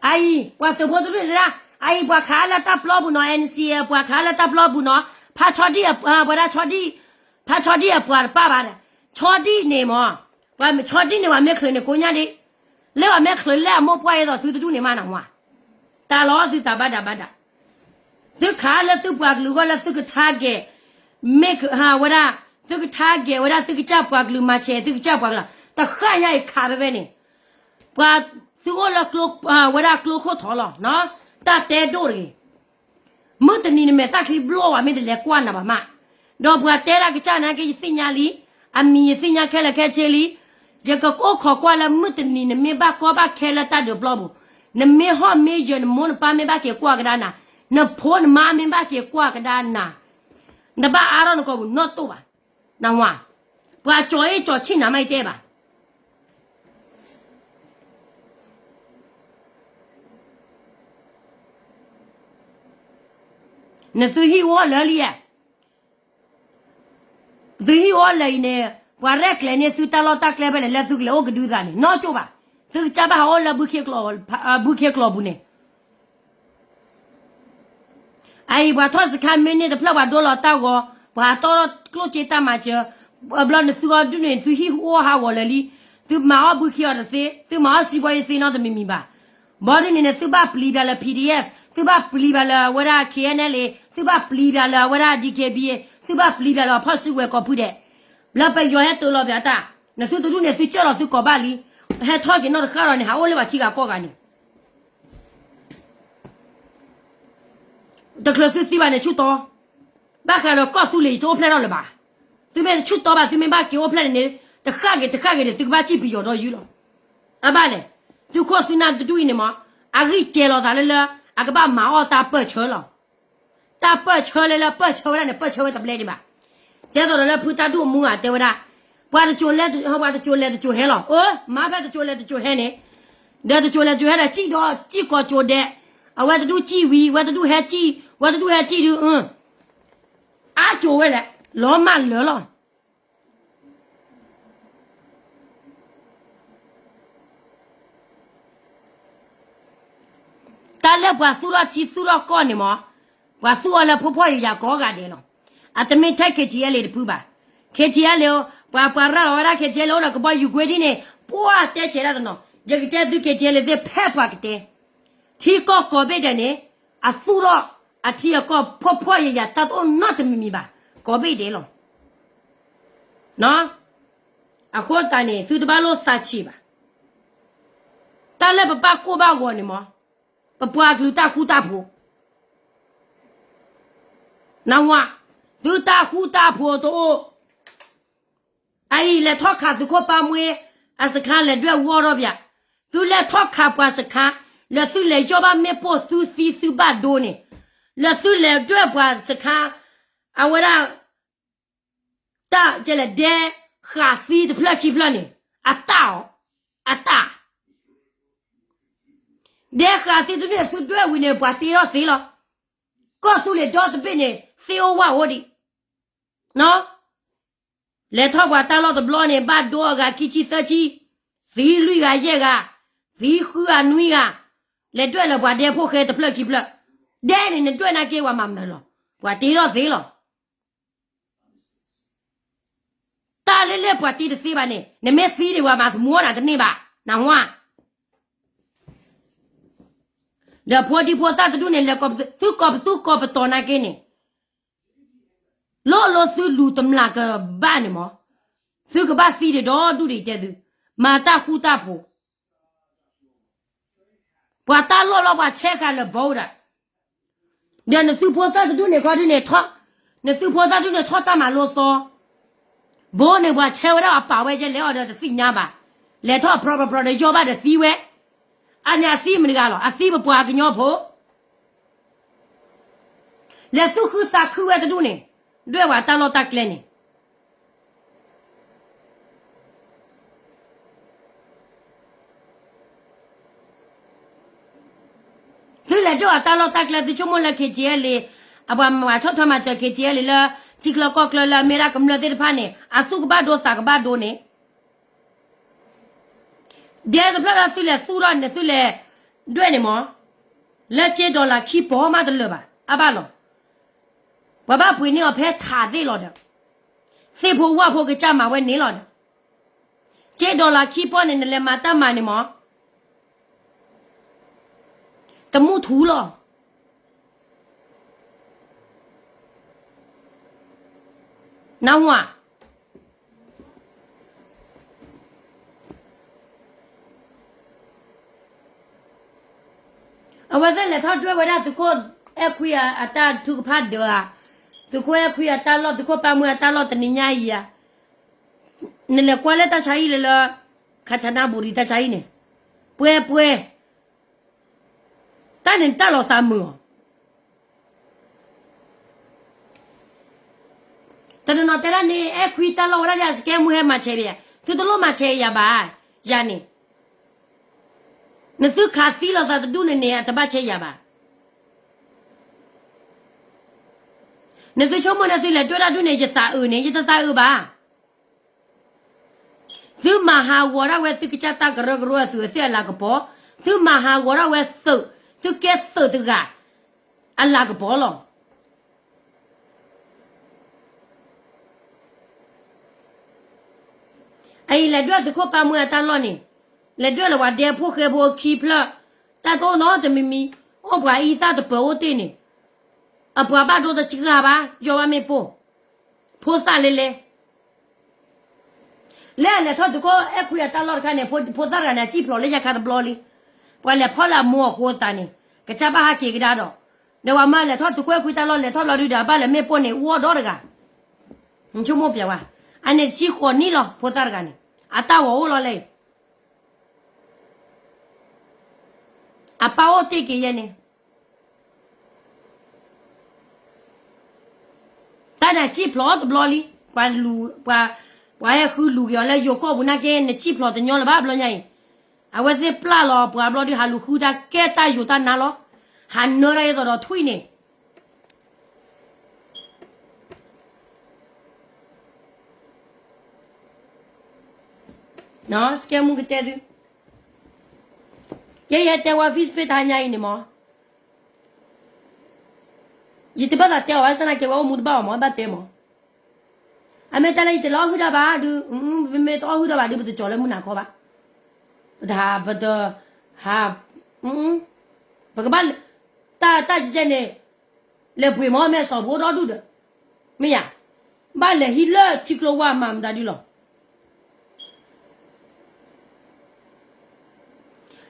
အအံၤ ပှၤသုးဖိတဒူၣ်န့ၣ်ဒၣ်, အအံၤ ပှၤခးလၢတၢ်ပျီပူၤနီၤ, NCA ပှၤခးလၢတၢ်ပျီပူၤနီၤ, ဖးဆီဒံၣ်, ဝဲဒၣ်ဆီဒံၣ်, ဖးဆီဒံၣ်အပှၤတပၣ်ဘၣ်ဒီး, ဆီဒံၣ်န့ၣ်မး, ဆီဒံၣ်န့ၣ် ပှၤမ့ၢ်ချုးန့ၣ်ကိးညါဒံး, လၢပှၤမ့ၢ်ချုးလၢအမိၢ်ပှၢ်အသိး သုတဒူၣ်န့ၣ်မးနဝၤ, တၢ်လီၤသုသးဘၣ်ဒၣ်ဘၣ်ဒၣ် သုခးလၢသုပှၤကလုာ်အဂီၢ်လၢသုက target, မ့ၢ်ဝဲဒၣ်, သုက target ဝဲဒၣ်သုကစၢ်ပှၤကလုာ် မၤဆဲးသုကစၢ်ပှၤကလုာ် တဃၣ်ညါအံၤခးဖဲဖဲန့ၣ်, ပှၤသုအိၣ်လၢ ဝဲဒၣ်ကျိခိၣ်ထီလီၤ, တၢ်တဲဒိၣ်တဂ့ၤ, မုၢ်တနံၤနမဲာ်သၣ်ချံဘျီၣ်ဝဲ မ့ၢ်တလဲၤကွၢ်နၤဘၣ်မး, ဒီးပှၤတဲဒၣ်ကစၢ်နာ်က့ ယသ့ၣ်ညါလံ, အမံၤယသ့ၣ်ညါခဲလၢာ်ခဲဆ့လံ, ယကအိၣ်ခိးကွၢ်လၢမုၢ်တနံၤနမ့ၢ်ဘၣ်ကီဘၣ်ခဲလၢတၢ်ဒုးပျီပူၤ, နမ့ၢ်ဟီၣ်မ့ၢ်ယၢၤ နမိၢ်နပၢ်မ့ၢ်ဘၣ်က့ၤကွၢ်ကဒါနၤ, နဖိနမါမ့ၢ်ဘၣ်က့ၤကွၢ်ကဒါနၤ, နတဘၣ်အါထီၣ်နကိာ်ပူၤနီၣ်တိၢ်ဘၣ်, နဝၤ, ပှၤကၠီၤအ့ၣ်ကၠီၤဆံၣ်နၤမးယတဲဘၣ် နသုဟံၣ်အိၣ်လၢလံဧါ, သုဟံၣ်အိၣ်လၢအံၤန့ၣ်, ပှၤရဲၣ်ကျဲၤန့ၢ်သုတၢ်လီၢ်တၢ်ကျဲဖဲလဲၣ် လၢသုကလဲၤအိၣ်ကဒုသးန့ၣ် နီၢ်ကၠိၣ်ဘၣ်, သုကစၢ်ဘၣ်ဟးအိၣ်လၢ ဘုခ့ကျိာ်ပူၤန့ၣ် အအံၤ ပှၤထီၣ်စခါမ့ၢ်န့ၢ်တဖျၢၣ် ပှၤဒိလီၤတၢ်ဂီၤ, ပှၤတီၢ်ကျိၣ်စ့တၢ်မၤစၢၤ, ဘျီနသုအီၤဒုးန့ၣ် သုဟံၣ်ဟူးအိၣ်ဟးဂီၤလၢာ်လံ, သုမၤအီၣ်ဘုခ့အီၤတသ့, သုမၤအီၣ်စံးဘီယသ့နီတမံၤမံၤဘၣ်. ဘီဒုးန့ၣ်န့ၣ် သုဘၣ်ပျံၤဘၣ်လၢ PDF, သုဘၣ်ပျံၤဘၣ်လၢအဝဲဒၣ် KNLA, သုဘၣ်ပျံၤဘၣ်လၢအဝဲဒၣ် DKBA, သုဘၣ်ပျံၤဘၣ်လၢအဖီၣ်စုကဝဲၤကိးဖုဒဲး, လၢပယီၤဟဲတိာ်လီၤပၠးတၢ်, နသုတဒူၣ်န့ၣ် သုကၢၢ်လီၤသုကိးဘၣ်လံ, ဟဲထီၣ်က့ၤနီၢ်တဃၣ်ဒီးန့ၣ် ဟးအိၣ်လၢပှၤထံဂၤကီၢ်ဂၤန့ၣ် တချုးသုသံဘၣ်န့ၣ်ဆူၣ်တီ, ဘၣ်ဃးဒီးကီၢ်သူလ့ၤယတအိၣ်ဖျဲၣ်ထီၣ်လၢၤဘၣ်. သုမ့ၢ်တဆူၣ်တီဘၣ် သုမ့ၢ်ဘၣ်က့ၤအိၣ်ဖျဲၣ်န့ၣ်န့ၣ်, တဃၣ်ဂ့ၤတဃၣ်ဂ့ၤန့ၣ် သုကဘၣ်စံၣ်ပယီၤဒီးယုၢ်လီၤ. အဘၣ်လဲၣ်, သုခိၣ်သုနၢ်တဒူၣ်အံၤန့ၣ်မး, အဂံၢ်စဲၤလီၤသးလၢလၢ, အကဘၣ်မၤအီၣ်တၢ်ပၢၢ်ဆၢလီၤ. တၢ်ပၢၢ်ဆၢလၢလၢပၢၢ်ဆၢဝဲဒၣ်န့ၣ် ပၢၢ်ဆၢဝဲတဘျဲဒံးဘၣ်. ကဲသိးဒီးလၢဖုတၢ်ဒိၣ်မူဂၤတဲဝဲဒၣ်, ပှၤတစိၤလဲၤ, ပှၤတစိၤလဲၤတစိၤဟဲလီၤ. အၢ, မၤဖဲတစိၤလဲၤတစိၤဟဲန့ၣ်, ဒီးတစိၤလဲၤတစိၤဟဲဒီး စံၣ်ဒီးစံၣ်ကိးစိၤဒဲး, အဝဲတဒူၣ်စံၣ်ဝံၤ ဝဲတဒူၣ်ဟဲစံၣ်, ဝဲတဒူၣ်ဟဲစံၣ်ဒုး, အါစိၤဝဲလဲၣ်, လီၤမၢ်လၢာ်လီၤ. တၢ်လၢပှၤသူၣ်ထီၣ်ထံသူၣ်ထီၣ်ကီၢ်န့ၣ်မး, ပှၤသူၣ်အီၤလၢဖှီၣ်ဖှီၣ်ယာ်ယာ်ကိးဂၤဒဲးလီၤ. အတမ့ၢ်ထဲ KTLA တဖုဘၣ်. KTLA ပှၤ, ပှၤရၤလီၤဝဲဒၣ် KTLA အိၣ်ဒီးကဘီယူၤကွ့ဒ်န့ၣ်, ပှၤတဲဆဲးဒၣ်တနီၤ, ယကတဲသု KTLA သ့ၣ်ဖဲပှၤကတဲ, ထံကီၢ်ကိးဘ့ၣ်ဒဲးန့ၣ်, အသူၣ်ထီၣ်အထံအကီၢ်ဖှီၣ်ဖှီၣ်ယာ်ယာ် တၢ်တအိၣ်နီတမံၤမံၤဘၣ်, ကိးဘ့ၣ်ဒဲးလီၤ. အဃိသတးန့ၣ် သုတဘၣ်လိၣ်သးဆံးဘၣ်. တၢ်လၢပဘၣ်ကိၢ်ဘၣ်ဂီၤန့ၣ်မး, ပပှၤကလုာ်တၢ်ဃူတၢ်ဖိး, နဝၤ, သုတၢ်ဃူတၢ်ဖိးတအိၣ်. အအံၤ လဲၤထီၣ်ခးသုးခိၣ်ပၢ်မှ့အစခါ လဲၤဒွဲၣ်ဝီထီၣ်ပၠး, သုလဲၤထီၣ်ခးပှၤစခါ, လၢသုလဲၤယီၢ်ဘၣ်မ့ၣ်ပိၢ်သုသံသုဘၣ်ဒိန့ၣ်, လၢသုလဲၤဒွဲၣ်ပှၤစခါ, အဝဲဒၣ် တၢ်ကဲလဲၣ် ဒဲဃာ်သံတဖျၢၣ်ခံဖျၢၣ်န့ၣ်, အတၢ်အီၤ, အတၢ် ဒဲဃာ်သံတဖျၢၣ်န့ၣ် သုဒွဲၣ်ဝံၤန့ၣ် ပှၤတ့ထီၣ်သ့လီၤ. ကီၢ်သူလ့ၤဒီတဘ့ၣ်န့ၣ် သ့အိၣ်ဝၣ်အိၣ်ဒံး, လဲၤထီၣ်ပှၤတၢ်လီၢ်တဘျီန့ၣ် ဘၣ်ဒိအဂၤခံဆံသၢဆံ, သံလွံၢ်ဂၤယဲၢ်ဂၤ, သံဃုဂၤနွံဂၤ, လဲၤဒွဲၣ်လၢပှၤဒဲဖိၣ်ဃဲတဖျၢၣ်ခံဖျၢၣ်, ဒဲန့ၣ် နဒွဲၣ်နာ်က့ ပှၤမၤမနုၤလီၤ, ပှၤတ့ထီၣ်သ့လီၤ. တၢ်လၢလၢပှၤတ့တသ့ဘၣ်န့ၣ် နမ့ၢ်သံန့ၣ် ပှၤမၤသမူအီၣ်နၤတန့ၢ်ဘၣ်, နဝၤ. ဒီးဖိဒံဖိသၣ်တဒူၣ်န့ၣ် လဲၤကိးပသူ သုကိးပသူကိးပတီၤနာ်က့န့ၣ်, လိၣ်လိသုလူၤတမျာ်ကဘၣ်န့ၣ်မး, သုကဘၣ်သံဒံးဒီဒူၣ်ဒံးတဲသု, မၤတၢ်ဃူတၢ်ဖိး ပှၤတၢ်လီၢ်လီၤ ပှၤဆဲးဃာ်လၢဘီဒၣ်, ဒီးနသုဖိသၣ်တဒူၣ်န့ၣ်ခီဒုန့ၣ်, နသုဖိသၣ်တဒူၣ်န့ၣ်ထီၣ်တၢ်မၤလိသီ, ဘိန့ၣ်ပှၤဆဲးဝဲဒၣ်အပာ်ဝဲယဲလဲၤအီၤဒီးတသ့ၣ်ညါဘၣ်, လဲၤထီၣ်ပြီပြီပြီဒီးယီၢ်ဘၣ်ဒီးသံဝဲ, အန့ၣ်အသံမတဂၤလီၤ, အသံပပှၤကညီဖိ လဲၤသူၣ်ခုသးခုဝဲတဒူၣ်န့ၣ်, ဒွဲၣ်ဝဲတၢ်လီၢ်တၢ်ကျဲန့ၣ် သုလဲၤဒွဲၣ်အတၢ်လီၢ်တၢ်ကျဲ သုဆိကမိၣ်လၢ ခ့ၣ်ထံၣ်အဲလ့ အပှၤမၤဆီၣ်ထွဲမၤစၢၤ ခ့ၣ်ထံၣ်အဲလ့ လၢထံချၢကီၢ်ချၢလၢအမ့ၢ်ဒၣ်ကမျၢၢ်သ့ၣ်တဖၣ်န့ၣ် အသူၣ်ကဘၣ်ဒိသးကဘၣ်ဒိန့ၣ် ဒ်တဖျၢၣ်လၢသုလဲၤသူၣ်ထီၣ်န့ၣ် သုလဲၤဒွဲၣ်န့ၣ်မး, လၢကၠ့ဒီလၣ်ခံပီမးတလၢာ်ဘၣ်, အဘၣ်လီၤ. ပှၤဘၣ်ပှ့ၤန့ၢ်အီၤဖဲထးသ့ၣ်လီၤဒီး သ့ၣ်ဖိဝၣ်ဖိကစၢ်မၤဝဲန့ၣ်လီၤဒီး ကၠ့ဒီလၣ်ခံပီန့ၣ် နလဲၤမၤတၢ်မၤန့ၣ်မး တမူထူလီၤ. နၢ်ဟူဧါ. အဝဲသ့ၣ်လဲၤထီၣ်ဒွဲၣ်ဝဲဒၣ်သုးခိၣ်အဲၣ်ခွံအတၢ်ထုကဖၣ်ဒၢဧါ, သုးခိၣ်အဲၣ်ခွံအတၢ်လီၢ် သုးခိၣ်ပၢ်မုၢ်အတၢ်လီၢ်တနံၤညါအံၤဧါ. နလဲၤကွၢ်လၢတၢ်ဆါဟံၣ်လၢလၢ ခးဆးနၢ်ဘူရံၤတၢ်ဆါဟံၣ်န့ၣ် ပှဲၤပှဲၤ တၢ်န့ၣ်တၢ်လီၤသးမုာ်အီၤ. တနီၤနီၤတဲဒၣ်န့ၣ် အဲၣ်ခွံတၢ်လီၢ်ဝဲဒၣ်ဒီး အစကဲမူဟဲမၤဆဲးဘၣ်ယၤ, သုတလိၣ်မၤဆဲးယၤဘၣ်, ယၤန့ၣ် နသုခးသံလီၤသးတဒူၣ်န့ၣ်န့ၣ် အတဘၣ်ဆဲးယၤဘၣ်. နသုဆိကမိၣ်န့ၣ် သုလဲၤဒွဲၣ်တၢ်ဒူၣ်န့ၣ် ယသးအုးန့ၣ် ယတသးအုးဘၣ်. သုမၤဟးဂီၤဒၣ်ဝဲသုကစၢ်တၢ်ကရၢကရိအသုးအသ့ၣ်အလၤကပီၤ, သုမၤဟးဂီၤဒၣ်ဝဲသုး, သုကဲသုးတဂၤ အလၤကပီၤလီၤ. အအံၤလဲၤဒွဲၣ်သုးခိၣ်ပၢ်မုၢ်အတၢ်လီၢ်န့ၣ်, လဲၤဒွဲၣ်လၢပှၤဒဲဖိဃဲဖိခံဖျၢၣ်, တၢ်တအိၣ်နီတမံၤမံၤ, အိၣ်ပှၤအံသၣ်တပၢၤအိၣ်တ့ၢ်န့ၣ်, အပှၤဘၣ်ဒိတစှၤဘၣ်, ယီၤဘၣ်မ့ၢ်ပိၢ်, ဖိသၣ်လဲၤလဲၤ လၢအလဲၤထီၣ်သုးခိၣ်အဲၣ်ခွံအတၢ်လီၢ်တခါန့ၣ် ဖိသၣ်တဂၤန့ၣ် အစံၣ်ဖျိးလၢညါခါတဘျီလံ. ပှၤလဲၤဖီၣ်လၢအမိၢ်အဃိသးန့ၣ် ကစၢ်ဘၣ်ဟးက့ၤကဒါဒီး, ဒီးပှၤမၢလဲၤထီၣ်သုးခိၣ်အဲၣ်ခွံတၢ်လီၢ် လဲၤထီၣ်ဘျီဒုဒီး အဘၣ်လဲၤမ့ၢ်ပိၢ်န့ၣ် အိၣ်ဒီတဂၤ, ဆိကမိၣ်ပျဲဝဲ, အန့ၣ်တဆံဃိးနံၣ်လီၤ ဖိသၣ်တဂၤန့ၣ်, အတၢ်ဂီၤအိၣ်လီၤလဲၣ် အပၢ်အိၣ်တ့ၢ်က့ၤယဲန့ၣ် တၢ်န့ၣ်စံၣ်ဖျိးတဘျီလံ, ပှၤလူၤ, ပှၤ, ပှၤဟဲဃုလူၤက့ၤအီၤလၢယိၤကီၢ်ပူၤနာ်က့ နစံၣ်ဖျိးတညီလၢၤဘၣ်ဘျီညါအံၤ, အဝဲသ့ၣ်ပျၢ်လီၤပှၤဘျီဒု ဟးလူၤဃုတၢ်ကဲတၢ်ယိၤတၢ်နါလီၤ, ဟးနၢတၢ်အသိးဒီးထွံၣ်န့ၣ် စကဲမူကတဲသု, ယဲယဟဲတဲဝဲ Facebook တဟါညါအံၤန့ၣ်မး, ယတဘၣ်သးတဲအီၤဘၣ်ဆၣ်နာ်က့ ဝဲအိၣ်မူတဘၣ်အီၤမး ဘၣ်တဲမး, အမ့ၢ်တၢ်လၢယတလီၤဟုၣ်တၢ်ဘၣ်ဒု, မ့မ့ၢ်တအီၣ်ဟုၣ်တၢ်ဘၣ်ဒု ပတကၠီၤလၢမုၢ်နၤခီဘၣ်, ပတဟး, ပတဟး, ပကဘၣ်, တၢ်, တၢ်ကဲကဲန့ၣ်, လဲၤပှ့ၤမး မဲာ်စီၤပူၤအိၣ်ဒီဒူၣ်ဒီး, မ့ၢ်ယၤ, ဘၣ်လဲၤဟံးလၢထံကျိဝါမၤမတၤဒုလီၤ.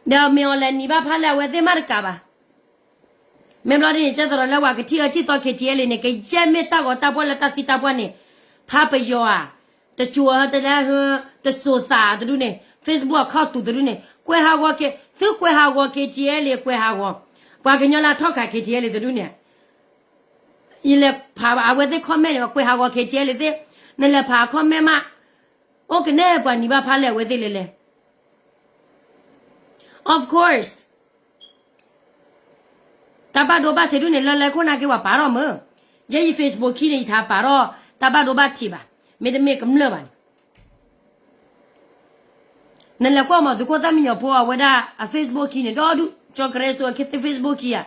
ဒီးမ့ၢ်အီၤလဲၤနံၤဘၣ်ဖးလဲၢ်အဝဲသ့ၣ်မးတကးဘၣ်. မ့ၢ်ဘျီဒ်န့ၣ် ကဲသိးဒီးလၢပှၤကထံၣ်အၢထံၣ်သီ ခ့ၣ်ထံၣ်အဲလ့ၣ်န့ၣ် ကယဲၢ်မ့ၢ်တၢ်ဂီၤတၢ်ဖီၣ်လၢတၢ်သံတၢ်ပှၢ်န့ၣ်, ဖးပယီၤဧါ, တစိၤတလၢ, တစိၤသးတဒုန့ၣ် Facebook account တူာ်တဒုန့ၣ် ကွဲးဟးဂီၤက့ၤ, သုကွဲးဟးဂီၤ ခ့ၣ်ထံၣ်အဲလ့ၣ် ကွဲးဟးဂီၤ, ပှၤကညီလၢအထီၣ်ခး ခ့ၣ်ထံၣ်အဲလ့ၣ် တဒုန့ၣ် ယလဲၤဖးဘၣ်အဝဲသ့ၣ် comment န့ၣ် ကွဲးဟးဂီၤ ခ့ၣ်ထံၣ်အဲလ့ၣ်သ့ၣ်, နလဲၤဖး comment မး, အိၣ်ကနဲၣ်ပှၤနံၤဘၣ်ဖးလဲၢ်အဝဲသ့ၣ်လဲၤလဲၤ. Of course, တၢ်ဘၣ်ဒိဘၣ်ထံးဒုန့ၣ် လၢလဲၤခိၣ်နာ်က့ ပှၤပာ်ထီၣ်မုၢ်, ယဲယ Facebook ခံန့ၣ် ယထးပာ်ထီၣ် တၢ်ဘၣ်ဒိဘၣ်ထံးဘၣ်, မ့တမ့ၢ်ကမျၢၢ်ဘၣ်န့ၣ် နလဲၤကွၢ်မး သုးခိၣ်သၣ်မံညီၤဖိအဝဲဒၣ်အ Facebook ခံန့ၣ် ဒီဒူၣ်, ကၠီကရဲစိအ Facebook ခံဧါ,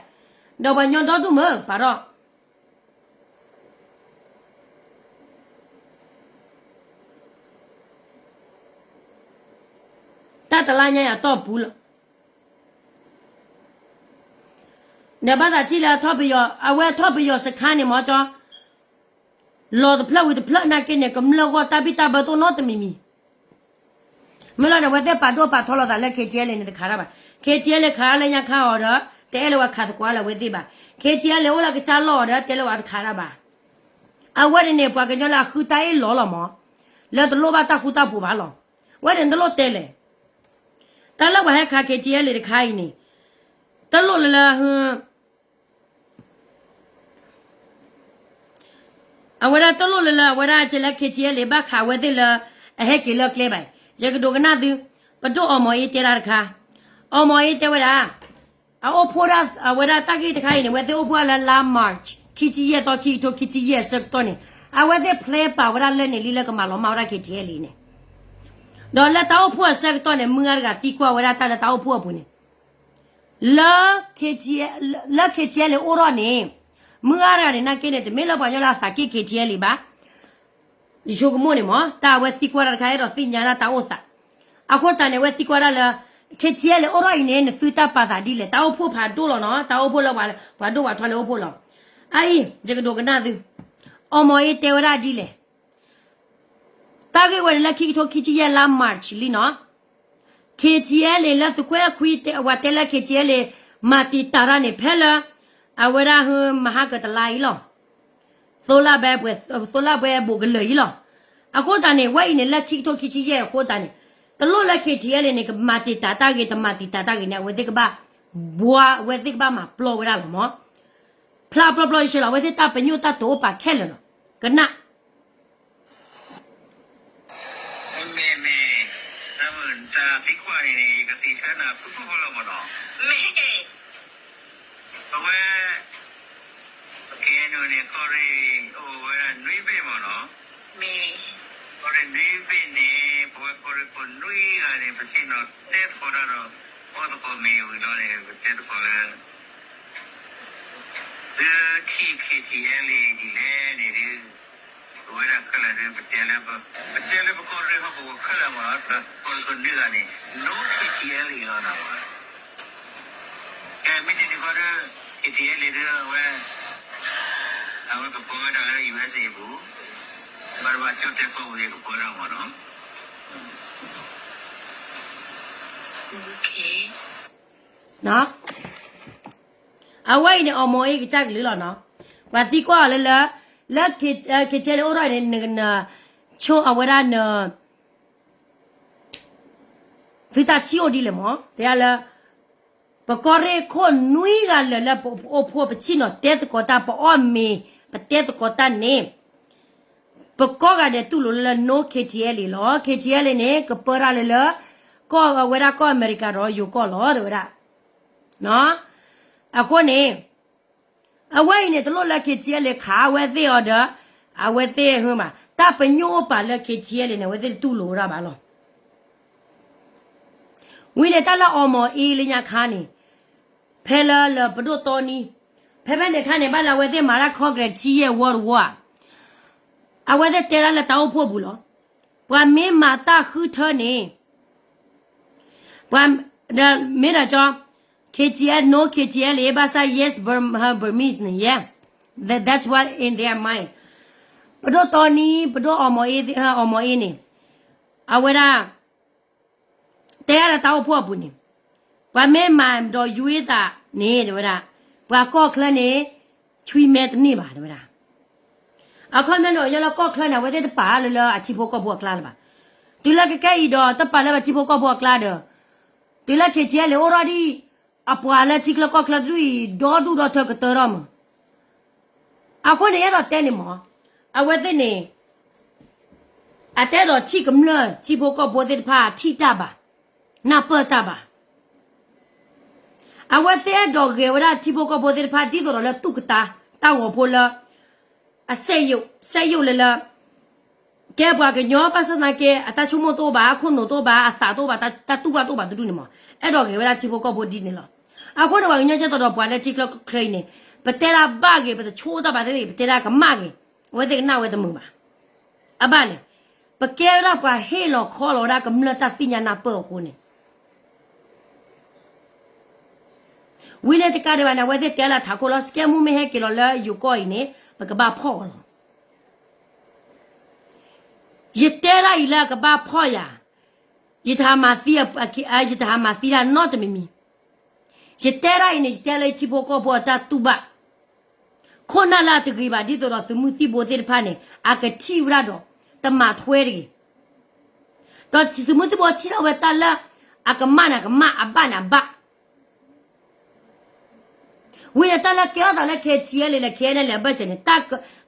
ဒီးပှၤညီဒီဒူၣ်မုၢ် ပာ်ထီၣ် တၢ်တလါညါအံၤအတီၢ်ပူၤလီၤ. ဒီးဘၣ်သးထံၣ်လၢထီၣ်ပယီၤ, အဝဲထီၣ်ပယီၤစခါန့ၣ်မ့ၢ်ကၠီ, လီၤတဖျၢၣ်ဝံၤတဖျၢၣ်နာ်က့န့ၣ် ကမျၢၢ်ဂီၢ်တၢ်ဘံၣ်တၢ်ဘၢတအိၣ်နီတမံၤမံၤ. မ့ၢ်လီၤန့ၣ် အဝဲသ့ၣ်ပာ်ဒိၣ်ပာ်ထီလီၤသးလၢ ခ့ၣ်ထံၣ်အဲလ့ၣ်န့ၣ် တခးတၢ်ဘၣ်. ခ့ၣ်ထံၣ်အဲလ့ၣ်ခးလၢညါခါအီၤဒီး တအဲၣ်လၢပှၤခးသကိးလၢအဝဲသ့ၣ်ဘၣ်. ခ့ၣ်ထံၣ်အဲလ့ၣ်အိၣ်လၢကစၢ်လီၢ်အီၤဒီး တအဲၣ်လၢပှၤတခးတၢ်ဘၣ်. အဝဲန့ၣ်န့ၣ် ပှၤကညီလၢအဃုတၢ်အ့ၣ်လိာ်လီၤမး, လၢတလိၣ်ဘၣ်တၢ်ဃူတၢ်ဖိးဘၣ်လီၤ. အဝဲန့ၣ်တလိၣ်တဲလဲၣ်. တၢ်လၢပှၤဟဲခး K T L A တခါအံၤန့ၣ် တလိၣ်လၢလၢ အဝဲဒၣ်တလိၣ်လၢလၢ အဝဲဒၣ်ကဲလၢ K T L A ဘၣ်ခးအဝဲသ့ၣ်လၢ အဟဲက့ၤလၢကျဲဘၣ်. ယကဒိကနၣ်သု, ပဒိၣ်အီၣ်မီၤအ့တဲဒၣ်တခါ, အီၣ်မီၤအ့တဲဝဲဒၣ် အအိၣ်ဖှိၣ်ဒၣ် အဝဲဒၣ်တၢ်ဂ့ၢ်တခါအံၤန့ၣ် အဝဲသ့ၣ်အိၣ်ဖှိၣ်လၢလါ March ခံဆံယဲၢ်သီ ခံကထိခံဆံယဲၢ်အဆၢကတီၢ်န့ၣ် အဝဲသ့ၣ် plan ပာ်ဝဲဒၣ်လၢန့ၣ်လံလၢကမၤလီၤမၢ်ဝဲဒၣ် K T L A န့ၣ် ဒီးလၢတၢ်အိၣ်ဖှိၣ်အဆၢကတီၢ်န့ၣ် မုၢ်ဂၤတဂၤသံကွၢ်ဝဲဒၣ်တၢ်လၢတၢ်အိၣ်ဖှိၣ်အပူၤန့ၣ် လၢ လၢ K T L A အိၣ်ထီၣ်န့ၣ် မုၢ်ဂၤတဂၤန့ၣ် နာ်က့န့ၣ် တမ့ၢ်လၢပှၤကညီလၢအသးက့ၣ် K T L A ဘၣ်. ယဆိကမိၣ်န့ၣ်မ့ၢ် တၢ်အဝဲသံကွၢ်တၢ်တခါ အဲၣ်ဒိးသ့ၣ်ညါဒၣ်တၢ်အိၣ်သး. အဃိသတးန့ၣ် အဝဲသံကွၢ်ဒၣ်လၢ K T L A အိၣ်ထီၣ်အံၤန့ၣ် နသုတၢ်ပာ်သးဒ်လဲၣ်, တၢ်အိၣ်ဖှိၣ်ဖးဒိၣ်လီၤနီၤ, တၢ်အိၣ်ဖှိၣ်လၢ ပှၤဒိၣ်ပှၤထီလၢအိၣ်ဖှိၣ်လီၤ. အအံၤ ယကဒိကနၣ်သု, အီၣ်မီၤအ့တဲဝဲဒၣ်ဒ်လဲၣ်. တၢ်ဂ့ၢ်ဝဲန့ၣ်လၢခံကထိခံဆံယဲၢ်လါ March လံနီၤ. K T L A လၢသုးခွဲခွံ ဝဲတဲလၢ K T L A မၤတံာ်တာ်တၢ်န့ၣ် ဖဲလၢ အဝဲဒၣ်ဟ မဟါကတလါအံၤလီၤ. သိလၢဘဲပှဲၤ သိလၢဘဲဘူးကလၢာ်အံၤလီၤ. အဃိသတးန့ၣ် ဝဲအံၤန့ၣ်လၢခံကထိခံဆံယဲၢ်အဃိသတးန့ၣ် တလိၣ်လၢ K T L A န့ၣ် ကမၤတံာ်တာ်တၢ်ဂ့ၤ တမၤတံာ်တာ်တၢ်ဂ့ၤန့ၣ် အဝဲသ့ၣ်ကဘၣ် ဘှါ အဝဲသ့ၣ်ကဘၣ်မၤပျီဝဲဒၣ်လီၤမး. ဖျါပျီပျီယဆၢလီၤ အဝဲသ့ၣ်တၢ်ပညိၣ်တၢ်တိာ်အိၣ်ပာ်ခဲလၢာ်လီၤ. ကနၣ် မ့ၢ်မ့ၢ် တၢ်မုာ်တၢ်သံကွၢ်န့ၣ်န့ၣ် ယကသံဆၢနၤဖုၣ်ဖုၣ်ဖိလီၤမးနီၤ. မ့ၢ် အဝဲ ပကဲနုာ်န့ၣ် ကီၢ်ရ့ၣ်အိၣ်ဝဲဒၣ်နွံဘ့ၣ်မးနီၤ. မ့ၢ် ကီၢ်ရ့ၣ်နွံဘ့ၣ်န့ၣ် ပဝဲကီၢ်ရ့ၣ်ခိၣ်နွံဂၤန့ၣ် ပဆ့ၣ်နီၤတဲသကိးတၢ်ဒီး အီၣ်သကိးမ့ၢ်ဝံၤလီၤန့ၣ် ပတဲသကိးလၢ သုထံၣ် K T L A ဒ်လဲၣ်န့ၣ်ဒုး ပဝဲဒၣ်ခဲလၢာ်ဒုး ပတဲလၢ ပတဲလၢပကီၢ်ရ့ၣ်ဟီၣ်ကဝီၤခဲလၢာ်မး ပကီၢ်ရ့ၣ်ခိၣ်နွံဂၤန့ၣ် no K T L A လီၤနၤဝဲ ကဲ မ့ၢ်တနံၤဃီဒီး K T L A ဒုး အဝဲ အဝဲကပၢဝဲဒၣ်လၢ U S A ပူၤ ဘၣ်တဘၣ်ကၠီၣ်တဲာ်ကီၢ်ပူၤကပၢဒၣ်မးနီၤ. အဝဲအံၤန့ၣ် အီၣ်မီၤအ့ကစၢ်ကလုာ်လီၤနီၤ. ပှၤသံကွၢ်အီၤလၢလၢ လၢ K T L A အိၣ်ထီၣ်န့ၣ် နကနၢ်ဆိအဝဲဒၣ်န သုတၢ်ထံၣ်အိၣ်ဒ်လဲၣ်မး တဲဒၣ်လၢ ပကီၢ်ရ့ၣ်ခိၣ်နွံဂၤလၢာ်လၢပအိၣ်ဖှိၣ်ပဆ့ၣ်နီၤတဲသကိးတၢ် ပအီၣ်မ့ၤ ပတဲသကိးတၢ်န့ၣ် ပကိးဂၤဒဲးတူၢ်လိာ်လၢ no K T L A လီၤ. K T L A န့ၣ် ကပၢတၢ်လၢလၢ ကီၢ်ဝဲဒၣ်ကီၢ်အမဲရကၤဒီးယိၤကီၢ်လီၤ တဲဝဲဒၣ်. အဃိန့ၣ် အဝဲအံၤန့ၣ် တလိၣ်လၢ K T L A ခးအဝဲသ့ၣ်အီၤဒီး အဝဲသ့ၣ်ဟဘၣ် တၢ်ပညိၣ်အိၣ်ပာ်လၢ K T L A န့ၣ် အဝဲသ့ၣ်တတူၢ်လိာ်ဝဲဒၣ်ဘၣ်လီၤ. ဝံၤန့ၣ် တၢ်လၢအီၣ်မီၤအ့လၢညါခါန့ၣ် ဖဲလၢလၢပဒိၣ်တီနံ ဖဲဖဲန့ၣ်ခါန့ၣ် ဘၣ်လၢအဝဲသ့ၣ်မၤတၢ် Congress ဆံယဲၢ်ဝီတဝီဧါ အဝဲသ့ၣ်တဲဒၣ်လၢတၢ်အိၣ်ဖှိၣ်ပူၤလီၤ. ပှၤမ့ၢ်မၤတၢ်ဃုထၢန့ၣ် ပှၤ ဒီးမ့ၢ်ဒၣ်ကၠီ K T L, no K T L A ဘၣ်ဆၣ် yes Burm, Burmese န့ၣ် yeah, that, that's what in their mind. ပဒိၣ်တီနံ ပဒိၣ်အီၣ်မီၤအ့ အီၣ်မီၤအ့န့ၣ် အဝဲဒၣ် တဲဒၣ်လၢတၢ်အိၣ်ဖှိၣ်အပူၤန့ၣ် ပှၤမ့ၢ်မၤဒီးယွၤသးန့ၣ် တဲဝဲဒၣ် ပှၤကီၢ်ချၢန့ၣ် ဆွံမဲတန့ၢ်ဘၣ် တဲဝဲဒၣ်. အခီပညီန့ၣ် ပှၤကညီလၢကီၢ်ချၢန့ၣ် အဝဲသ့ၣ်တပာ်လၢလၢအထံဖိကီၢ်ဖိအကျါလၢၤဘၣ်. တုၤလၢကကဲအံၤဒီး တပာ်လၢပထံဖိကီၢ်ဖိအကျါဒီး တုၤလၢ K T L A အိၣ်ထီၣ်ဒံး အပှၤလၢထံချၢကီၢ်ချၢတဒူၣ်အံၤ ဒီဒူၣ်ဒီထၢကတၢၢ်ထီၣ်မး. အဃိန့ၣ် အဲၣ်ဒိးတဲန့ၣ်မး အဝဲသ့ၣ်န့ၣ် အတအဲၣ်ဒိးထံၣ်ကမျၢၢ်ထံဖိကီၢ်ဖိသ့ၣ်တဖၣ်ထံၣ်တၢ်ဘၣ်, နၢ်ပၢၢ်တၢ်ဘၣ်. အဝဲသ့ၣ်အဲၣ်ဒိးဂဲၤဝဲဒၣ်ထံဖိကီၢ်ဖိသ့ၣ်တဖၣ် ဒ်သိးဒီးလၢတူၢ်ကတၢ်တၢ်ဂီၤဖိလၢ အစက်ရုပ်, စက်ရုပ်လၢလၢ ကဲပှၤကညီဘၣ်ဆၣ်သနာ်က့ အတၢ်ဆိကမိၣ်တအိၣ်ဘၣ်, အခိၣ်နူာ်တအိၣ်ဘၣ်, အသးတအိၣ်ဘၣ်, တၢ်တူၢ်ဘၣ်တအိၣ်ဘၣ်တဒူၣ်န့ၣ်မး, အဲၣ်ဒိးဂဲၤဝဲဒၣ်ထံဖိကီၢ်ဖိဒ်န့ၣ်လီၤ. အဃိန့ၣ် ပှၤကညီကဲသိးဒီးပှၤလၢထံချၢကီၢ်ချၢအံၤန့ၣ် ပတဲဒၣ်ဘၣ်ဂ့ၤ, ပတဆိတၢ်ဘၣ်သ့ၣ်သ့ၣ်, ပတဲဒၣ်ကမၣ်ဂ့ၤ, အဝဲသ့ၣ်ကနၣ်ဝဲတမုာ်ဘၣ်. အဘၣ်လဲၣ်, ပကဲဝဲဒၣ်ပှၤဟ့ၣ်လီၤခီလီၤဝဲဒၣ်ကမျၢၢ်တၢ်သ့ၣ်ညါနၢ်ပၢၢ်အဃိန့ၣ် ဝံၤန့ၣ်တကးဒံးဘၣ်န့ၣ် အဝဲသ့ၣ်တဲလၢထးခိၣ်လီၤ, စကဲမူမ့ၢ်ဟဲက့ၤလီၤလၢယိၤကီၢ်အံၤန့ၣ် ပကဘၣ်ဖီၣ်အီၤလီၤ. ယတဲဒၣ်အံၤလၢအကဘၣ်ဖီၣ်ယၤ, ယတဟးမၤသံ, ယတဟးမၤသံတၢ်နီတမံၤမံၤ. ယတဲဒၣ်အံၤန့ၣ် ယတဲလၢယထံဖိကီၢ်ဖိအတၢ်တူၢ်ဘၣ်. ခိၣ်နၢ်လၢအတဂ့ၤဘၣ် ဒ်သိးဒီးသုးမုၢ်သံၣ်ဘိသ့ၣ်တဖၣ်န့ၣ် အကထံၣ်ဝဲဒၣ်ဒီး တမၤထွဲတဂ့ၤ. ဒီးသုးမုၢ်သံၣ်ဘိထံၣ်ထီၣ်ဝဲတၢ်လၢ အကမၣ်န့ၣ်အကမၣ်, အဘၣ်န့ၣ်အဘၣ်. ဝံၤန့ၣ် တၢ်လၢကဲထီၣ်သးလၢ KTLA လၢ KNLA အဘၢၣ်စၢၤန့ၣ် တၢ်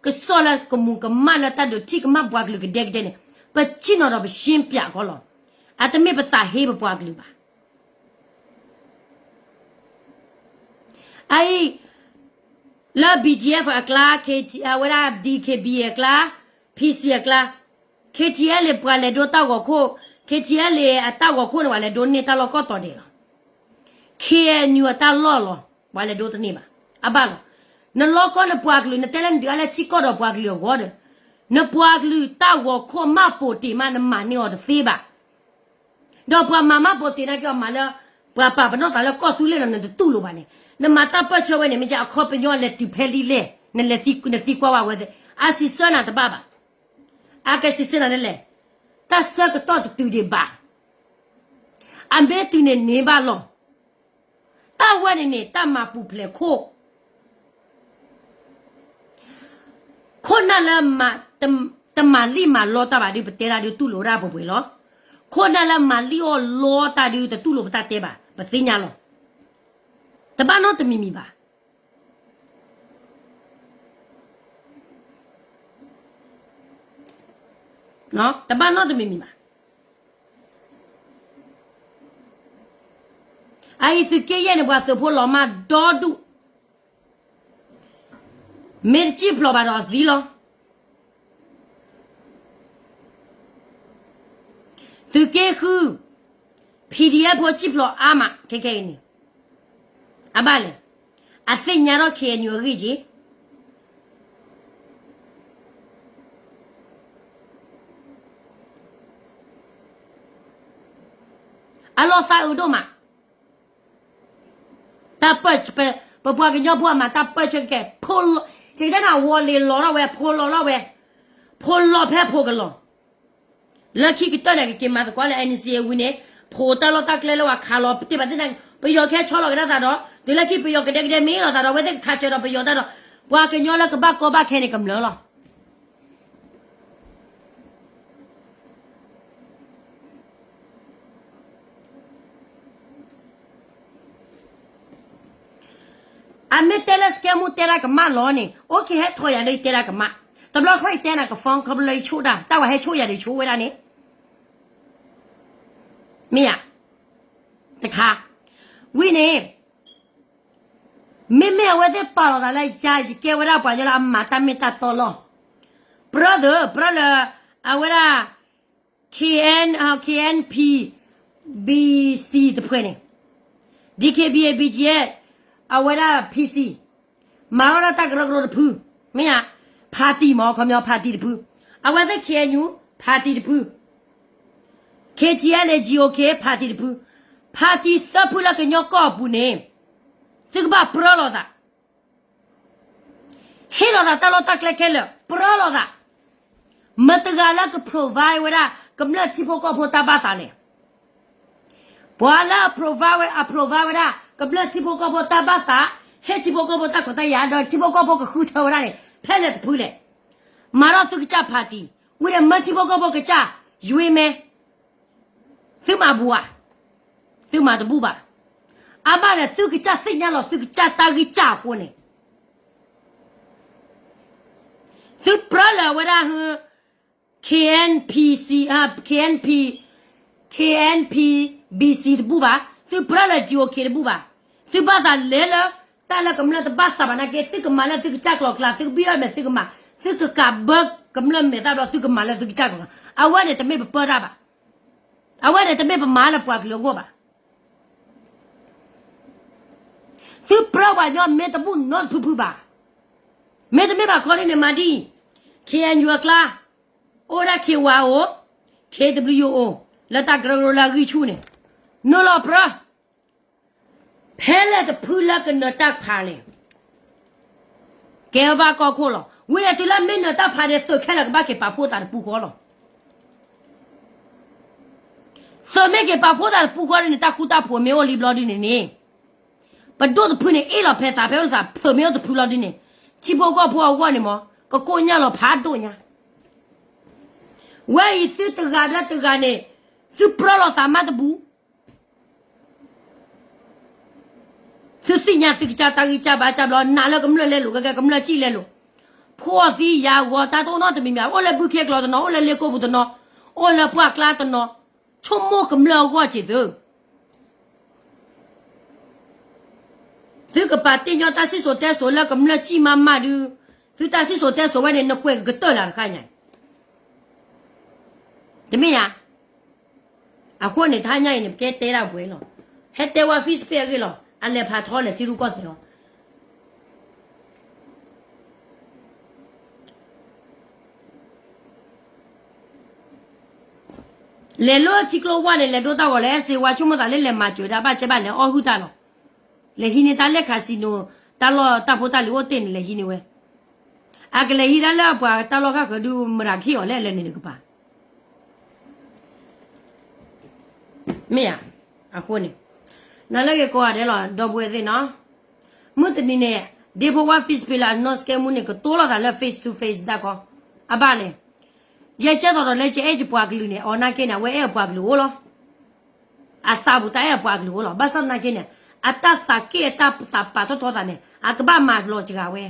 ကစီၣ်လၢကမူးကမၣ်လၢတၢ်ဒုးထံၣ်ကမၣ်ပှၤကလုာ်ကဒဲကဒဲန့ၣ် ပထံၣ်နီၤဒီးပရှင်းပြခီလီၤ. အတမ့ၢ်ပသးဟ့ပပှၤကလုာ်ဘၣ်. အအံၤ လၢ BGF အကျါ, ဝဲဒၣ် DKBA အကျါ, PC အကျါ, KTLA ပှၤလဲၤဒိတၢ်ဂီၤခိၣ်, KTLA အတၢ်ဂီၤခိၣ်န့ၣ် ပှၤလဲၤဒိန့ၢ်တၢ်လီၢ်ကီၢ်တီၤဒဲးလီၤ. KNU အတၢ်လီၢ်လီၤ, ပှၤလဲၤဒိတန့ၢ်ဘၣ်. အဘၣ်လီၤ. နလီၢ်ကီၢ်နပှၤကလုာ် နတဲလၢနဒုးအါလၢထံကီၢ်ဒီးပှၤကလုာ်အဂီၢ်ဒီး နပှၤကလုာ်တၢ်ဂီၤခိၣ်မၢ်ပိာ်တ့ၢ်မး နမၤန့ၢ်အီၤတသ့ဘၣ်. ဒီးပှၤမၤမၢ်ပိာ်တ့ၢ်နာ်က့အီၤမၤလၢ ပှၤပာ်ပနီၣ်သးလၢကီၢ်သူလ့ၤဒီး နတတူၢ်လိာ်ဘၣ်န့ၣ် နမၤတၢ်ပၢၢ်ဆၢဝဲန့ၣ် မ့ၢ်ကအခီပညီလဲၤတုၤဖဲလံလဲၣ်, နသံကွၢ်ဝဲဝဲသ့ၣ် အစံးဆၢနၤတဘၣ်ဘၣ်. အကစံးဆၢနၤဒ်လဲၣ်, တၢ်ဆၢကတီၢ်တတုၤဒံးဘၣ်. အမ့ၢ်တုၤန့ၣ်န့ၢ်ဘၣ်လီၤ. တၢ်ဝဲန့ၣ်န့ၣ် တၢ်မၤပူၤဖျဲးခိၣ် ခိၣ်နၢ်လၢ တမၤလံၣ်မၤလီတၢ်ဘၣ်ဒုး ပတဲတၢ်ဒုးတူၢ်လိာ်ဝဲဒၣ်ပှဲၤပှဲၤလီၤ. ခိၣ်နၢ်လၢမၤလံၣ်အီၣ်လီတၢ်ဒုး တတူၢ်လိာ်ပတၢ်တဲဘၣ်, ပသ့ၣ်ညါလီၤ. တဘၣ်နီတမံၤမံၤဘၣ်. တဘၣ်နီတမံၤမံၤဘၣ်. အအံၤသုးက့ယဲၢ်န့ၣ် ပှၤသုးဖိလီၤမၢ်ဒီဒူၣ်, မ့ၢ်တစံၣ်ဖျိးဘၣ်ဒီးအသံလီၤ. သုးက့ဃု PDF ဖိစံၣ်ဖျိးအါမး ခဲခဲအံၤန့ၣ် အဘၣ်လဲၣ်, အသ့ၣ်ညါထီၣ် KNU အဂ့ၢ်က့ၤ အလီၤသးအုးဒိၣ်မး, တၢ်ပၢၢ်, ပပှၤကညီဖိအမၤတၢ်ပၢၢ်ဆၢကဲ, ယကတဲနၤ ဝီၤလ့ၤလီၤထီၣ်ဝဲ, ဖိလီၤထီၣ်ဝဲ, ဖိလီၤဖဲဖိကလီၤ. လၢခံကတၢၢ်န့ၣ် ကက့ၤမၤသကိးလၢ NCA ဝံၤန့ၣ်, ဖိတၢ်လီၢ်တၢ်ကျဲလၢပှၤခးလီၤတ့ၢ်ဘၣ်သ့ၣ်န့ၣ်, ပယီၤကဟဲဆီလီၤကဒါသးဒီး, တုၤလၢခံပယီၤကဒဲကဒဲမ့ၢ်လိာ်သးဒီး အဝဲသ့ၣ်ကခးစၢၤဒီးပယီၤတၢ်ဒီး, ပှၤကညီလၢကဘၣ်ကီဘၣ်ခဲန့ၣ်ကမျၢၢ်လီၤ. အမ့ၢ်တဲလၢစကဲမူတဲတၢ်ကမၣ်လီၤန့ၣ်, အိၣ်က့ၤဟဲထီၣ်ယၤလၢယတဲတၢ်ကမၣ်, တဘျီခီၣ်ယတဲနၤကဖီ ခီဖျိလၢယဆိၣ်တၢ်, တၢ်ဝဲဟဲဆိၣ်ယၤဒီးယဆိၣ်ဝဲဒၣ်န့ၣ်, မ့ၢ်ယၤ, တခါ, ဝံၤန့ၣ် မ့မ့ၢ်အဝဲသ့ၣ်ပာ်လီၤသးလၢယၤ ယကဲဝဲဒၣ်ပှၤကညီလၢအမၤတၢ်မ့ၢ်တၢ်တီလီၤ. ပြၢသၢ, ပြၢလၢ အဝဲဒၣ် KN, KNP, BC တဖုန့ၣ်, DKBA, BGF, အဝဲဒၣ် PC, မၤထီၣ်ဒၣ်တၢ်ကရၢကရိတဖု, မ့ၢ်ဧါ, party မ့ၢ် ခီပညီ party တဖု, အဝဲသ့ၣ် KNU party တဖု, KTLA, GOK party တဖု, party သၢဖုလၢကညီကီၢ်အပူၤန့ၣ်, သုကဘၣ်ပြၢလိာ်သး ဟ့ၣ်လီၤသးတၢ်လီၢ်တၢ်ကျဲခဲလၢာ်, ပြၢလိာ်သး, မတၤတဂၤလၢက provide ဝဲဒၣ် ကမျၢၢ်ထံဖိကီၢ်ဖိတၢ်ဘၣ်သးလဲၣ်. ပှၤလၢအ provide ဝဲ, အ provide ဝဲဒၣ် ကမျၢၢ်ထံဖိကီၢ်ဖိတၢ်ဘၣ်သး, ဟ့ၣ်ထံဖိကီၢ်ဖိတၢ်ခွဲးတၢ်ယာ် ဒီးထံဖိကီၢ်ဖိကဃုထၢဝဲဒၣ်န့ၣ် ဖဲလဲၣ်တဖုလဲၣ်. မၤထီၣ်သုကစၢ် party, ဝံၤဒီးမၢထံဖိကီၢ်ဖိကစၢ်, ယွ့မဲ သုမၤဘူးဧါ, သုမၤတဘူးဘၣ်. အဘၣ်ဒီး သုကစၢ်သ့ၣ်ညါလီၤ သုကစၢ်တၢ်ဂံၢ်စၢ်အဃိန့ၣ်, သုပြၢလၢာ်ဝဲဒၣ် KNPC, KNP, KNPBC တဘူးဘၣ်, သုပြၢလၢာ် GOK တဘူးဘၣ်. သုဘၣ်သးလဲၤလၢ တၢ်လၢကမျၢၢ်တဘၣ်သးဘၣ်နာ်က့ သုကမၤလၢသုကစၢ်ကျိၤကျါ, သုကဘံၣ်အီၣ်မဲာ်သုကမၤ, သုကကးဘၢကမျၢၢ်မဲာ်သၣ်ဘျီ သုကမၤလၢသုကစၢ်ကျိၤကျါ, အဝဲန့ၣ်တမ့ၢ်ပပၢတၢ်ဘၣ်. အဝဲန့ၣ်တမ့ၢ်ပမၤလၢပှၤကလုာ်အဂီၢ်ဘၣ်. သုပြၢပှၤကညီမ့ၢ်တဘူၣ်နီတဖုဖုဘၣ်. မ့တမ့ၢ်ဘၣ်ခီဒ်န့ၣ်မၤဒ်အံၤ, KNU အကျါ, အိၣ်ဝဲဒၣ် KYO, KWO, လၢတၢ်ကရၢကရိလၢအဂံၢ်ဆူၣ်န့ၣ်, နုာ်လီၤပြၢ ဖဲလဲၣ်တဖုလၢကနၢၤတၢ်ဖးလဲၣ်. ကဲဘၣ်ကီၢ်ခိၣ်လီၤ. ဝံၤန့ၣ်တုၤလၢမ့ၢ်နၢၤတၢ်ဖးန့ၣ် သုးခဲလၢာ်ကဘၣ်က့ၤပာ်ဖှိၣ်သးတပူၤဃီလီၤ. သုးမ့ၢ်က့ၤပာ်ဖှိၣ်သးတပူၤဃီဒ်န့ၣ် တၢ်ဃူတၢ်ဖိးမ့ၢ်အိၣ်လံဘျီဒ်န့ၣ်န့ၣ်, ပဒိၣ်တဖုန့ၣ် အ့ၣ်လီၤဖဲသးဖဲအိၣ်သး သုးမ့ၢ်အိၣ်တဖုလီၤဒ်န့ၣ်, ထံဖိကီၢ်ဖိအဂီၢ်န့ၣ်မ့ၢ် ကကိၣ်ညၣ်လီၤဖးဒိၣ်ညါ. ဝဲအံၤသုတဂၤဒီးတဂၤန့ၣ်, သုပြၢလိာ်သးမးတဘူး သုသ့ၣ်ညါသုကစၢ်တၢ်ဂံၢ်စၢ်ဘါစၢ်ဘျီ နာ်လၢကမျၢၢ်လဲလိာ် ကဲကဲကမျၢၢ်စံၣ်လဲလိာ်, ဖှီၣ်သံယာ်ဂီၤ တၢ်တအိၣ်နီတမံၤမံၤ အိၣ်လၢဘုခ့ကျိာ်တနီၤ အိၣ်လၢလ့ကိပူၤတနီၤ, အိၣ်လၢပှၢ်ကျါတနီၤ, ဆိကမိၣ်ကမျၢၢ်အဂီၢ်စ့ၢ်သု သုကပာ်တ့ၢ်ညီတၢ်စံၣ်စိၤတဲစိၤလၢကမျၢၢ်စံၣ်မးမးဒုး, သုတၢ်စံၣ်စိၤတဲစိၤဝဲန့ၣ် နကွဲးကကတၢၢ်လၢတခါညါအံၤ, တမ့ၢ်ဧါ. အဃိန့ၣ် တဟါညါအံၤန့ၣ် ပကဲတဲဒၣ်ပှဲၤလီၤ. ဟဲတဲဝဲ Facebook အဂ့ၢ်လီၤ. အလဲၤဖးထီလဲၤထံရူၢ်ကီၢ်သဲးအီၤ လဲၤလၢထံကျိဝါန့ၣ် လဲၤဒိတၢ်ဂီၤလၢ အဲၣ်စ့ဝါ ဆိကမိၣ်သးလၢလဲၤမၤစၢၤဒၣ် ဘၣ်ဆဲဘၣ်လဲၤအီၣ်ဟုၣ်တၢ်လီၤ. လဲၤဟံးန့ၢ်တၢ်လၢ casino တၢ်လီၢ်တၢ်ဖိတၢ်လံၤအိၣ်တ့ၢ်န့ၣ် လဲၤဟံးန့ၢ်ဝဲ. အကလဲၤဟံးဒၣ်လၢအပှၤတၢ်လီၢ်ဃၣ်ဃၢၤဒုး မတၤကဟ့ၣ်အီၤလဲၣ် လဲၤန့ၣ်တကပၤ မ့ၢ်ဧါ. အဃိန့ၣ် နၤလၢဂ့ၤကိးဂၤဒဲးလီၤ ဒီပုၢ်ဝဲၢ်သ့ၣ်နီၤ. မုၢ်တနံၤန့ၣ် ဒ့ဖိဝါ Facebook လၢအနီၢ်စကဲမူန့ၣ် ကတိၤလိာ်သးလၢ face to face ဒၣ်ကီ, အဘၣ်လဲၣ်. ယဲကဲသိးဒီးလၢကအဲၣ်ယပှၤကလုာ်န့ၣ် အီၤနာ်က့န့ၣ် အဝဲအဲၣ်အပှၤကလုာ်အိၣ်လီၤ. အသးပူၤတၢ်အဲၣ်အပှၤကလုာ်အိၣ်လီၤ. ဘၣ်ဆၣ်သနာ်က့န့ၣ် အတၢ်သးက့ၣ်အတၢ်သးပာ်ထီၣ်ထီသးန့ၣ် အကဘၣ်မၤလီၤစှၤဝဲ